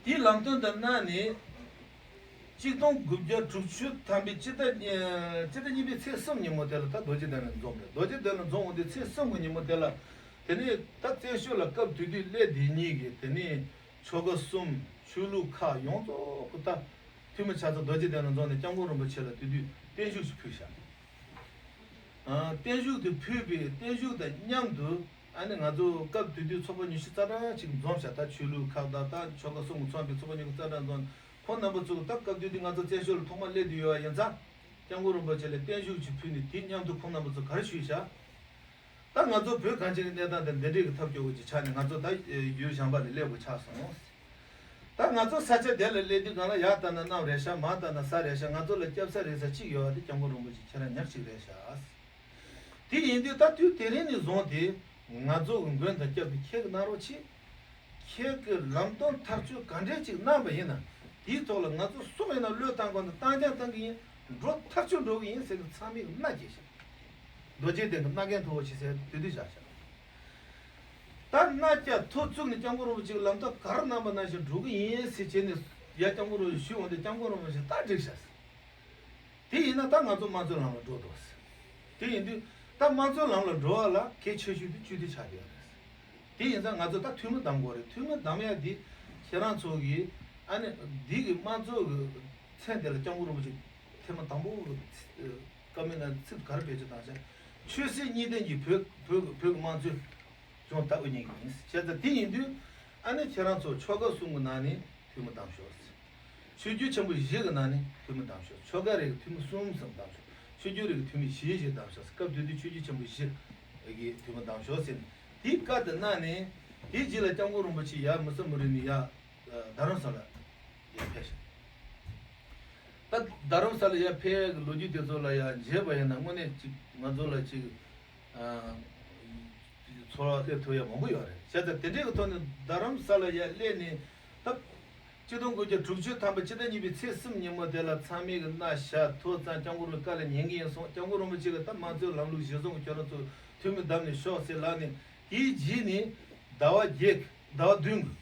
དེའི་ལམ་སྟོན་དུ་གནང་ནས། གཅིག་སྟོང་དགུ་བརྒྱ་དྲུག་ཅུ་ཐམ་པའི་སྤྱི་ཟླ་ཉི་སྤྱི་ཟླ་གཉིས་པའི་ཚེས་གསུམ་ཉིན་མོ་དེ་ལ་ད་རྡོ་རྗེ་གདན་ལ་འཛོམས་རེད། རྡོ་རྗེ་གདན་ལ་འཛོམས་འོང་དུས་ཚེས་གསུམ་གྱི་ཉིན་མོ་དེ་ལ། དེ་ནས་ད་བཙན་བྱོལ་ལ་སྐབས་དེ་དུས་སླེབས་དེ་ཉིད་ཀྱི་དེ་ནས་ཆོལ་ཁ་གསུམ་ཆོས་ལུགས་ཁག་ཡོངས་རྫོགས་ཀྱི་ད་འཐུས་མི་ཆ་ཚང་རྡོ་རྗེ་གདན་ལ་འཛོམས་ནས་སྐྱབས་མགོན་རིན་པོ་ཆེ་ལ་དེ་དུས་བརྟན་བཞུགས་ཤིག་ཕུལ་ཤག་ཨ། བརྟན་བཞུགས་དེ་ཕུལ་བའི་བརྟན་བཞུགས་དང་མཉམ་དུ། ཨ་ནི་ང་ཚོ་སྐབས་དེ་དུས་ཚོགས་པ་ཉི་ཤུ་རྩ་གྲངས་ཅིག་འཛོམས་ཤག་ད་ཆོས་ལུགས་ཁག་དང་ད་ཆོལ་ཁ་གསུམ་གྱིས་མཚོན་པའི་ཚོགས་པ་ཉི་ཤུ་རྩ་གྲངས་འཛོམས། ཁོང་རྣམ་པ་ཚོ་ད་སྐབས་དེ་དུས་ང་ཚོ་བཙན་བྱོལ་ལ་ཐོག་མར་སླེབས་དུས་ཡོད་པ་ཡིན་ཙང་། སྐྱབས་མགོན་རིན་པོ་ཆེ་ལ་བརྟན་བཞུགས་ཅིག་ཕུལ་ནས། དེ་མཉམ་དུ་ཁོང་རྣམ་པ་ཚོ་ག་རེ་ཞུས་ཤག་ད་ང་ཚོ་བོད་གངས་ཅན་གྱི་གནས་སྟངས་དེ་འདི་འདྲའི་གི་ཐབས་སྐྱོ་བོ་ཅིག་ཆགས་ནས། ང་ཚོ་ད་ཡུལ་གཞན་པ་ལ་སླེབས་དགོས་ཆགས་སོང་། ད་ང་ཚོ་ས་ཆ་དེ་ལ་སླེབས་དུས་སྒང་ལ་ཡར་ལྟ་ན་གནམ་རེད་ཤག་མར་ལྟ་ན་ས་རེད་ཤག་ང་ཚོ་ལ་སྐྱབས་ས་རེད་ས་གཅིག་ཡོད་པ་དེ་སྐྱབས་མགོན་རིན་པོ་ཆེ་ཁྱེད་རང་ཉག་གཅིག་རེད་ཤག་དེ་ཡིན་དུས་ད་དུས་དེ་རིང་ནས་བཟུང་སྟེ་ང་ཚོ་གི་མགོན་དང་སྐྱབས་དེ་ཁྱེད་ཀྱིས་གནང་རོགས་གྱིས། ཁྱེད་ཀྱིས་ལམ་སྟོན་ཐག་གཅོད་ག་འདྲས་ཅིག་གནང་པ་ཡིན་ན། དེའི་ཐོག་ལ་ང་ཚོ་སུ་ཡིན་ན་བློས་བཏང་དགོས་ན་བཏང་ཀྱང་བཏང་གི་ཡིན། འགྲོ་ཐག་ཆོད་འགྲོ་གི་ཡིན་ཟེར་ནས་ཚང་མས་མནའ་སྐྱེལ་ཤག་རྡོ་རྗེ་གདན་གྱི་མནའ་གན་མཐོ་བོ་ཞིག་ཟེར་དེ་དུས་བཞག་ཤག་ད་མནའ་བསྐྱལ་ཐོ་བཙུགས་ནས་སྐྱབས་མགོན་རིན་པོ་ཆེ་གི་ལམ་སྟོན་ག་རེ་གནང་པ་ནང་བཞིན་འགྲོ་གི་ཡིན་ཟེར་བྱས་ནས་ཡ་སྐྱབས་མགོན་རིན་པོ་ཆེ་ཞུས་འོང་དུས་སྐྱབས་མགོན་རིན་པོ་ཆེ་ད་འགྲིག་ཤག་ཟེར། དེ་ཡིན་ན་ད་ང་ཚོ་དམངས་གཙོའི་ལམ་ལ་འགྲོ་འདུག་ཟེར། དེ་ཡིན་དུས་ད་དམངས་གཙོའི་ལམ་ལ་འགྲོ་བ་ལ་གལ་ཆེ་ཤོས་དེ་སྤྱི་འཐུས་ཆགས་བསྡད་ཡོད་རེད་ཟེར། དེ་ཡིན་ཙང་ང་ཚོ་ད་འཐུས་མི་གདམ་དགོས་རེད། འཐུས་མི་གདམ་ཡ་དེ་ཁྱེད་རང་ཚོ་གིས་ཨ་ནི་འདི་གི་དམངས་གཙོ་གི་མཚན་དེ་ལ་སྐྱབས་མགོན་རིན་པོ་ཆེ་ཐེངས་མ་དང་པོ་གི་བཀའ་མོལ་ནང་ཚིག་ག་རེ་བེད་སྤྱོད་བཏང་ཤག་ཆོས་སྲིད་གཉིས་ལྡན་གྱི་བོད་བོད་བོད་ཀྱི་དམངས་གཙོའི་ལྗོངས་ད་དབུ་བརྙེས་ཀྱི་ཡིན་ཟེར། བྱས་ཙང་དེ་ཡིན་དུས་ཨ་ནི་ཁྱེད་རང་ཚོ་ཆོལ་ཁ་གསུམ་གྱི་ནང་ནས་འཐུས་མི་གདམ་ཤོག་ཟེར། ཆོས་བརྒྱུད་ཆེན་པོ་བཞི་གི་ནང་ནས་འཐུས་མི་གདམ་ཤོག་ཆོལ་ཁ་རེ་གི་འཐུས་མི་གསུམ་གསུམ་གདམ་ཤོག་ཆོས་བརྒྱུད་རེ་གི་འཐུས་མི་བཞི་བཞི་གདམ་ཤོག་སྐབས་དེ་དུས་ཆོས་བརྒྱུད་ཆེན་པོ་བཞི་གི་འཐུས་མི་གདམ་ཤོག་ཟེར་ནས་དེའི་བཀའ་དེ་གནང་ནས། དེའི་རྗེས་ལ་སྐྱབས་མགོན་རིན་པོ་ཆེ་ཡར་མི་ས་མུ་རི་ནས་ཡར་རྡ་རམ་ས་ལ་ཡར་ཕེབས་ཤག་ད་རྡ་རམ་ས་ལ་ཡར་ཕེབས་ཡག་གི་ལོ་རྒྱུས་དེ་ཚོ་ལ་ཡར་མཇལ་བ་ཡིན་ན། དངོས་གནས་ཅིག་ང་ཚོ་ལ་ཅིག་ཚོར་བ་སླེབས་ཐུབ་ཡ་མང་པོ་ཡོད་རེད། བྱས་ཙང་དེ་འདྲའི་གི་ཐོག་ནས་རྡ་རམ་ས་ལ་ཡར་སླེབས་ནས་ད་གཅིག་སྟོང་དགུ་བརྒྱ་དྲུག་ཅུ་ཐམ་པ་སྤྱི་ཟླ་གཉིས་པའི་ཚེས་གསུམ་ཉིན་མོ་དེ་ལ་ཚང་མས་གི་མནའ་བཞག་ཐུབ་ཙང་སྐྱབས་མགོན་རིན་པོ་ཆེ་བཀའ་ལན་ཉན་གི་ཡིན་གསུངས། སྐྱབས་མགོན་རིན་པོ་ཆེ་གི་ད་དམངས་གཙོའི་ལམ་ལུགས་གཞིར་བཟུང་གི་ཁྱོད་རང་ཚོ་འཐུས་མི་བདམས་ནས་ཤོག་ཟེར་ལབ་ནས། དེའི་རྗེས་ནས་ཟླ་བ་བརྒྱད་ཟླ་བ་བདུན་གི་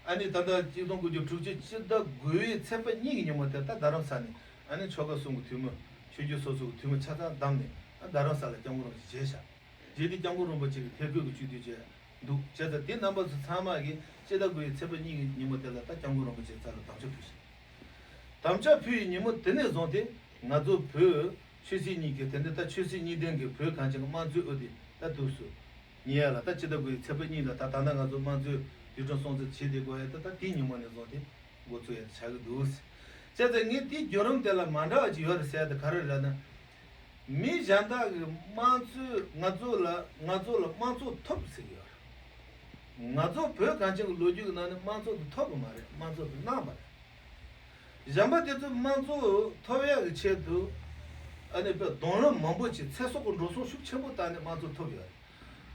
ཨ་ནི་ད་ལྟ་གཅིག་སྟོང་དགུ་བརྒྱ་དྲུག་ཅུ་སྤྱི་ཟླ་དགུ་པའི་ཚེས་པ་གཉིས་ཀྱི་ཉིན་མོ་དེ་ད་རྡ་རམ་ས་ནས་ཨ་ནི་ཆོལ་ཁ་གསུམ་གྱི་འཐུས་མི་ཆོས་བརྒྱུད་སོ་སོ་གི་འཐུས་མི་ཆ་ཚང་བདམས་ནས་ཨ་རྡ་རམ་ས་ལ་སྐྱབས་མགོན་རིན་པོ་ཆེ་མཇལ་ཤག་རྗེས་དེ་སྐྱབས་མགོན་རིན་པོ་ཆེ་གི་ཐད་བསྐོས་ཀྱི་སྤྱི་འཐུས་བཅས་འདུག་བྱས་ཙང་དེ་རྣམ་པ་ཚོ་ཚང་མ་གིས་སྤྱི་ཟླ་དགུ་པའི་ཚེས་པ་གཉིས་ཀྱི་ཉིན་མོ་དེ་ལ་ད་སྐྱབས་མགོན་རིན་པོ་ཆེའི་རྩ་ལ་དམ་ཆོས་ཕུལ་ཤག་དམ་བཅའ་ཕུལ་བའི་ཉིན་མོ་དེ་ནས་བཟུང་སྟེ་ང་ཚོ་བོད་ཆོས་སྲིད་གཉིས་ཀྱི་དེ་འདྲ་ད་ཆོས་སྲིད་གཉིས་ལྡན་གྱི་བོད་གངས་ཅན་གྱི་དམངས་གཙོའི་དབུ་དེ་ད་དུས་སུ་ཉེ་ཡ་ལ་ད་སྤྱི་ཟླ་དགུ་པའི་ཚེས་པ་གཉིས་ལ་ད་ད་ལྟ་ང་ཚོ་དམངས་གཙོའི་དུས་དྲན་སྲུང་བརྩི་བྱེད་བསྡད་དགོས་ཡ་ད་ད་དེའི་ཉིན་མོ་ནས་བཟུང་སྟེ་འགོ་ཚུགས་ཡ་ཆགས་ཀྱི་འདུག་བྱས་ཙང་ངས་དེའི་བརྒྱུད་རིམ་དེ་ལ་མ་འདྲ་བ་ཅིག་ཡོད་རེད་ཟེར་ཡ་དེ་ག་རེ་རེད་ལབ་ན། མི་གཞན་དག་གིས་དམངས་གཙོའི་ང་ཚོ་ལ་ང་ཚོ་ལ་དམངས་གཙོ་ཐོབ་ཟེར་གྱི་ཡོད་རེད། ང་ཚོ་བོད་གངས་ཅན་གྱི་ལོ་རྒྱུས་ཀྱི་ནང་ནས་དམངས་གཙོ་དེ་ཐོབ་གི་མ་རེད། དམངས་གཙོ་དེ་གནང་བ་རེད། གཞན་པ་དེ་ཚོས་དམངས་གཙོ་ཐོབ་ཡག་གི་ཆེད་དུ་ཨ་ནི་དཔེ་གདོང་ལེན་མང་པོ་ཅིག་ཚེ་སྲོག་གི་འགྲོ་སོང་ཤུགས་ཆེན་པོ་བཏང་ནས་དམངས་གཙོ་ཐོབ་ཡོད་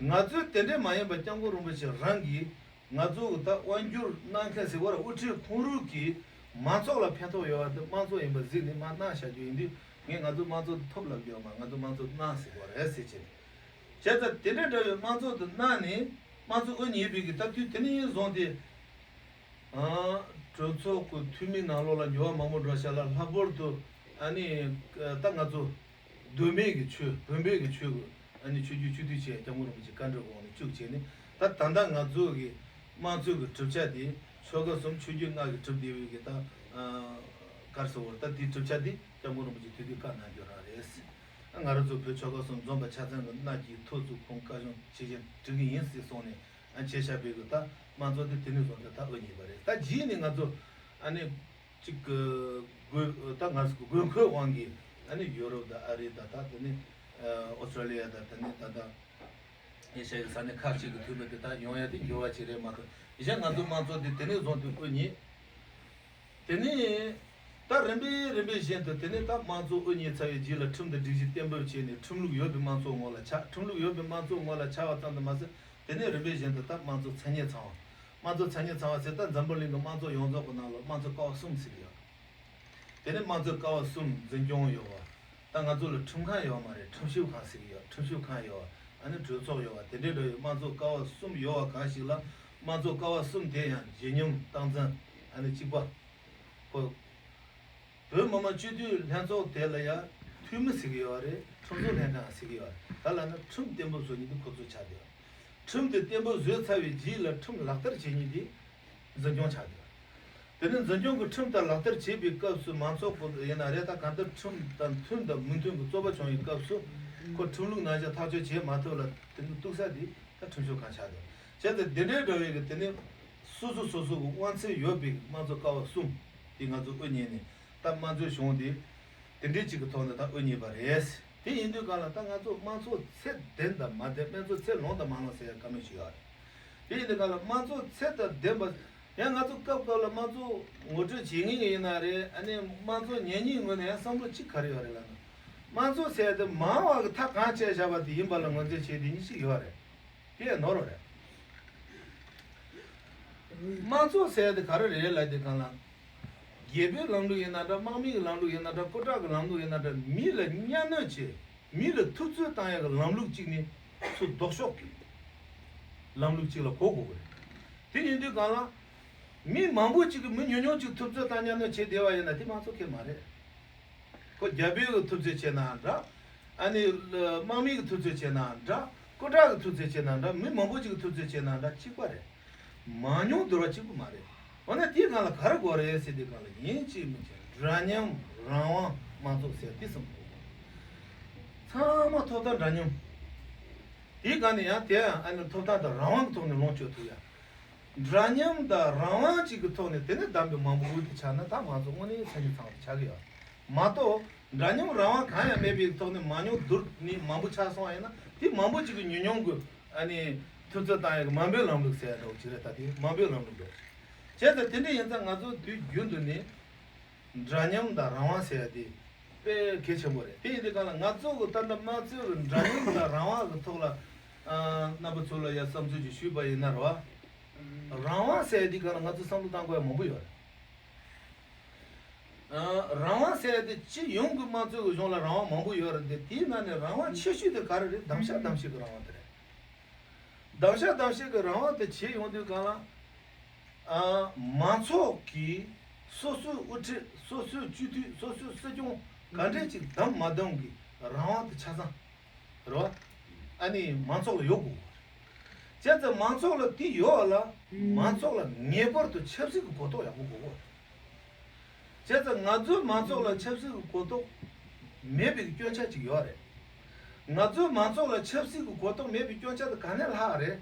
རེད། ང་ཚོའི་དེ་འདྲས་མ་ཡིན་པ་སྐྱབས་མགོན་རིན་པོ་ཆེ་རང་གིས་ང་ཚོ་གི་ད་དབང་སྒྱུར་གནང་མཁན་ཟེར་བ་ར་དབུ་ཁྲིད་ཁོང་རང་གིས་མང་ཚོགས་ལ་ཕན་ཐོགས་ཡོད་པ་དེ་དམངས་གཙོ་ཡིན་པ་གཟིགས་ནས་མར་གནང་བཞག་རྒྱུ་ཡིན་དུས་ངས་ང་ཚོ་དམངས་གཙོ་དེ་ཐོབ་ལབ་རྒྱུ་ཡོད་མ་རེད། ང་ཚོ་དམངས་གཙོ་གནང་ཟེར་བ་རེད་ཟེར་བྱས། བྱས་ཙང་དེ་འདྲ་འདྲ་བའི་དམངས་གཙོ་དེ་གནང་ནས་དམངས་གཙོ་དབུ་བརྙེས་པའི་གི་ད་དུས་དེ་ནས་བཟུང་སྟེ། ཨ། གྲོས་ཚོགས་ཀྱི་འཐུས་མི་ནང་ལོགས་ལ་འགྱུར་བ་མང་པོ་འགྲོ་བཞག་ལ་ལྷག་པར་དུ་ཨ་ནི་ད་ང་ཚོ་གདོད་མའི་གི་ཆོས་བོད་པའི་གི་ཆོས་ཀྱི་ཨ་ནི་ཆོས་བརྒྱུད་སྤྱི་འཐུས་བྱས་སྐྱབས་མགོན་རིན་པོ་ཆེ་བཀའ་འདྲི་འོག་ནས་བཅུག་བྱས་ནས་ད་ད་ལྟ་ང་ཚོ་གི་དམངས་གཙོའི་གི་གྲུབ་ཆ་དེ་ཆོལ་ཁ་གསུམ་ཆོས་བརྒྱུད་ལྔ་གི་གྲུབ་བསྡད་པའི་གི་ད་ག་རེ་ཟེར་བ་ད་དེའི་གྲུབ་ཆ་དེ་སྐྱབས་མགོན་རིན་པོ་ཆེ་དུས་དུས་བཀའ་གནང་རྒྱུ་རང་རེད། ང་རང་ཚོ་བོད་ཆོལ་ཁ་གསུམ་འཛོམས་པ་ཆ་ཚང་གི་མནའ་སྐྱེལ་ཐུགས་གཙོ་ཁོང་བཀའ་གཞུང་ཇི་བཞིན་སྒྲུབ་ཀྱི་ཡིན་ཟེར་གསུངས་ནས། ཨ་བྱས་བཞག་པའི་གི་ད་དམངས་གཙོ་དེ་དེ་ནས་བཟུང་སྟེ་ད་དབུ་བརྙེས་པ་རེད། ད་རྗེས་ནས་ང་ཚོ་ཨ་ནི་གཅིག་གི་དགོས་ད་ང་ཚོ་དགོས་མཁོའི་དབང་གིས་ཨ་ནི་ཡོ་རོབ་དང་ཨ་རི་དང་ད་དེ་ནས་ཨོ་སི་ཀྲོ་ལི་ཡ་དང་དེ་ནས་ད་ད་ཨེ་ཤ་ཡའི་ས་གནས་ཁག་ཅིག་གི་འཐུས་མི་དེ་ད་ཡོང་ཡ་དེ་འགྱུར་བ་ཅིག་རེད་མ་གཏོགས་གཞན་ང་ཚོ་དམངས་གཙོ་དེ་དེ་ནས་བཟུང་སྟེ་དབུ་བརྙེས། དེ་ནས་ད་རིམ་པས་རིམ་པས་བཞིན་དུ་དེ་ནས་ད་དམངས་གཙོ་དབུ་བརྙེས་ཚར་བའི་རྗེས་ལ་ཁྲིམས་དང་སྒྲིག་གཞི་གཏན་འབེབས་བྱས་ནས་ཁྲིམས་ལུགས་ཡོད་པའི་དམངས་གཙོ་ངོས་ལ་ཆགས། ཁྲིམས་ལུགས་ཡོད་པའི་དམངས་གཙོ་ངོས་ལ་ཆགས་པ་ཙམ་དུ་མ་ཟད། དེ་ནས་རིམ་པས་བཞིན་དུ་ད་དམངས་གཙོ་མཚན་ཉིད་ཚང་བ། དམངས་གཙོ་མཚན་ཉིད་ཚང་བ་ཟེར་ད་འཛམ་བུ་གླིང་གི་དམངས་གཙོ་ཡོངས་རྫོགས་ཀྱི་ནང་ལ་དམངས་གཙོ་ཀ་བ་གསུམ་ཟེར་གྱི་ཡོད། དེ་ནས་དམངས་གཙོ་ཀ་བ་གསུམ་འཛིན་སྐྱོང་ཡོད་པ། ད་ང་ཚོ་ལ་ཁྲིམས་ཁང་ཡོད་མ་རེད། ཁྲིམས་ཞིབ་ཁང་ཟེར་གྱི་ཡོད། ཁྲིམས་ཞིབ་ཁང་ཡོད་པ། ཨ་ནི་གྲོས་ཚོགས་ཡོད་པ། དེ་འདྲའི་འདྲ་བའི་དམངས་གཙོ་ཀ་བ་གསུམ་ཡོད་པ་གང་ཞིག་ལ་དམངས་གཙོ་ཀ་བ་གསུམ་དེ་ཡང་བརྗིད་ཉམས་སྟངས་འཛིན་ཨ་ནི་གཅིག་པ། ཁོ། བོད་མི་མང་སྤྱི་འཐུས་ལྷན་ཚོགས་དེ་ལ་ཡང་འཐུས་མི་ཟེར་གྱི་ཡོད་རེད། ཁྲིམས་བཟོ་ལྷན་ཁང་ཟེར་གྱི་ཡོད་རེད། ད་ལབ་ན་ཁྲིམས་གཏན་འབེབས་བཟོ་མཁན་དེ་ཁོ་ཚོ་ཆགས་བསྡད་ཡོད། ཁྲིམས་དེ་གཏན་འབེབས་བཟོས་ཚར་བའི་རྗེས་ལ་ཁྲིམས་ལག་བསྟར་བྱེད་མཁན་དེ་འཛིན་སྐྱོང་ཆགས་བསྡད་ཡོད། དེ་ནས་འཛིན་སྐྱོང་གི་ཁྲིམས་དེ་ལག་བསྟར་བྱེད་པའི་སྐབས་སུ་མང་ཚོགས་ཀྱི་ཡིན་ན་རེད། ད་གང་ལྟར་ཁྲིམས་དང་མཐུན་དང་མི་མཐུན་གྱི་རྩོད་པ་བྱུང་བའི་སྐབས་སུ་ཁོ་ཁྲིམས་ལུགས་ནང་བཞིན་ཐག་གཅོད་བྱེད་མ་ཐུབ་ལ་དེ་ནི་གཏུག་ས་དེ་ད་ཁྲིམས་ཞིབ་ཁང་ཆགས་བསྡད་ཡོད། བྱས་ཙང་དེ་འདྲའི་འདྲ་བའི་གི་དེ་ནི། སོ་སོ་སོ་སོ་གི་དབང་ཚད་ཡོད་པའི་དམངས་གཙོ་ཀ་བ་གསུམ་དེ་ང་ཚོ་དབུ་བརྙེས་ནས་ད་དམངས་གཙོའི་གཞུང་དེ་དེ་འདྲའི་ཅིག་གི་ཐོག་ནས་ད་དབུ་བརྙེས་པ་རེད། དེ་ཡིན་དུས་གང་ལ་ད་ང་ཚོ་དམངས་གཙོ་ཚད་ལྡན་དང་མ་ལྡན། དམངས་གཙོ་ཚད་ལོངས་དང་མ་ལོངས་ཟེར་ཡ་བཀའ་མོལ་ཞིག་ཡོད་རེད། དེ་ཡིན་དུས་གང་ལ་དམངས་གཙོ་ཚད་དང་ལྡན་པ་ཡང་ང་ཚོ་སྐབས་སྐབས་ལ་དམངས་གཙོ་ངོ་སྤྲོད་བྱེད་མཁན་གྱི་ཡིན་ན་རེད། ཨ་ནི་དམངས་གཙོ་ཉན་མཁན་ངོས་ནས་ཡང་བསམ་བློ་གཅིག་ག་རེ་ཡོད་རེད་ལབ་ན། དམངས་གཙོ་ཟེར་ཡ་དེ་མང་བ་གི་མཐའ་གང་བཅད་བཞག་པ་དེ་ཡིན་པ་ལ་ངོས་འཛིན་བྱེད་དེ་གཉིས་ཤིག་ཡོད་རེད། དེ་ནོར་བ་རེད། དམངས་གཙོ་ཟེར་ཡ་དེ་ག་རེ་རེད་ལབ་དུས་གང་ལ། རྒྱལ་པོའི་ལམ་ལུགས་ཡིན་ན་འདྲ། དམག་མིའི་ལམ་ལུགས་ཡིན་ན་འདྲ། སྐུ་དྲག་གི་ལམ་ལུགས་ཡིན་ན་འདྲ། མི་ལ་གཉའ་གནོན་བྱེད། མི་ལ་ཐུབ་ཚོད་བཏང་ཡ་གི་ལམ་ལུགས་གཅིག་ནི་ཚུར་ལྡོག་ཕྱོགས་ཀྱི་ལམ་ལུགས་གཅིག་ལ་གོ་དགོས་པ་རེད། དེ་ཡིན་དུས་གང་ལ། མི་མང་པོ་གཅིག་གིས་མི་ཉུང་ཉུང་གཅིག་ཐུབ་ཚོད་བཏང་གཉའ་གནོན་བྱེད་བསྡད་པ་ཡིན་ན་དེ་དམངས་གཙོ་ཁེ་མ་རེད། ཁོ་རྒྱལ་པོའི་གི་ཐུབ་ཚོད་བྱས་ནའང་འདྲ། ཨ་ནི་དམག་མིའི་གི་ཐུབ་ཚོད་བྱས་ནའང་འདྲ། སྐུ་དྲག་གི་ཐུབ་ཚོད་བྱས་ནའང་འདྲ། མི་མང་པོ་ཅིག་གི་ཐུབ་ཚོད་བྱས་ནའང་འདྲ། གཅིག་པ་རེད། མང་ཉུང་བསྡུར་བ་གཅིག་པུ་མ་རེད། འོ་ན་དེའི་སྒང་ལ་ག་རེ་དགོས་རེད་ཟེར་དུས་སྒང་ལ་ཡིན་གཅིག་མིན་གཅིག་འདྲ་མཉམ་རང་དབང་དམངས་གཙོ་ཟེར་དེ་གསུམ་དགོས། ཚང་མ་ཐོབ་ཐང་འདྲ་མཉམ། དེའི་སྒང་ནས་ཡང་དེ་ཡང་ཨ་ནི་ཐོབ་ཐང་དང་རང་དབང་གི་ཐོག་ནས་ལོངས་སྤྱོད་ཐུབ་ཡ། འདྲ་མཉམ་དང་རང་དབང་གཅིག་གི་ཐོག་ནས་དེ་ནས་བདམས་པའི་མང་པོ་འོས་བསྡུ་ཆགས་ན་ད་ང་ཚོ་དངོས་གནས་མཚན་ཉིད་ཚང་བ་ཆགས་ཀྱི་ཡོད་མ་གཏོགས། འདྲ་མཉམ་རང་དབང་གང་ཡང་མེད་པའི་ཐོག་ནས་མང་ཉུང་བསྡུར་ནས་མང་པོ་ཆགས་སོང་བ་ཡིན་ན་དེ་མང་པོ་གཅིག་གི་ཉུང་ཉུང་གི་ཨ་ནི་ཐུབ་ཚོད་བཏང་ཡག་གི་མང་པོའི་ལམ་ལུགས་ཟེར་ཡ་འདྲ་བོ་ཅིག་རེད། ད་དེ་མང་པོའི་ལམ་ལུགས་འདྲ་བོ་ཅིག་བྱས་ཙང་དེ་འདྲ་ཡིན་ཙང་ང་ཚོ་དུས་རྒྱུན་དུ་ནས་འདྲ་མཉམ་དང་རང་དབང་ཟེར་ཡ་དེ་དཔེ་གལ་ཆེན་པོ་རེད། དེ་ཡིན་དུས་གང་ལ་ང་ཚོ་གི་ད་ལྟ་དམངས་གཙོའི་གི་འདྲ་མཉམ་དང་རང་དབང་གི་ཐོག་ལ་ཨ་རྣམ་པ་ཚོ་ལ་ཡ་བསམ་ཚུལ་ཅིག་ཞུས་པ་ཡིན་ན་རེད་བ། རང་དབང་ཟེར་ཡ་དེ་གང་ལ་ང་ཚོ་བསམ་བློ་བཏང་དགོས་ཡ་མང་པོ་ཡོད་རེད། ཨ། རང་དབང་ཟེར་ཡ་དེ་སྤྱི་ཡོངས་ཀྱི་དམངས་གཙོའི་གི་གཞུང་ལ་རང་དབང་མང་པོ་ཡོད་རེད་དེ། དེའི་ནང་ནས་རང་དབང་ཆེ་ཤོས་དེ་ག་རེ་རེད། གདམ་གཤིས་གདམ་གཤིས་ཀྱི་རང་དབང་དེ་རེད། གདམ་གཤིས་གདམ་གཤིས་ཀྱི་རང་དབང་དེ་བྱེད་ཡོང་དུས་གང་ལ། ཨ། མང་ཚོགས་ཀྱིས་སོ་སོའི་དབུ་ཁྲིད། སོ་སོའི་སྤྱི་འཐུས། སོ་སོའི་སྲིད་སྐྱོང་ག་འདྲས་ཅིག་བདམས་མ་བདམས་ཀྱི་རང་དབང་དེ་ཆ་ཚང་རེད་བ། ཨ་ནི་མང་ཚོགས་ལ་ཡོད་དགོས། བྱས་ཙང་མང་ཚོགས་ལ་དེ་ཡོད་ལ། མང་ཚོགས་ལ་ངེས་པར་དུ་ཆབ་སྲིད་ཀྱི་གོ་རྟོགས་ཡག་པོ་དགོས། བྱས་ཙང་ང་ཚོའི་མང་ཚོགས་ལ་ཆབ་སྲིད་ཀྱི་གོ་རྟོགས་མེད་པའི་སྐྱོན་ཆ་ཅིག་ཡོད་རེད། ང་ཚོའི་མང་ཚོགས་ལ་ཆབ་སྲིད་ཀྱི་གོ་རྟོགས་མེད་པའི་སྐྱོན་ཆ་དེ་ག་ནས་ལྷག་རེད།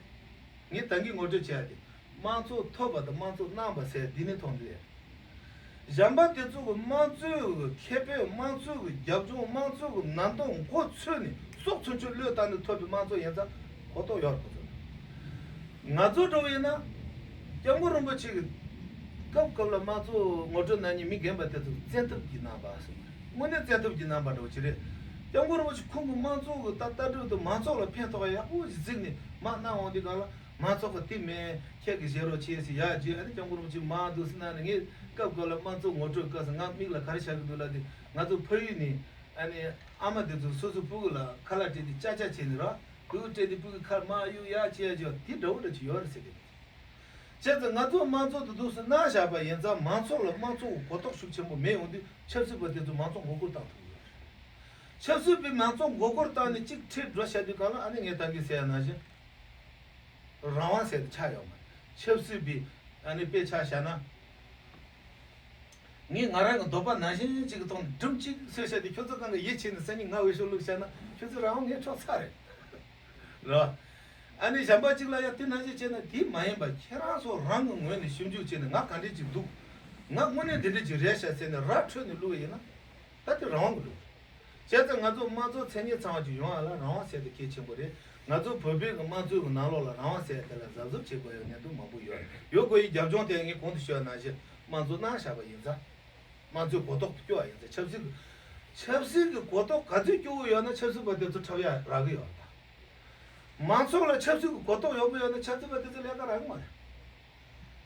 ངས་ད་གིན་ངོ་སྤྲོད་བྱས་ཏེ། དམངས་གཙོ་ཐོབ་པ་དང་དམངས་གཙོ་གནང་བ་ཟེར་འདི་ནས་མཐོང་གི་རེད། གཞན་པ་དེ་ཚོ་གི་དམངས་གཙོའི་གི་ཁེ་ཕན། དམངས་གཙོའི་གི་རྒྱབ་ལྗོངས། དམངས་གཙོའི་གི་ནང་དོན་མགོ་ཚོས་ནས་སྲོག་ཚུན་ཆོད་བློས་བཏང་ནས་ཐོབ་པའི་དམངས་གཙོ་ཡིན་ཙང་གོ་རྟོགས་ཡོད་རེད་ཁོ་ཚོ། ང་ཚོ་འདྲ་བོ་ཡིན་ན། སྐྱབས་མགོན་རིན་པོ་ཆེ་གི་སྐབས་སྐབས་ལ་དམངས་གཙོ་ངོ་སྤྲོད་གནང་མཁན་མི་རྒན་པ་དེ་ཚོ་བཙན་ཐབས་ཀྱིས་གནང་པ་ཟེར། དངོས་གནས་བཙན་ཐབས་ཀྱིས་གནང་པ་འདྲ་བོ་ཅིག་རེད། སྐྱབས་མགོན་རིན་པོ་ཆེ་ཁོང་གི་དམངས་གཙོ་གི་ད་ལྟ་གྲུབ་དང་མང་ཚོགས་ལ་ཕན་ཐོགས་ཡག་པོ་ཞིག་གཟིགས་ནས་མར་གནང་འོང་དུས་སྒང་ལ། མང་ཚོགས་ཀྱིས་དེ་མིན་ཁྱེད་ཀྱིས་བཞེས་རོགས་བྱས་ཟེར་ཡར་བརྗོད། ཨ་ནི་སྐྱབས་མགོན་རིན་པོ་ཆེ་མར་འདུག་སེ་གནང་ནས། ངས་སྐབས་སྐབས་ལ་དམངས་གཙོ་ངོ་སྤྲོད་སྐབས་སུ་ང་མིག་ལ་ག་རེ་ཤར་གྱི་འདུག་ལབ་དུས། ང་ཚོ་ཕ་ཡུལ་ནས་ཨ་ནི་ཨ་མ་དེ་ཚོ་སོ་སོའི་སྤུ་གུ་ལ་ཁ་ལག་སྤྲད་དེ་ཅག་ཅག་བྱས་ནས་ར། སྤུ་གུ་སྤྲད་དེ་སྤུ་གུ་ཁ་མར་གཡུག་ཡར་བྱས་བྱས་དེ་འདྲ་བོ་འདྲ་ཅིག་ཡོད་རེད་ཟེར་གི་འདུག་བྱས་ཙང་ང་ཚོ་དམངས་གཙོ་དེ་འདུག་སེ་གནང་བཞག་པ་ཡིན་ཙང་མང་ཚོགས་ལ་དམངས་གཙོ་གི་གོ་རྟོགས་ཤུགས་ཆེན་པོ་མེད་ཡོང་དུས་ཆབ་སྲིད་པ་དེ་ཚོ་མང་གཙོ་མགོ་སྐོར་བཏང་ཐུབ་ཀྱི་ཡོད་རེད། ཆབ་སྲིད་པས་མང་གཙོ་མགོ་སྐོར་བཏང་ནས་གཅིག་ཁྲིད་འགྲོ་བྱ་དུས་སྒང་ལ། ཨ་ནི་ངས་ད་གིན་ཟེར་ཡ་ནང་བཞིན། རང་དབང་ཟེར་དེ་ཆགས་ཡོད་མ་རེད། ཆབ་སྲིད་པའི་ཨ་ནི་དཔེ་ཆ་བཞག་ན། ངས་ང་རང་གི་འདོད་པ་ནང་བཞིན་གཅིག་གི་ཐོག་ནས་སྒྲུབ་ཅིག་ཟེར་བཤད་དེ། ཁྱོད་ཚོ་གང་གི་ཡིད་ཆེས་ནས་སང་ཉིན་ང་འོས་ཤོག་བླུགས་བཞག་ན་ཁྱོད་ཚོ་རང་དབང་ངས་འཕྲོག་ཚར་རེད། རེད་བ། ཨ་ནི་གཞན་པ་གཅིག་ལ་ཡང་དེ་ནང་བཞིན་བྱས་ན། དེ་མ་ཡིན་པ་ཁྱེད་རང་ཚོ་རང་གི་ངོས་ནས་ཞིབ་འཇུག་བྱས་ནས་ང་ག་འདྲས་ཅིག་འདུག་ང་དངོས་གནས་འདི་འདྲས་ཅིག་རེད་ཤག་ཟེར་ནས་ར་འཕྲོད་ནས་བླུགས་པ་ཡིན་ན། ད་དེ་རང་དབང་གི་ལུགས་རེད། བྱས་ཙང་ང་ཚོ་དམངས་གཙོ་མཚན་ཉིད་ཚང་བ་ཅིག་ཡོང་བ་ལ་རང་དབང་ཟེར་དེ་གལ་ཆེན་པོ་རེད། ང་ཚོ་བོད་པའི་གི་དམངས་གཙོའི་གི་ནང་ལོགས་ལ་རང་དབང་ཟེར་དེ་ལ་གཟབ་གཟབ་བྱེད་དགོས་ཡ་གནད་དོན་མང་པོ་ཡོད། ཡོད་དགོས་ཡའི་རྒྱབ་ལྗོངས་དེ་ངས་གོང་དུ་ཞུས་པ་ནང་བཞིན་དམངས་གཙོ་གནང་བཞག་པ་ཡིན་ཙང་། དམངས་གཙོའི་གོ་རྟོགས་སྐྱོ་བ་ཡིན་ཙང་། ཆབ་སྲིད་ཀྱི་ཆབ་སྲིད་ཀྱི་གོ་རྟོགས་ག་ཚོད་སྐྱོ་བོ་ཡོད་ན་ཆབ་སྲིད་པ་དེ་ཚོ་འཁྲབ་ཡ་རག་གི་ཡོད་ད། མང་ཚོགས་ལ་ཆབ་སྲིད་ཀྱི་གོ་རྟོགས་ཡོད་པོ་ཡོད་ན་ཆབ་སྲིད་པ་དེ་ཚོ་ལས་ཀ་རག་གི་མ་རེད།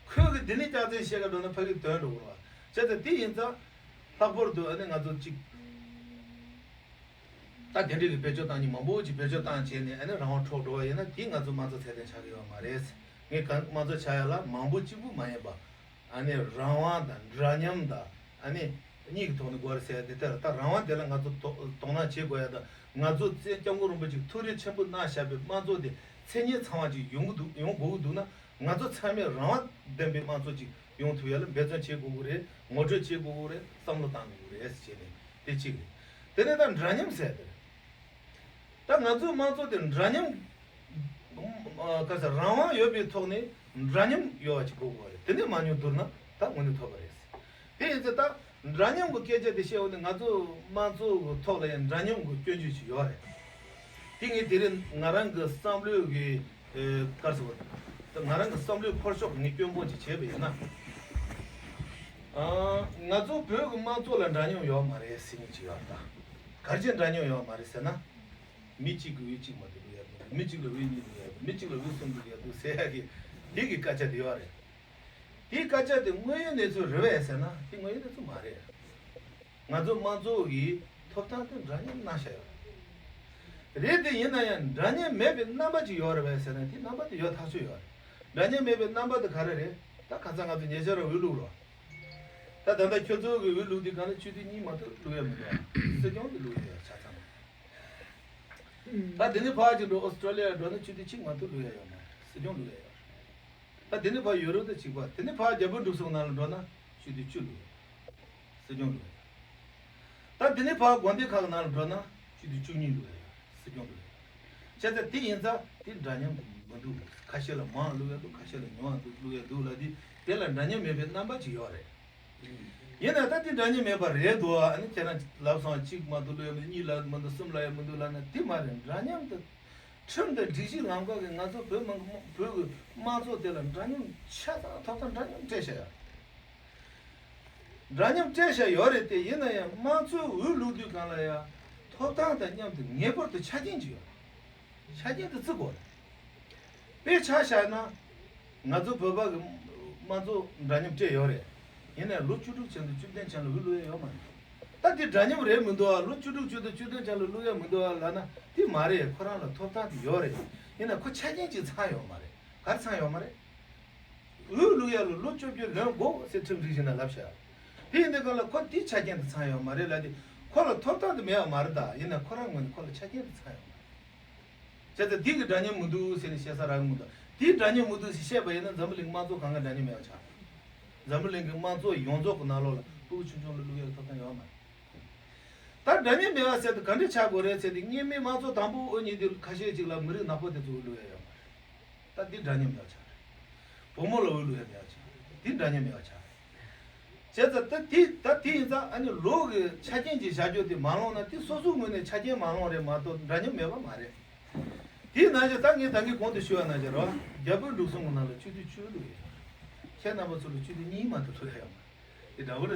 ཁོས་གི་འདི་ནས་སྐྱག་རྫུན་བཤད་ག་འགྲོ་ན་ཕ་གི་དོན་འགྲོ་གི་རེད་བ། བྱས་ཙང་དེ་ཡིན་ཙང་། ལྷག་པར་དུ་ཨ་ནི་ང་ཚོ་གཅིག་ད་དེ་འདྲའི་གི་བེད་སྤྱོད་བཏང་མཁན་མང་པོ་ཅིག་བེད་སྤྱོད་བཏང་བྱས་ནས་ཨ་ནི་རང་དབང་འཕྲོག་འགྲོ་བ་ཡིན་ན། དེ་ང་ཚོ་དམངས་གཙོ་ཚད་ལྡན་ཆགས་ཀྱི་ཡོད་མ་རེད། ངས་གང་དམངས་གཙོ་ཆགས་ཡ་ལ་མང་པོ་གཅིག་པུ་མ་ཡིན་པ། ཨ་ནི་རང་དབང་དང་འདྲ་མཉམ་དང་། ཨ་ནི་གཉིས་ཀྱི་ཐོག་ནས་དགོས་རེད་ཟེར་ཡ་དེ་ལྟར། ད་རང་དབང་དེ་ལ་ང་ཚོ་དོ་དོ་སྣང་བྱེད་དགོས་ཡ་དང་། ང་ཚོ་བཙན་སྐྱབས་མགོན་རིན་པོ་ཆེས་ཐུགས་རེ་ཆེན་པོ་གནང་བཞག་པའི་དམངས་གཙོ་དེ་མཚན་ཉིད་ཚང་བ་ཅིག་ཡོང་གི་འདུག་ཡོང་དགོས་ཀྱི་འདུག་ན། ང་ཚོ་ཚང་མས་རང་དབང་ལྡན་པའི་དམངས་གཙོ་ཅིག་ཡོང་ཐུབ་ཡ་ལ་འབད་བརྩོན་བྱེད་དགོས་ཀྱི་རེད། ངོ་སྤྲོད་བྱེད་དགོས་ཀྱི་རེད། བསམ་བློ་བཏང་དགོས་ཀྱི་རེད་ཟེར་བྱས་ནས་དེ་གཅིག་རེད། དེ་ནས་ད་འདྲ་མཉམ་ཟེར་དེ་རེད། ད་ང་ཚོའི་དམངས་གཙོ་དེ་འདྲ་མཉམ། ཨ། ག་ས་རང་དབང་ཡོད་པའི་ཐོག་ནས་འདྲ་མཉམ་ཡོད་པ་ཅིག་དགོས་ཀྱི་རེད། དེ་ནས་མ་མྱོང་བསྡུར་ན་ད་དངོས་གནས་ཐོབ་པ་རེད། དེ་ཡིན་ཚེ་ད་འདྲ་མཉམ་གྱི་སྐད་ཆ་དེ་བཤད་འོང་དུས་ང་ཚོ་དམངས་གཙོ་གི་ཐོག་ལ་ཡང་འདྲ་མཉམ་གྱི་སྐྱོན་བརྗོད་ཅིག་ཡོད་རེད། དེ་ངས་དེ་རིང་ང་རང་གི་བསམ་བློའི་གི་ཨེ། ག་རེ་ཟེར་བ། ད་ང་རང་གི་བསམ་བློའི་འཁོར་ཕྱོགས་ངས་སྐྱོན་སྤོང་ཅིག་བྱས་པ་ཡིན་ན། ཨ། ང་ཚོ་བོད་ཀྱི་དམངས་གཙོ་ལ་འདྲ་མཉམ་ཡོད་མ་རེད་ཟེར་མཁན་ཅིག་ཡོད་ད། ག་རེ་བྱས་འདྲ་མཉམ་ཡོད་མ་རེད་ཟེར་ན། མི་གཅིག་གིས་འོས་གཅིག་མ་གཏོགས་བླུག་ཡ་མི་འདུག་མི་གཅིག་ལ་འོས་གཉིས་བླུག་ཡ་འདུག་མི་གཅིག་ལ་འོས་གསུམ་བླུག་ཡ་འདུག་ཟེར་ཡ་གི་དེ་གི་སྐད་ཆ་དེ་ཡོད་རེད། དེའི་སྐད་ཆ་དེ་དངོས་ཡོད་གནས་ཚུལ་རེད་པས་ཟེར་ན་དེ་དངོས་ཡོད་གནས་ཚུལ་མ་རེད། ང་ཚོ་དམངས་གཙོ་གི་ཐོབ་ཐང་དེ་འདྲ་མཉམ་གནང་བཞག་ཡོད་རེད། རེད་དེ་ཡིན་ན་ཡང་འདྲ་མཉམ་མེད་པའི་རྣམ་པ་ཅིག་ཡོད་རེད་པས་ཟེར་ན་དེ་རྣམ་པ་དེ་ཡོད་ཐག་ཆོད་ཡོད་རེད། འདྲ་མཉམ་མེད་པའི་རྣམ་པ་དེ་ག་རེ་རེད། ད་ཁ་སང་ང་ཚོ་ཉེ་ཆར་འོས་བླུགས་རོགས། ད་ད་ལྟ་ཁྱོད་ཚོ་གི་འོས་བླུགས་དུས་སྒང་ལ་སྤྱི་འཐུས་གཉིས་མ་གཏོགས་བླུག་ཡ་མི་འདུག་སྲིད་སྐྱོང་དེ་བླུག་ཡ་ཡོད་ཆ་ཚང་། ད་དེ་ནས་ཕར་ཅིག་འགྲོ། ཨོ་སི་ཀྲོ་ལི་ཡ་འགྲོ་ན་སྤྱི་འཐུས་གཅིག་མ་གཏོགས་བླུག་ཡ་ཡོད་མ་རེད། སྲིད་སྐྱོང་བླུག་ཡ་ཡོད་རེད། ད་དེ་ནས་ཕར་ཡོ་རོབ་དང་གཅིག་པ། དེ་ནས་ཕར་རྒྱ་བོད་འབྲུག་གསུམ་ནང་ལ་འགྲོ་ན་སྤྱི་འཐུས་བཅུ་བླུག་ཡ་ཡོད་རེད། སྲིད་སྐྱོང་བླུག་ཡ་ཡོད་རེད། ད་དེ་ནས་ཕར་དགོན་སྡེ་ཁག་གི་ནང་ལ་འགྲོ་ན་སྤྱི་འཐུས་བཅུ་གཉིས་བླུག་ཡ་ཡོད་རེད། སྲིད་སྐྱོང་བླུག་ཡ་ཡོད་རེད། བྱས་ཙང་དེ་ཡིན་ཙང་དེ་འདྲ་མཉམ་དུ་མི་འདུག་ཁ་ཤས་ལ་མང་བླུག་ཡ་འདུག་ཁ་ཤས་ལ་ཉུང་བ་འདུག་བླུག་ཡ་འདུག་ལབ་དུས་དེ་ལ་འདྲ་མཉམ་མེད་པའི་རྣམ་པ་ཅིག་ཡོད་རེད། ཡིན་ན་ད་དེ་འདྲ་མཉམ་མེད་པ་རེད་འདུག་ཨ་ནི་ཁྱེད་རང་ལབ་སོང་། གཅིག་མ་གཏོགས་བླུག་ཡ་མི་འདུག་གཉིས་ལབ་མི་འདུག་གསུམ་ལབ་ཡ་མི་འདུག་ལབ་ན་དེ་མ་རེད། འདྲ་མཉམ་དུ་ཁྲིམས་དང་སྒྲིག་གཞི་ལམ་ཁ་གིས་ང་ཚོ་བོད་མི་བོད་ཀྱི་དམངས་གཙོ་དེ་ལ་འདྲ་མཉམ་ཆ་ཚང་ཐོབ་ཐང་འདྲ་མཉམ་སྤྲད་བཞག་ཡོད་རེད། འདྲ་མཉམ་སྤྲད་བཞག་ཡོད་རེད་དེ། ཡིན་ན་ཡང་དམངས་གཙོའི་འོས་བླུག་དུས་སྒང་ལ་ཡང་ཐོབ་ཐང་དང་མཉམ་དུ་ངེས་པར་དུ་ཆ་རྐྱེན་ཅིག་ཡོད་རེད། ཆ་རྐྱེན་དེ་བརྩི་དགོས་རེད། དཔེ་ཆ་བཞག་ན། ང་ཚོ་བོད་པ་གི་དམངས་གཙོ་འདྲ་མཉམ་སྤྲད་ཡོད་རེད། ཡིན་ནའི་ལོ་བཅུ་དྲུག་ཚུན་དུ་བཅུ་བདུན་ཚན་ལ་འོས་བླུག་ཡ་ཡོད་མ་རེད། ད་དེ་འདྲ་མཉམ་རེད་མི་འདུག་ཨ། ལོ་བཅུ་དྲུག་ཚུན་དུ་བཅུ་བདུན་ཚན་ལ་བླུག་ཡ་མི་འདུག་ཨ་ལབ་ན་དེ་མ་རེད། ཁོ་རང་ལ་ཐོབ་ཐང་དེ་ཡོད་རེད། ཡིན་ན་ཁོ་ཆ་རྐྱེན་ཅིག་ཚང་ཡོད་མ་རེད། ག་རེ་ཚང་ཡོད་མ་རེད། འོས་བླུག་ཡ་ལ་ལོ་བཅོ་བརྒྱད་ལོན་དགོས་ཟེར་ཁྲིམས་སྒྲིག་གཞི་ནང་ལབ་བཞག་དེ་ཡིན་དུས་སྒང་ལ་ཁོ་དེའི་ཆ་རྐྱེན་དེ་ཚང་ཡོད་མ་རེད་ལབ་དུས་ཁོ་ལ་ཐོབ་ཐང་དེ་མེད་པ་མ་རེད་ད། ཡིན་ན་ཁོ་རང་ངོས་ནས་ཁོ་ལ་ཆ་རྐྱེན་དེ་ཚང་ཡོད་མ་རེད། བྱས་ཙང་དེ་གི་འདྲ་མཉམ་མི་འདུག་ཟེར་ནས་བཤད་ས་རག་གི་མི་འདུག་དེའི་འདྲ་མཉམ་མི་འདུག་ཟེར་བཤད་པ་ཡིན་ན་འཛམ་བུ་གླིང་དམངས་གཙོ་གང་ག་འདྲ་མཉམ་མེད་པ་ཆགས། འཛམ་བུ་གླིང་གི་དམངས་གཙོ་ཡོངས་རྫོགས་ཀྱི་ནང་ལོགས་ལ་ ཕྲུ་གུ་ཆུང་ཆུང་ལ་བླུག་ཡག་ཐོབ་ཐང་ཡོད་མ་རེད། ད་འདྲ་མཉམ་མེད་པ་ཟེར་དུས་ག་འདྲ་ཆགས་དགོས་རེད་ཟེར་དུས། སྔོན་མའི་དམངས་གཙོ་དང་པོ་འོས་གཉིས་དེ་ཁ་ཤས་ཅིག་ལ་མི་རིགས་ནག་པོ་དེ་ཚོ་བླུག་ཡག་ཡོད་མ་རེད། ད་འདི་འདྲ་མཉམ་མེད་པ་ཆགས་རེད། བུ་མོ་ལ་འོས་བླུག་ཡག་མེད་པ་ཆགས་རེད། འདི་འདྲ་མཉམ་མེད་པ་ཆགས་རེད། བྱས་ཙང་ད་དེ་ད་དེ་ཡིན་ཙང་ཨ་ནི་ལོ་གི་ཆ་རྐྱེན་གྱི་བྱ་སྤྱོད་དེ་མ་ལོངས་ན། དེ་སོ་སོའི་ངོས་ནས་ཆ་རྐྱེན་མ་ལོངས་རེད་མ་གཏོགས་འདྲ་མཉམ་མེད་པ་མ་རེད། དེའི་ནང་བཞིན་ད་ངས་ད་གིན་གོང་དུ་ཞུས་པ་ནང་བཞིན་རོ། རྒྱ་བོད་འབྲུག་གསུམ་གྱི་ནང་ལ་སྤྱི་འཐུས་བཅུ་བླུག་ཡོད། ཁྱེད་རྣམ་པ་ཚོ་ལ་སྤྱི་འཐུས་གཉིས་མ་གཏོགས་བླུག་ཡོད་མ་རེད། དེ་འདྲ་བོ་ལ་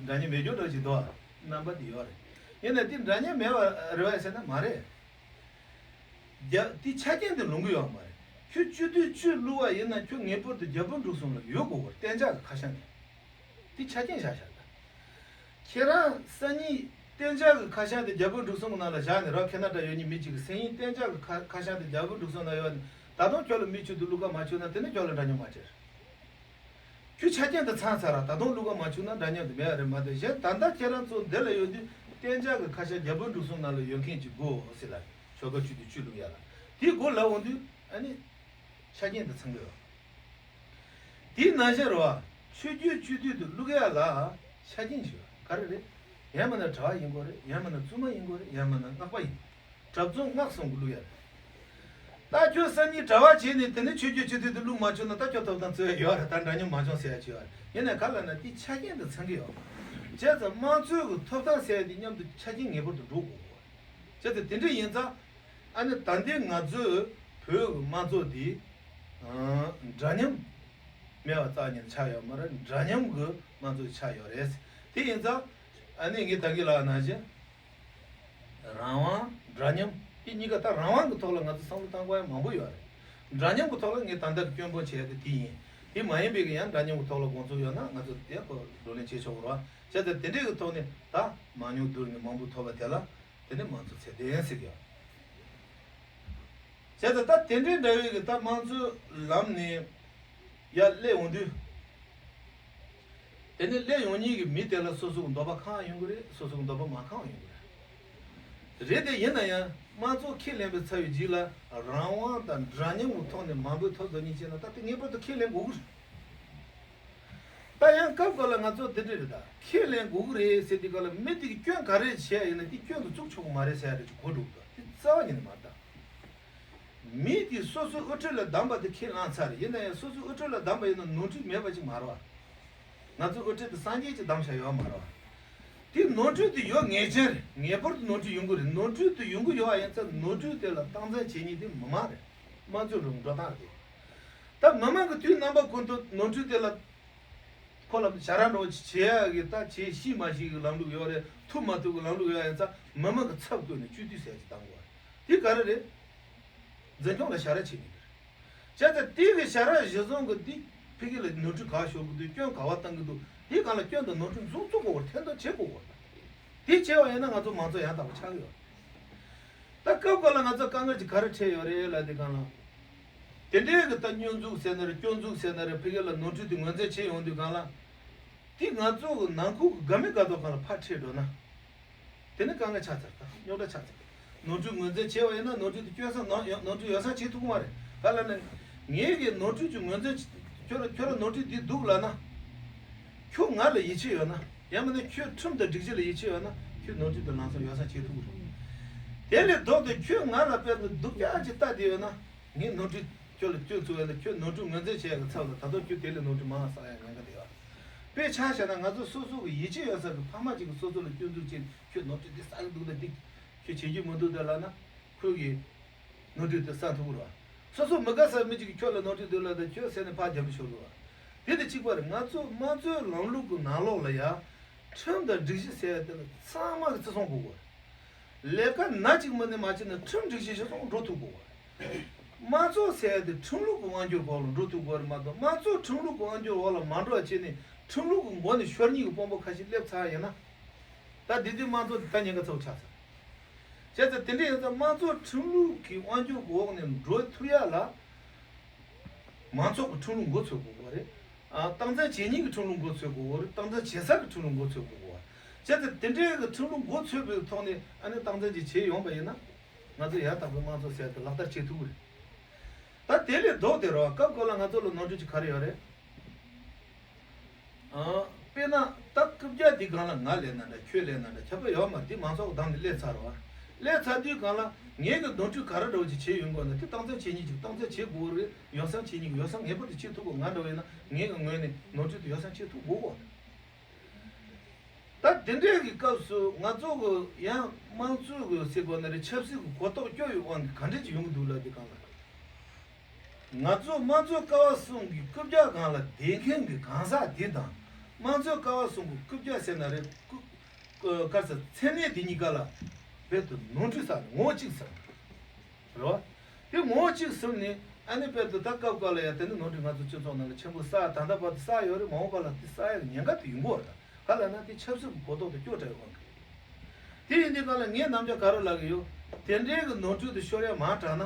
འདྲ་མཉམ་མེད་རྒྱུ་འདྲ་ཞིག་འདུག་རྣམ་པ་དེ་ཡོད་རེད། ཡིན་ནའི་དེ་འདྲ་མཉམ་མེད་པ་རེད་བས་ཟེར་ན་མ་རེད། རྒྱ་དེ་ཆ་རྐྱེན་དེ་ལོངས་ཀྱི་ཡོད་མ་རེད། ཁྱོད་སྤྱི་འཐུས་བཅུ་བླུག་པ་ཡིན་ན་ཁྱོད་ངེས་པར་དུ་རྒྱ་བོད་འབྲུག་གསུམ་ལ་ཡོད་དགོས་པར་གཏན་འཇགས་ཀྱི་ཁ་བྱང་དེ། དེ་ཆ་རྐྱེན་བཞག་བཞག་ད། ཁྱེད་རང་སང་ཉིན་གཏན་འཇགས་ཀྱི་ཁ་བྱང་དེ་རྒྱ་བོད་འབྲུག་གསུམ་གྱི་ནང་ལ་བཞག་ནས་རོགས། ཁེ་ན་ཌ་ཡོད་མཁན་མི་གཅིག་གིས་སང་ཉིན་གཏན་འཇགས་ཀྱི་ཁ་ཁ་བྱང་དེ་རྒྱ་བོད་འབྲུག་གསུམ་ནང་ཡོད་ནས། ད་དུང་ཁྱོད་ལ་མི་བཅུ་དེ་བླུག་ག་མ་བཅུག་ན་དེ་ནི་ཁྱོད་ལ་འདྲ་མཉམ་མ་སྤྲད། ཁྱོད་ཆ་རྐྱེན་དེ་ཚང་ཚར་ར། ད་དུང་བླུག་ག་མ་བཅུག་ན་འདྲ་མཉམ་དེ་མེད་རེད་མ་གཏོགས། གཞན་ད་ལྟ་ཁྱེད་རང་ཚོ་འདི་ལ་ཡོད་དུས་གཏན་འཇགས་ཀྱི་ཁ་བྱང་རྒྱ་བོད་འབྲུག་གསུམ་ནང་ལ་ཡོད་མཁན་གྱི་དགོས་ཟེར་ལ། ཆོལ་ཁ་བཅུ་དེ་བཅུ་བླུག་ཡ་ལ། དེ་དགོས་ལབ་འོང་དུས་ཨ་ནི་ཆ་རྐྱེན་དེ་ཚང་གི་ཡོད། དེའི་ནང་བཞིན་རེད་བ། ཆོས་བརྒྱུད་སྤྱི་འཐུས་དེ་བླུག་ཡ་ལ་ཆ་རྐྱེན་ཞིག་ཡོད། ག་རེ་རེད། ཡང་མིན་ན་གྲྭ་བ་ཡིན་དགོས་རེད། ཡང་མིན་ན་བཙུན་མ་ཡིན་དགོས་རེད། ཡང་མིན་ན་སྔགས་པ་ཡིན། གྲྭ་བཙུན་སྔགས་གསུམ་གྱི་བླུག་ཡ་རེད། ད་ཁྱོད་སང་ཉིན་གྲྭ་བ་བྱས་ནས་དེ་ནས་ཆོས་བརྒྱུད་སྤྱི་འཐུས་དེ་བླུག་མ་བཅུག་ན་ད་ཁྱོད་ཐོབ་ཐང་རྩོད་ཡ་ཡོད་རེད། ད་འདྲ་མཉམ་མ་བྱུང་ཟེར་ཡ་ཅིག་ཡོད་རེད། ཡིན་ནའི་ག་ལབ་ན་དེ་ཆ་རྐྱེན་དེ་ཚང་གི་ཡོད། བྱས་ཙང་དམངས་གཙོའི་གི་ཐོབ་ཐང་ཟེར་ཡ་དེ་མཉམ་དུ་ཆ་རྐྱེན་ངེས་པར་དུ་འགྲོ་དགོས་གོ། བྱས་ཙང་དེ་འདྲ་ཡིན་ཙང་། ཨ་ནི་ད་ལྟའི་ང་ཚོའི་བོད་ཀྱི་དམངས་གཙོ་འདི། ཨང་། འདྲ་མཉམ་མེད་པ་རྩ་བ་ཉིད་ནས་ཆགས་ཡོད་མ་རེད། འདྲ་མཉམ་གྱི་དམངས་གཙོ་ཆགས་ཡོད་རེད། དེ་ཡིན་ཙང་ཨ་ནི་ངས་ད་གིན་ལབ་པ་ནང་བཞིན། རང་དབང་འདྲ་མཉམ་དེ་གཉིས་ཀ། ད་རང་དབང་གི་ཐོག་ལ་ང་ཚོ་བསམ་བློ་བཏང་དགོས་ཡ་མང་པོ་ཡོད་རེད། འདྲ་མཉམ་གྱི་ཐོག་ལ་ངས་ད་ལྟ་སྐྱོན་སྤོང་བྱས་ཏེ་དེ་ཡིན། དེ་མ་ཡིན་པའི་གི་ཡང་འདྲ་མཉམ་གྱི་ཐོག་ལ་དགོངས་ཚུལ་ཡོད་ན་ང་ཚོ་དེ་ཁོ་བགྲོ་གླེང་བྱེད་ཆོག་གི་རེད་བ། བྱས་ཙང་དེ་འདྲའི་གི་ཐོག་ནས་ད་མང་ཉུང་བསྡུར་ནས་མང་པོ་ཐོབ་པ་དེ་ལ། དེ་ནི་དམངས་གཙོ་ཚད་ལྡན་ཟེར་གི་ཡོད། བྱས་ཙང་ད་དེ་འདྲའི་འདྲ་བའི་གི་ད་དམངས་གཙོའི་ལམ་ནས་ཡར་སླེབས་འོང་དུས། དེ་ནི་སླེབས་ཡོང་མཁན་གི་མི་དེ་ལ་སོ་སོ་གི་འདོད་པ་ཁེངས་ཡོང་གི་རེད། སོ་སོ་གི་འདོད་པ་མ་ཁེངས་ཡོང་གི་རེད། རེད་དེ་ཡིན་ན་ཡང་དམངས་གཙོ་ཁས་ལེན་པའི་ཚར་བའི་རྗེས་ལ་རང་དབང་དང་འདྲ་མཉམ་གྱི་ཐོག་ནས་མང་པོའི་ཐོབ་ཐང་གཉིས་བྱས་ན་ད་དེ་ངེས་པར་དུ་ཁས་ལེན་དགོས་གི་རེད། ད་ཡང་སྐབས་འགའ་ལ་ང་ཚོ་འདི་འདྲ་རེད། ད་ཁས་ལེན་དགོས་ཀྱི་རེད་ཟེར་དུས་སྐབས་ལ་མི་དེ་གིས་སྐྱོན་ག་རེ་བྱས་ཡིན་ན་དེ་སྐྱོན་དུ་བཙུགས་ཆོག་གི་མ་རེད་ཟེར་ཡ་རེ་ཅིག་གོ་འགྲོ་གི་འདུག་དེ་རྩ་བ་ཉིད་ནས་མ་རེད་ད། མི་དེ་སོ་སོའི་དབུ་ཁྲིད་ལ་བདམས་པ་དེ་ཁས་བླངས་ཚར་རེད། ཡིན་ན་ཡང་སོ་སོའི་དབུ་ཁྲིད་ལ་བདམས་པ་ཡིན་ན་ནོར་འཁྲུལ་མེད་པ་ཅིག་མ་རེད་བ། ང་ཚོའི་དབུ་ཁྲིད་དེ་སངས་རྒྱས་ཀྱིས་བདམས་བཞག་ཡོད་མ་རེད་བ། དེ་ནོར་འཁྲུལ་དེ་ཡོད་ངེས་ཅན་རེད། ངེས་པར་དུ་ནོར་འཁྲུལ་ཡོང་གི་རེད། ནོར་འཁྲུལ་དེ་ཡོང་གི་ཡོད་པ་ཡིན་ཙང་ནོར་འཁྲུལ་དེ་ལ་སྟངས་འཛིན་བྱེད་མཁན་དེ་མི་མང་རེད། དམངས་གཙོའི་ལུགས་འགྲོ་སྟངས་རེད། ད་མི་མང་གི་དུས་རྣམ་པ་ཀུན་ཏུ་ནོར་འཁྲུལ་དེ་ལ་ཁོ་ལ་ཞབས་ར་འདྲ་བོ་ཅིག་བྱེད་ཡག་གི་ད་བྱེད་ཤེས་མ་ཤེས་ཀྱི་ལམ་ལུགས་ཡོད་རེད། ཐུབ་མ་ཐུབ་ཀྱི་ལམ་ལུགས་ཡོད་ཡིན་ཙང་མི་མང་གི་ཚབ་བཀོད་ནས་སྤྱི་འཐུས་ཟེར་ཡག་ཅིག་བཏང་དགོས་རེད། དེ་ག་རེ་རེད། འཛིན་སྐྱོང་ལ་ཞབས་ར་བྱེད་མཁན་དེ་རེད། བྱས་ཙང་དེ་གི་ཞབས་ར་གཞི་བཟུང་གི་འདི་ཕ་གི་ལ་ནོར་འཁྲུལ་ག་ཤོར་གི་འདུག་སྐྱོན་ག་བ་བཏང་གི་འདུག་དེ་སྒང་ལ་སྐྱོན་དང་ནོར་འཁྲུལ་འཛུགས་བཙུགས་དགོས་པར་འཐེན་ཐབས་བྱེད་དགོས་པར། དེ་བྱས་པ་ཡིན་ན་ང་ཚོ་མང་གཙོ་ཡང་དག་པ་ཆགས་ཀྱི་ཡོད། ད་སྐབས་འགའ་ལ་ང་ཚོ་དཀའ་ངལ་ཅིག་ག་རེ་འཕྲད་ཡོད་རེད་ལབ་དུས་སྒང་ལ། དེ་འདྲའི་གི་ད་སྐྱོན་འཛུགས་ཟེར་ན་རེད། སྐྱོན་འཛུགས་ཟེར་ན་རེད། ཕ་གི་ལ་ནོར་འཁྲུལ་དེ་ངོས་འཛིན་བྱེད་ཡོང་དུས་སྒང་ལ། དེ་ང་ཚོ་གི་ནང་ཁུལ་གི་དགའ་མི་དགའ་མདོག་སྒང་ལ་ཕར་འཕྲད་འགྲོ་ན། དེ་ནི་དཀའ་ངལ་ཆགས་ཚར། ད་རྙོག་དྲ་ཆགས་ཚར། ནོར་འཁྲུལ་ངོས་འཛིན་བྱས་པ་ཡིན་ན་ནོར་འཁྲུལ་དེ་སྐྱོན་བསམ་ནོར་ཡོ་ནོར་འཁྲུལ་ཡོ་བསྲང་བྱེད་ཐུབ་ཀྱི་མ་རེད། ག་ལབ་ན། ངེད་ཀྱིས་ནོར་འཁྲུལ་གྱི་ངོས་འཛིན། ཁྱོད་རང་ཁྱོད་རང་ནོར་འཁྲུལ་འདི་འདུག་ལབ་ན། ཁྱོད་ང་ལ་ཡིད་ཆེས་ཡོད་ན། ཡང་མིན་ན་ཁྱོད་ཁྲིམས་དང་སྒྲིག་གཞི་ལ་ཡིད་ཆེས་ཡོད་ན་ཁྱོད་ནོར་འཁྲུལ་དེ་ལམ་སང་ཡོ་བསྲང་བྱེད་ཐུབ་ཀྱི་རེད། དེ་ལས་ལྡོག་སྟེ་ཁྱོད་ང་ལ་དཔེ་སྡུག་ཅག་ཅིག་ལྟ་བསྡད་ཡོད་ན། ངས་ནོར་འཁྲུལ་ཁྱོད་ལ་སྐྱོན་བཙུགས་ཡོད་ན་ཁྱོད་ནོར་འཁྲུལ་ངོས་འཛིན་བྱེད་ཡག་གི་ཚབ་ལ་ད་དུང་ཁྱོད་དེ་ལས་ནོར་འཁྲུལ་མང་བ་བསགས་ཡག་ཉེན་ཁ་དེ་ཡོད། དཔེ་ཆ་བཞག་ན་ང་ཚོ་སོ་སོ་གི་ཡིད་ཆེས་ཡོད་ས་གི་ཕ་མ་ཅིག་གིས་སོ་སོ་ལ་སྐྱོན་འཛུགས་བྱས་ནས་ཁྱོད་ནོར་འཁྲུལ་འདི་བསགས་ཀྱི་འདུག་ད་འདི་ཁྱོད་བྱེད་རྒྱུ་མི་འདུག་ད་ལབ་ན། ཁོས་ཀྱིས་ནོར་འཁྲུལ་དེ་བསགས་ཐུབ་ཀྱི་རེད་བ། སོ་སོ་མི་དགའ་ས་མི་གཅིག་གིས་ཁྱོད་ལ་ནོར་འཁྲུལ་འདུག་ལབ་ད་ཁྱོད་ཟེར་ནས་ཕར་རྒྱབ་ལ་ཤོར་གི་རེད་བ། དེ་དང་གཅིག་པ་རེད། ང་ཚོ་དམངས་གཙོའི་ལམ་ལུགས་ཀྱི་ནང་ལོགས་ལ་ཡ། ཁྲིམས་དང་སྒྲིག་གཞི་ཟེར་ཡ་དེ་ལ་ཚང་མ་གིས་བརྩི་སྲུང་དགོས་གི་རེད། ལས་ཀ་ན་གཅིག་མ་ནས་མ་བྱས་ན་ཁྲིམས་སྒྲིག་གཞི་གཞིར་བཟུང་འགྲོ་ཐུབ་དགོས་པ་རེད། དམངས་གཙོ་ཟེར་ཡ་དེ་ཁྲིམས་ལུགས་ཀྱི་དབང་སྒྱུར་འོག་ལ་འགྲོ་ཐུབ་དགོས་པ་རེད་མ་གཏོགས། དམངས་གཙོ་ཁྲིམས་ལུགས་ཀྱི་དབང་སྒྱུར་འོག་ལ་མ་འགྲོ་བ་བྱས་ནས་ཁྲིམས་ལུགས་ཀྱི་མགོ་ནས་ཤོར་མཁན་གྱི་དཔོན་པོ་ཁ་ཤས་སླེབས་ཚར་ཡིན་ན། ད་འདི་དུས་དམངས་གཙོ་འདི་ད་ཉེན་ཁ་ཚ་པོ་ཆགས་ཚར། བྱས་ཙང་དེ་འདྲ་ཡིན་ཙང་དམངས་གཙོ་ཁྲིམས་ལུགས་ཀྱི་དབང་སྒྱུར་འོག་ནས་འགྲོ་ཐུབ་ཡ་ལ། མང་ཚོགས་ཀྱི་ཁྲིམས་ལུགས་མགོ་ཚོས་དགོས་པ་རེད། ཨ། སྟངས་འཛིན་བྱེད་མཁན་གྱི་ཁྲིམས་ལུགས་མགོ་ཚོས་དགོས་པ་རེད། སྟངས་འཛིན་བྱེད་ས་གི་ཁྲིམས་ལུགས་མགོ་ཚོས་དགོས་པ། བྱས་ཙང་དེ་འདྲའི་གི་ཁྲིམས་ལུགས་མགོ་ཚོས་པའི་ཐོག་ནས་ཨ་ནི་སྟངས་འཛིན་ཅིག་བྱེད་ཡོང་པ་ཡིན་ན། ང་ཚོ་ཡང་དག་པའི་དམངས་གཙོ་ཟེར་ཡ་དེ་ལག་བསྟར་བྱེད་ཐུབ་ཀྱི་རེད། ད་དེ་ལས་ལྡོག་སྟེ་རོ། སྐབས་འགའ་ལ་ང་ཚོ་ལ་ནོར་འཁྲུལ་ཅིག་ག་རེ་ཡོད་རེད། ཨ། དཔེར་ན་ད་ རྐུབ་བཀྱག་དེ་སྒང་ལ་ང་སླེབས་ན་འདྲ། ཁྱོད་སླེབས་ན་འདྲ། ཁྱད་པར་ཡོད་མ་རེད། དེ་མང་ཚོགས་ཀྱི་གདམ་ནས་སླེབས་ཚར་བ། སླེབས་ཚར་དུས་སྒང་ལ་ངེད་ཀྱི་ནོར་འཁྲུལ་ག་རེ་འདྲ་བོ་ཅིག་བྱས་ཡོང་དགོས་ན། དེ་སྟངས་འཛིན་བྱེད་མཁན་ཅིག་སྟངས་འཛིན་བྱེད་དགོས་རེད། ཡོ་བསྲང་བྱེད་མཁན་ཅིག་ཡོ་བསྲང་ངེས་པར་དུ་བྱེད་ཐུབ་དགོས། ང་འདྲ་བོ་ཡིན་ན་ངེད་ཀྱི་ངོས་ནས་ནོར་འཁྲུལ་དེ་ཡོ་བསྲང་བྱེད་ཐུབ་དགོས་གོ། ད་དེ་འདྲའི་གི་སྐབས་སུ་ང་ཚོ་གི་ཡང་དམངས་གཙོའི་གི་ཟེར་དགོས་ན་རེད། ཆབ་སྲིད་ཀྱི་གོ་རྟོགས་སྐྱོ་བའི་དབང་གིས་ག་འདྲ་ཅིག་ཡོང་གི་འདུག་ལབ་དུས་སྒང་ལ། ང་ཚོ་དམངས་གཙོའི་ཀ་བ་གསུམ་གྱི་རྐུབ་བཀྱག་སྒང་ལ་བསྡད་མཁན་གྱི་གང་ཟག་དེ་དང་། དམངས་གཙོའི་ཀ་བ་གསུམ་གྱི་རྐུབ་བཀྱག་ཟེར་ན་རེད། རྐུ་རྐུ་ག་རེ་ཟེར། མཚན་གནས་དེ་གཉིས་ཀ་ལ་རྦད་དེ་ནོར་འཁྲུལ་ཟེར་ནས་ངོ་གཅིག་ཟེར། རེད་བ། དེ་ངོ་གཅིག་ཟེར་ནས་ཨ་ནི་རྦད་དེ་ད་སྐབས་སྐབས་ལ་ཡ་དེ་འདྲ་ནོར་འཁྲུལ་ང་ཚོ་སྤྱི་ཚོགས་ནང་ལ་ཆེན་པོ་བསགས། ད་ལྟ་བར་དུ་བསགས་ཡོད་རེད། མ་འོངས་པ་ལ་དེ་བསགས་ཡག་ཉེན་ཁ་དེ་ཡོང་གི་ཡོད་རེད། ག་ལབ་ན་དེ་ཆབ་སྲིད་ཀྱི་གོ་རྟོགས་དེ་སྐྱོ་དྲགས་ཡོད་པ་འགི། དེ་ཡིན་དུས་སྒང་ལ་ངས་ནམ་རྒྱུན་ག་རེ་ལབ་ཀྱི་ཡོད། དེ་འདྲའི་གི་ནོར་འཁྲུལ་དེ་ཤོར་ཡ་མང་དྲགས་ན།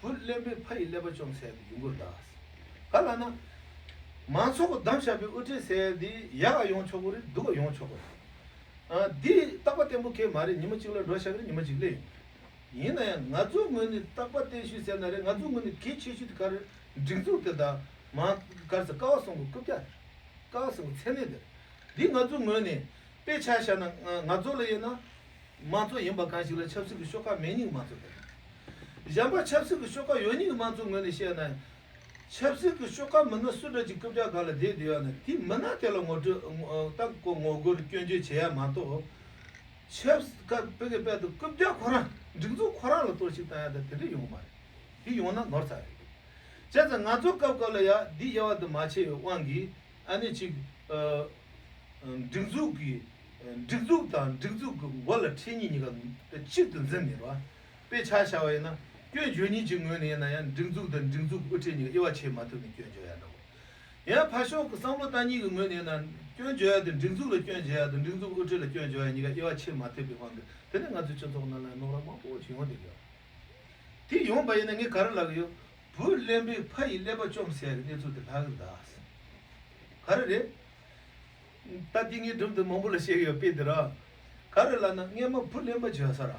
བུ་གླེན་པས་ཕ་ཡི་ཀླད་པ་བཅོམ་ཟེར་ཡ་དེ་ཡོང་གི་རེད་ད། ག་ལབ་ན། མང་ཚོགས་ཀྱིས་བདམས་བཞག་པའི་དབུ་ཁྲིད་ཟེར་ཡ་དེ་ཡག་ག་ཡོང་ཆོག་གི་རེད། སྡུག་ག་ཡོང་ཆོག་གི་རེད། ཨ། འདི་རྟག་པ་བརྟན་པོ་གང་ཡང་མ་རེད། ཉི་མ་གཅིག་ལ་འགྲོ་བཞག་གི་རེད། ཉི་མ་གཅིག་སླེབས་ཡོང་གི་རེད། ཡིན་ན་ཡང་ང་ཚོའི་ངོས་ནས་རྟག་པ་བརྟན་ཤོས་ཟེར་ན་རེད། ང་ཚོའི་ངོས་ནས་གལ་ཆེ་ཤོས་དེ་ག་རེ་རེད། སྒྲིག་འཛུགས་དེ་དང་མང་ག་རེ་ཟེར། ཀ་བ་གསུམ་གྱི་རྐུབ་བཀྱག་དེ་རེད། ཀ་བ་གསུམ་གྱི་མཚན་གནས་དེ་རེད། འདི་ང་ཚོའི་ངོས་ནས་དཔེ་ཆ་བཞག་ན་ང་ང་ཚོ་ལ་ཡིན་ན། དམངས་གཙོ་ཡིན་པ་གང་ཞིག་ལ་ཆབ་སྲིད་ཀྱི་ཤོག་ཁག་མེད་མཁན་གྱི་དམངས་གཙོ་དེ་རེད། གཞན་པ་ཆབ་སྲིད་ཀྱི་ཤོག་ཁག་ཡོད་མཁན་གྱི་དམངས་གཙོའི་ངོས་ནས་བཤད་ན། ཆབ་སྲིད་ཀྱི་ཤོག་ཁག་མི་སྣ་སུ་འདྲ་ཅིག་རྐུབ་བཀྱག་སྒང་ལ་བསྡད་བསྡད་ཡོད་ན། དེ་མི་སྣ་དེ་ལ་ངོ་སྤྲོད་ད་ཁོ་ངོ་རྒོལ་སྐྱོན་བརྗོད་བྱེད་ཡ་མ་གཏོགས། ཆབ་སྲིད་ཀ་བོད་ཀྱི་དཔལ་དུ་རྐུབ་བཀྱག་ཁོ་རང་སྒྲིག་འཛུགས་ཁོ་རང་ལ་གཏོར་བཤིག་བཏང་ཡ་དང་དེ་འདྲ་ཡོང་གི་མ་རེད། དེ་ཡོང་ན་ནོར་ཚར་རེད། བྱས་ཙང་ང་ཚོ་སྐབས་སྐབས་ལ་ཡ་འདི་དབྱེ་བ་དུ་མ་ཕྱེ་བའི་དབང་གིས་ཨ་ནི་ཅིག་ཨ། སྒྲིག་འཛུགས་ཀྱི་སྒྲིག་འཛུགས་དང་སྒྲིག་འཛུགས་ཀྱི་མགོ་ལ་ཁྲིད་མཁན་གཉིས་ཀ་གཅིག་ཏུ་འཛིན་ནས་རེད་བ། དཔེ་ཆ་བཞག་པ་ཡིན་ན་སྐྱོན་བརྗོད་མཁན་གྱི་ངོས་ནས་ཡིན་ན་ཡང་སྒྲིག་འཛུགས་དང་སྒྲིག་འཛུགས་ཀྱི་དབུ་ཁྲིད་གཉིས་ཀ་དབྱེ་བ་ཕྱེ་མ་ཐུབ་ནས་སྐྱོན་བརྗོད་ཡ་འདྲ་བོ། ཡང་ཕར་ཕྱོགས་ཀྱི་བསམ་བློ་བཏང་མཁན་གྱི་ངོས་ནས་ཡིན་ན་སྐྱོན་བརྗོད་ཡ་དང་སྒྲིག་འཛུགས་ལ་སྐྱོན་བརྗོད་ཡ་དང་སྒྲིག་འཛུགས་དབུ་ཁྲིད་ལ་སྐྱོན་བརྗོད་ཡ་གཉིས་ཀ་དབྱེ་བ་ཕྱེ་མ་ཐུབ་པའི་དབང་གིས་དེ་ནས་ང་ཚོའི་སྤྱི་ཚོགས་ནང་ལ་རྙོག་དྲ་མང་པོ་ཞིག་ཡོང་བསྡད་ཡོད། དེ་ཡོང་བ་ཡིན་ན་ངས་ག་རེ་ལབ་ཀྱི་ཡོད། བུ་གླེན་པས་ཕ་ཡི་ཀླད་པ་བཅོམ་ཟེར་ཡ་གི་གནས་ཚུལ་དེ་ལྷག་གི་རེད་ད། ག་རེ་རེད། ད་འདི་ངས་སྒྲུང་དེ་མང་པོ་ལ་བཤད་ཀྱི་ཡོད་དཔེ་དེ་ར། ག་རེ་ལབ་ན་སྔས་མ་བུ་གླེན་པ་བྱོས་ས་ར།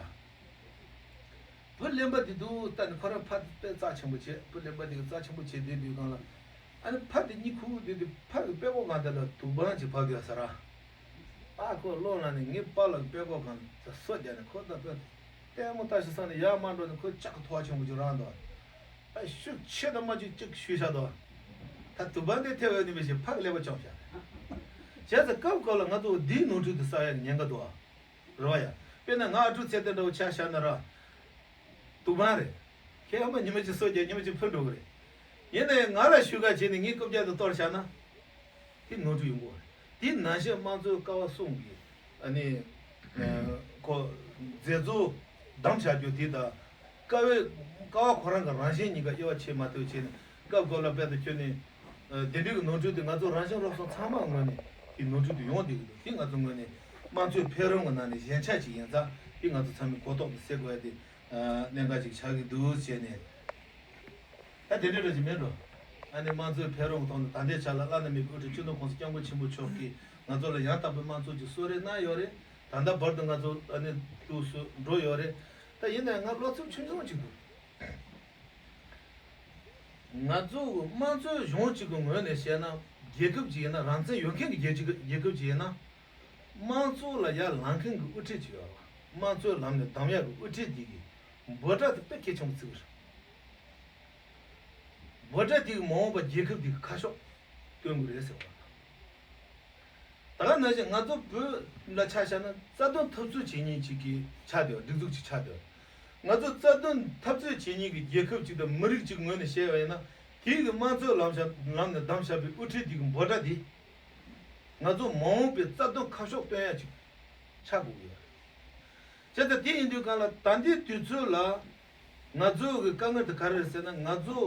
བུ་གླེན་པ་དེ་འདུག་ལྟ་ནས་ཁོ་རང་ཕ་དེ་དཔེ་རྩ་ཆེན་པོ་བྱས། བུ་གླེན་པ་དེ་གི་རྩ་ཆེན་པོ་བྱས་བསྡད་དུས་སྒང་ལ། ཨ་ནི་ཕ་དེ་གཉིད་ཁུག་བསྡད་དུས་ཕ་གི་པད་ཀོག་སྒང་དེ་ལ་དུག་པང་ཅིག་བབས་ཡོད་ས་ར། ཨ་ཁོ་བློ་ལངས་ནས་ངའི་པཱ་ལགས་པད་ཀོག་སྒང་ལ་སོ་བརྒྱབ་ནས་ཁོ་ད་དཔེ་ལྟད་མོ་ལྟ་ཞིག་བསམ་ནས་ཡར་མར་འགྲོ་ནས་ཁོ་ལྕགས་ཀྱི་ཐོག་ཆེན་པོ་ཅིག་རག་འདུག་ཨ་ཤུགས་ཆེ་དང་མ་ཅིག་ཅིག་གཞུས་བཞག་འདུག་ད་དུག་པང་དེ་ཐེབས་ཡོད་ནི་མི་ཤེས། ཕ་གི་ཀླད་པ་བཅོམ་བཞག་བྱས་ཙང་སྐབས་སྐབས་ལ་ང་ཚོ་འདིའི་ནོར་འཁྲུལ་དེ་བསགས་ཡ་ཉེན་ཁ་འདུག་ཨ། རེད་བ་ཡ། དཔེར་ན་ང་ཨ་ཕྲུག་ཚེ་བརྟན་འདྲ་བོ་ཆ་བཞག་ན་ར། དུག་པང་རེད། ཁྱེད་ཨ་མ་ཉི་མ་གཅིག་སོ་བརྒྱབ་ཉི་མ་གཅིག་ཕུད་འགྲོ་གི་རེད། ཡིན་ན་ཡང་ང་ལ་ཤུགས་ཁ་བྱས་ནས་ངའི་རྐུབ་བཀྱག་དེ་གཏོར་བཞག་ན། དེ་ནོར་འཁྲུལ་ཡོང་གི་རེད། དེ་ནང་བཞིན་དམངས་གཙོའི་ཀ་བ་གསུམ་གྱི་ཨ་ནི་ཁོ་མཛད་གཙོ་བདམས་བཞག་རྒྱུ་དེ་དང་། ཀ་བའི་ཀ་བ་ཁོ་རང་གི་རང་བཞིན་གཉིས་ཀ་དབྱེ་བ་ཕྱེ་མ་ཐུབ་བྱས་ནས་སྐབས་སྐབས་ལ་དཔེ་དང་ཁྱོན་ནས་དེ་འདྲའི་གི་ནོར་འཁྲུལ་དེ་ང་ཚོ་རང་བཞིན་རོགས་ཚོ་ཚང་མ་ངོས་ནས་དེ་ནོར་འཁྲུལ་དེ་ཡོང་བསྡད་ཀྱི་འདུག་དེ་ང་ཚོ་ངོས་ནས་དམངས་གཙོའི་འཕེལ་རིམ་གྱི་ནང་ནས་ཞན་ཆ་ཅིག་ཡིན་ཙང་དེ་ང་ཚོ་ཚང་མས་གོ་རྟོགས་དེ་སེལ་དགོས་ཡ་དེ་གནད་འགག་ཅིག་ཆགས་ཀྱི་འདུག་བྱས་ནས། ད་དེ་འདྲ་རེ་ཅིག་མེད་འགྲོ། ཨ་ནི་དམངས་གཙོའི་འཕེལ་རིམ་གྱི་ཐོག་ནས་ད་ལྟའི་ཆ་ལ་བླ་ན་མེད་པའི་དབུ་ཁྲིད་སྤྱི་ནོར་༸གོང་ས་༸སྐྱབས་མགོན་ཆེན་པོ་མཆོག་གིས་ང་ཚོ་ལ་ཡང་དག་པའི་དམངས་གཙོ་ཅིག་གསོལ་རས་གནང་ཡོད་རེད། ད་ལྟ་བར་དུ་ང་ཚོ་ཨ་ནི་འདུག་སེ་འགྲོ་ཡོད་རེད། ད་ཡིན་ནའང་ང་བློ་འཚབ་ཆུང་ཆུང་ཅིག་འདུག་ང་ཚོ་དམངས་གཙོའི་གཞུང་གཅིག་གི་ངོས་ནས་བཤད་ན། རྒྱལ་ཁབ་ཅིག་ཡིན་ན། རང་བཙན་ཡོད་མཁན་གྱི་རྒྱལ་ཁབ་ཅིག་ཡིན་ན། དམངས་གཙོ་ལ་ཡར་ལངས་མཁན་གྱི་དབུ་ཁྲིད་ཅིག་ཡོད་རེད། དམངས་གཙོའི་ལམ་ནས་བདམས་ཡག་གི་དབུ་ཁྲིད་འདི་གི་འབོད་སྒྲ་དེ་དཔེ་གལ་ཆེན་པོ་བརྩི་གི་རེད། འབོད་སྒྲ་དེ་གི་མ་འོངས་པ་རྒྱལ་ཁབ་འདི་གི་ཁ་ཕྱོགས་སྟོན་དགོས་རེད་ཟེར་བ། ད་ག་ནང་བཞིན་ང་ཚོ་བོད་ལ་ཆ་བཞག་ན་རྩ་དོན་འཐབ་རྩོད་བྱེད་མཁན་ཅིག་གི་ཆ་དེ་སྒྲིག་འཛུགས་ཅིག་ཆ་དེ། ང་ཚོ་རྩ་དོན་འཐབ་རྩོད་བྱེད་མཁན་གྱི་རྒྱལ་ཁབ་ཅིག་དང་མི་རིགས་ཅིག་ངོས་ནས་བཤད་པ་ཡིན་ན། དེའི་གི་དམངས་གཙོའི་ལམ་བཞག་ལམ་ནས་བདམས་བཞག་པའི་དབུ་ཁྲིད་དེ་གི་འབོད་སྒྲ་དེ། ང་ཚོ་མ་འོངས་པའི་རྩ་དོན་ཁ་ཕྱོགས་སྟོན་ཡ་ཅིག་ཆགས་དགོས་ཀྱི་ཡོད་རེད། བྱས་ཙང་དེ་ཡིན་དུས་སྒང་ལ་ད་ལྟའི་དུས་ཚོད་ལ་ང་ཚོ་གི་དཀའ་ངལ་དེ་ག་རེ་རེད་ཟེར་ན། ང་ཚོ་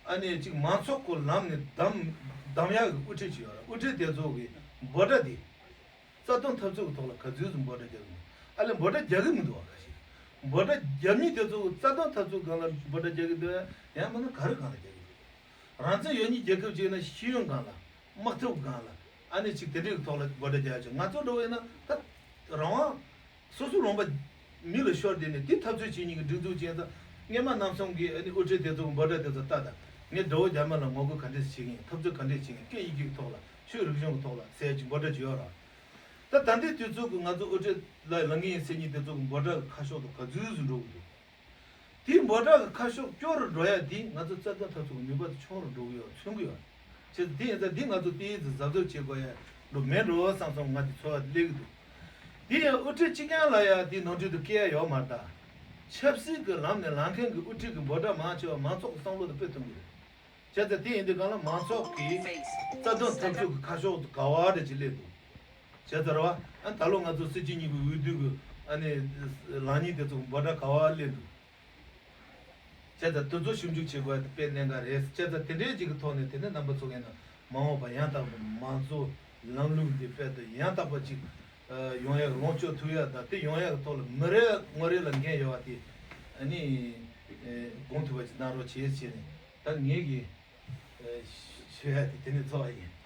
ཨ་ནི་ཅིག་མང་ཚོགས་ཀྱི་ལམ་ནས་བདམས་བདམས་ཡག་གི་དབུ་ཁྲིད་ཅིག་ཡོད་རེད། དབུ་ཁྲིད་དེ་ཚོ་གི་འབོད་སྒྲ་དེ་རྩ་དོན་འཐབ་རྩོད་ཀྱི་ཐོག་ལ་ག་ཚོད་ཙམ་འབོད་སྒྲ་རྒྱག་གི་འདུག་ཨ་ལས་འབོད་སྒྲ་རྒྱག་གི་མི་འདུག་བ། ཁ་ཤས་འབོད་སྒྲ་རྒྱབ་མཁན་དེ་ཚོ་གི་རྩ་དོན་འཐབ་རྩོད་སྒང་ལ་འབོད་སྒྲ་རྒྱག་གི་འདུག་ཡང་མིན་ན་ག་རེ་སྒང་ལ་རྒྱག་གི་འདུག་རང་བཙན་ཡོད་མཁན་རྒྱལ་ཁབ་ཅིག་ཡིན་ན་ཤེས་ཡོན་སྒང་ལ། དམག་འཐབ་སྒང་ལ། ཨ་ནི་ཅིག་དེ་འདྲའི་ཐོག་ལ་འབོད་སྒྲ་རྒྱག་ཡ་ཅིག་ང་ཚོ་འདྲ་བོ་ཡིན་ན་ད་རང་དབང་སོ་སོ་རང་དབང་མི་ལ་ཤོར་བསྡད་ནས་དེ་འཐབ་རྩོད་བྱེད་མཁན་གྱི་སྒྲིག་འཛུགས་ཅིག་ཡིན་ཙང་། སྔས་མ་ནམ་སོང་གི་ཨ་ནི་དབུ་ཁྲིད་དེ་ཚོ་གི་འབོད་སྒྲ་དེ་ཚོ་ལྟ་དང་། ངས་དགྲ་བོ་རྒྱ་མི་ལ་ངོ་རྒོལ་ག་འདྲས་བྱེད་མཁན། འཐབ་རྩོད་ག་འདྲས་བྱེད་མཁན། སྐད་ཡི་གེ་གི་ཐོག་ལ། ཆོས་རིག་གཞུང་གི་ཐོག་ལ་ཟེར་ཡ་ཅིག་འབོད་སྒྲ་ཅིག་ཡོད་ར། ད་ད་ལྟའི་དུས་ཚོད་ཀྱི་ང་ཚོ་དབུ་ཁྲིད་ལ་ལངས་ཀྱི་ཡིན་ཟེར་མཁན་དེ་ཚོ་གི་འབོད་སྒྲ་གི་ཁ་ཕྱོགས་དང་ག་ཚོད་ཟིག་འགྲོ་གི་འདུག་དེའི་འབོད་སྒྲ་གི་ཁ་ཕྱོགས་སྐྱོ་རུ་འགྲོ་ཡ་དེ་ང་ཚོ་རྩ་དོན་འཐབ་རྩོད་ཀྱི་ནུས་པ་དེ་ཆུང་རུ་འགྲོ་གི་ཡོད། མཚོན་གི་ཡོད། བྱས་ཙང་དེ་ཡིན་ཙང་འདི་ང་ཚོ་ཏོག་ཙམ་གཟབ་གཟབ་བྱེད་དགོས་ཡ་འགྲོ་མེད་འགྲོ་བསམ་སོང་། ང་དེ་ཚོར་བ་སླེབས་ཀྱི་འདུག་དེ་ཡང་དབུ་ཁྲིད་གཅིག་རྐྱང་ལ་ཡ་དེ་ནོར་འཁྲུལ་དེ་སྐྱེ་ཡ་ཡོད་མ་རེད་ད། ཆབ་སྲིད་ཀྱི་ལམ་ནས་ལངས་མཁན་གྱི་དབུ་ཁྲིད་ཀྱི་འབོད་སྒྲ་མང་ཆེ་བ་མང་ཚོགས་ཀྱི་བསམ་བློ་དེ་སྤེལ་ཐུབ་ཀྱི་རེད། བྱས་ཙང་དེ་ཡིན་དུས་གང་ལ་མང་ཚོགས་ཀྱི་རྩ་དོན་འཐབ་རྩོད་ཀྱི་ཁ་ཕྱོགས་ག་བ་རེ་ཅིག་སླེབས་འདུག་བྱས་ཙང་རེད་བ། ཨ་ད་ལོ་ང་ཚོ་སྲིད་སྤྱི་གཉིས་པའི་འོས་བསྡུ་གི་ཨ་ནི་ལངས་མཁན་དེ་ཚོ་འབོད་སྒྲ་ག་བ་སླེབས་འདུག་བྱས་ཙང་དེ་ཚོ་ཞིབ་འཇུག་བྱེད་དགོས་དེ་དཔེ་གནད་འགག་རེད། བྱས་ཙང་དེ་འདྲའི་ཅིག་གི་ཐོག་ནས་དེ་ནས་རྣམ་པ་ཚོ་གིས་ན་མ་འོངས་པ་ཡང་དག་པའི་མང་གཙོ་ལམ་ལུགས་འདི་དཔལ་དུ་ཡང་དག་པ་ཅིག་ཡོང་ཡག་ལོངས་སྤྱོད་ཐུབ་ཡག་དང་དེ་ཡོང་ཡག་གི་ཐོག་ལ་མི་རེ་ངོ་རེ་ལ་འགན་ཡོད་པ་དེ་ཨ་ནི་དགོངས་ཐུབ་པ་ཅིག་གནང་རོགས་བྱེད་ཟེར་ནས་ད་ངེད་ཀྱིས་ཞུ་ཡ་དེ་དེ་ནས་ཚོགས་པ་ཡིན།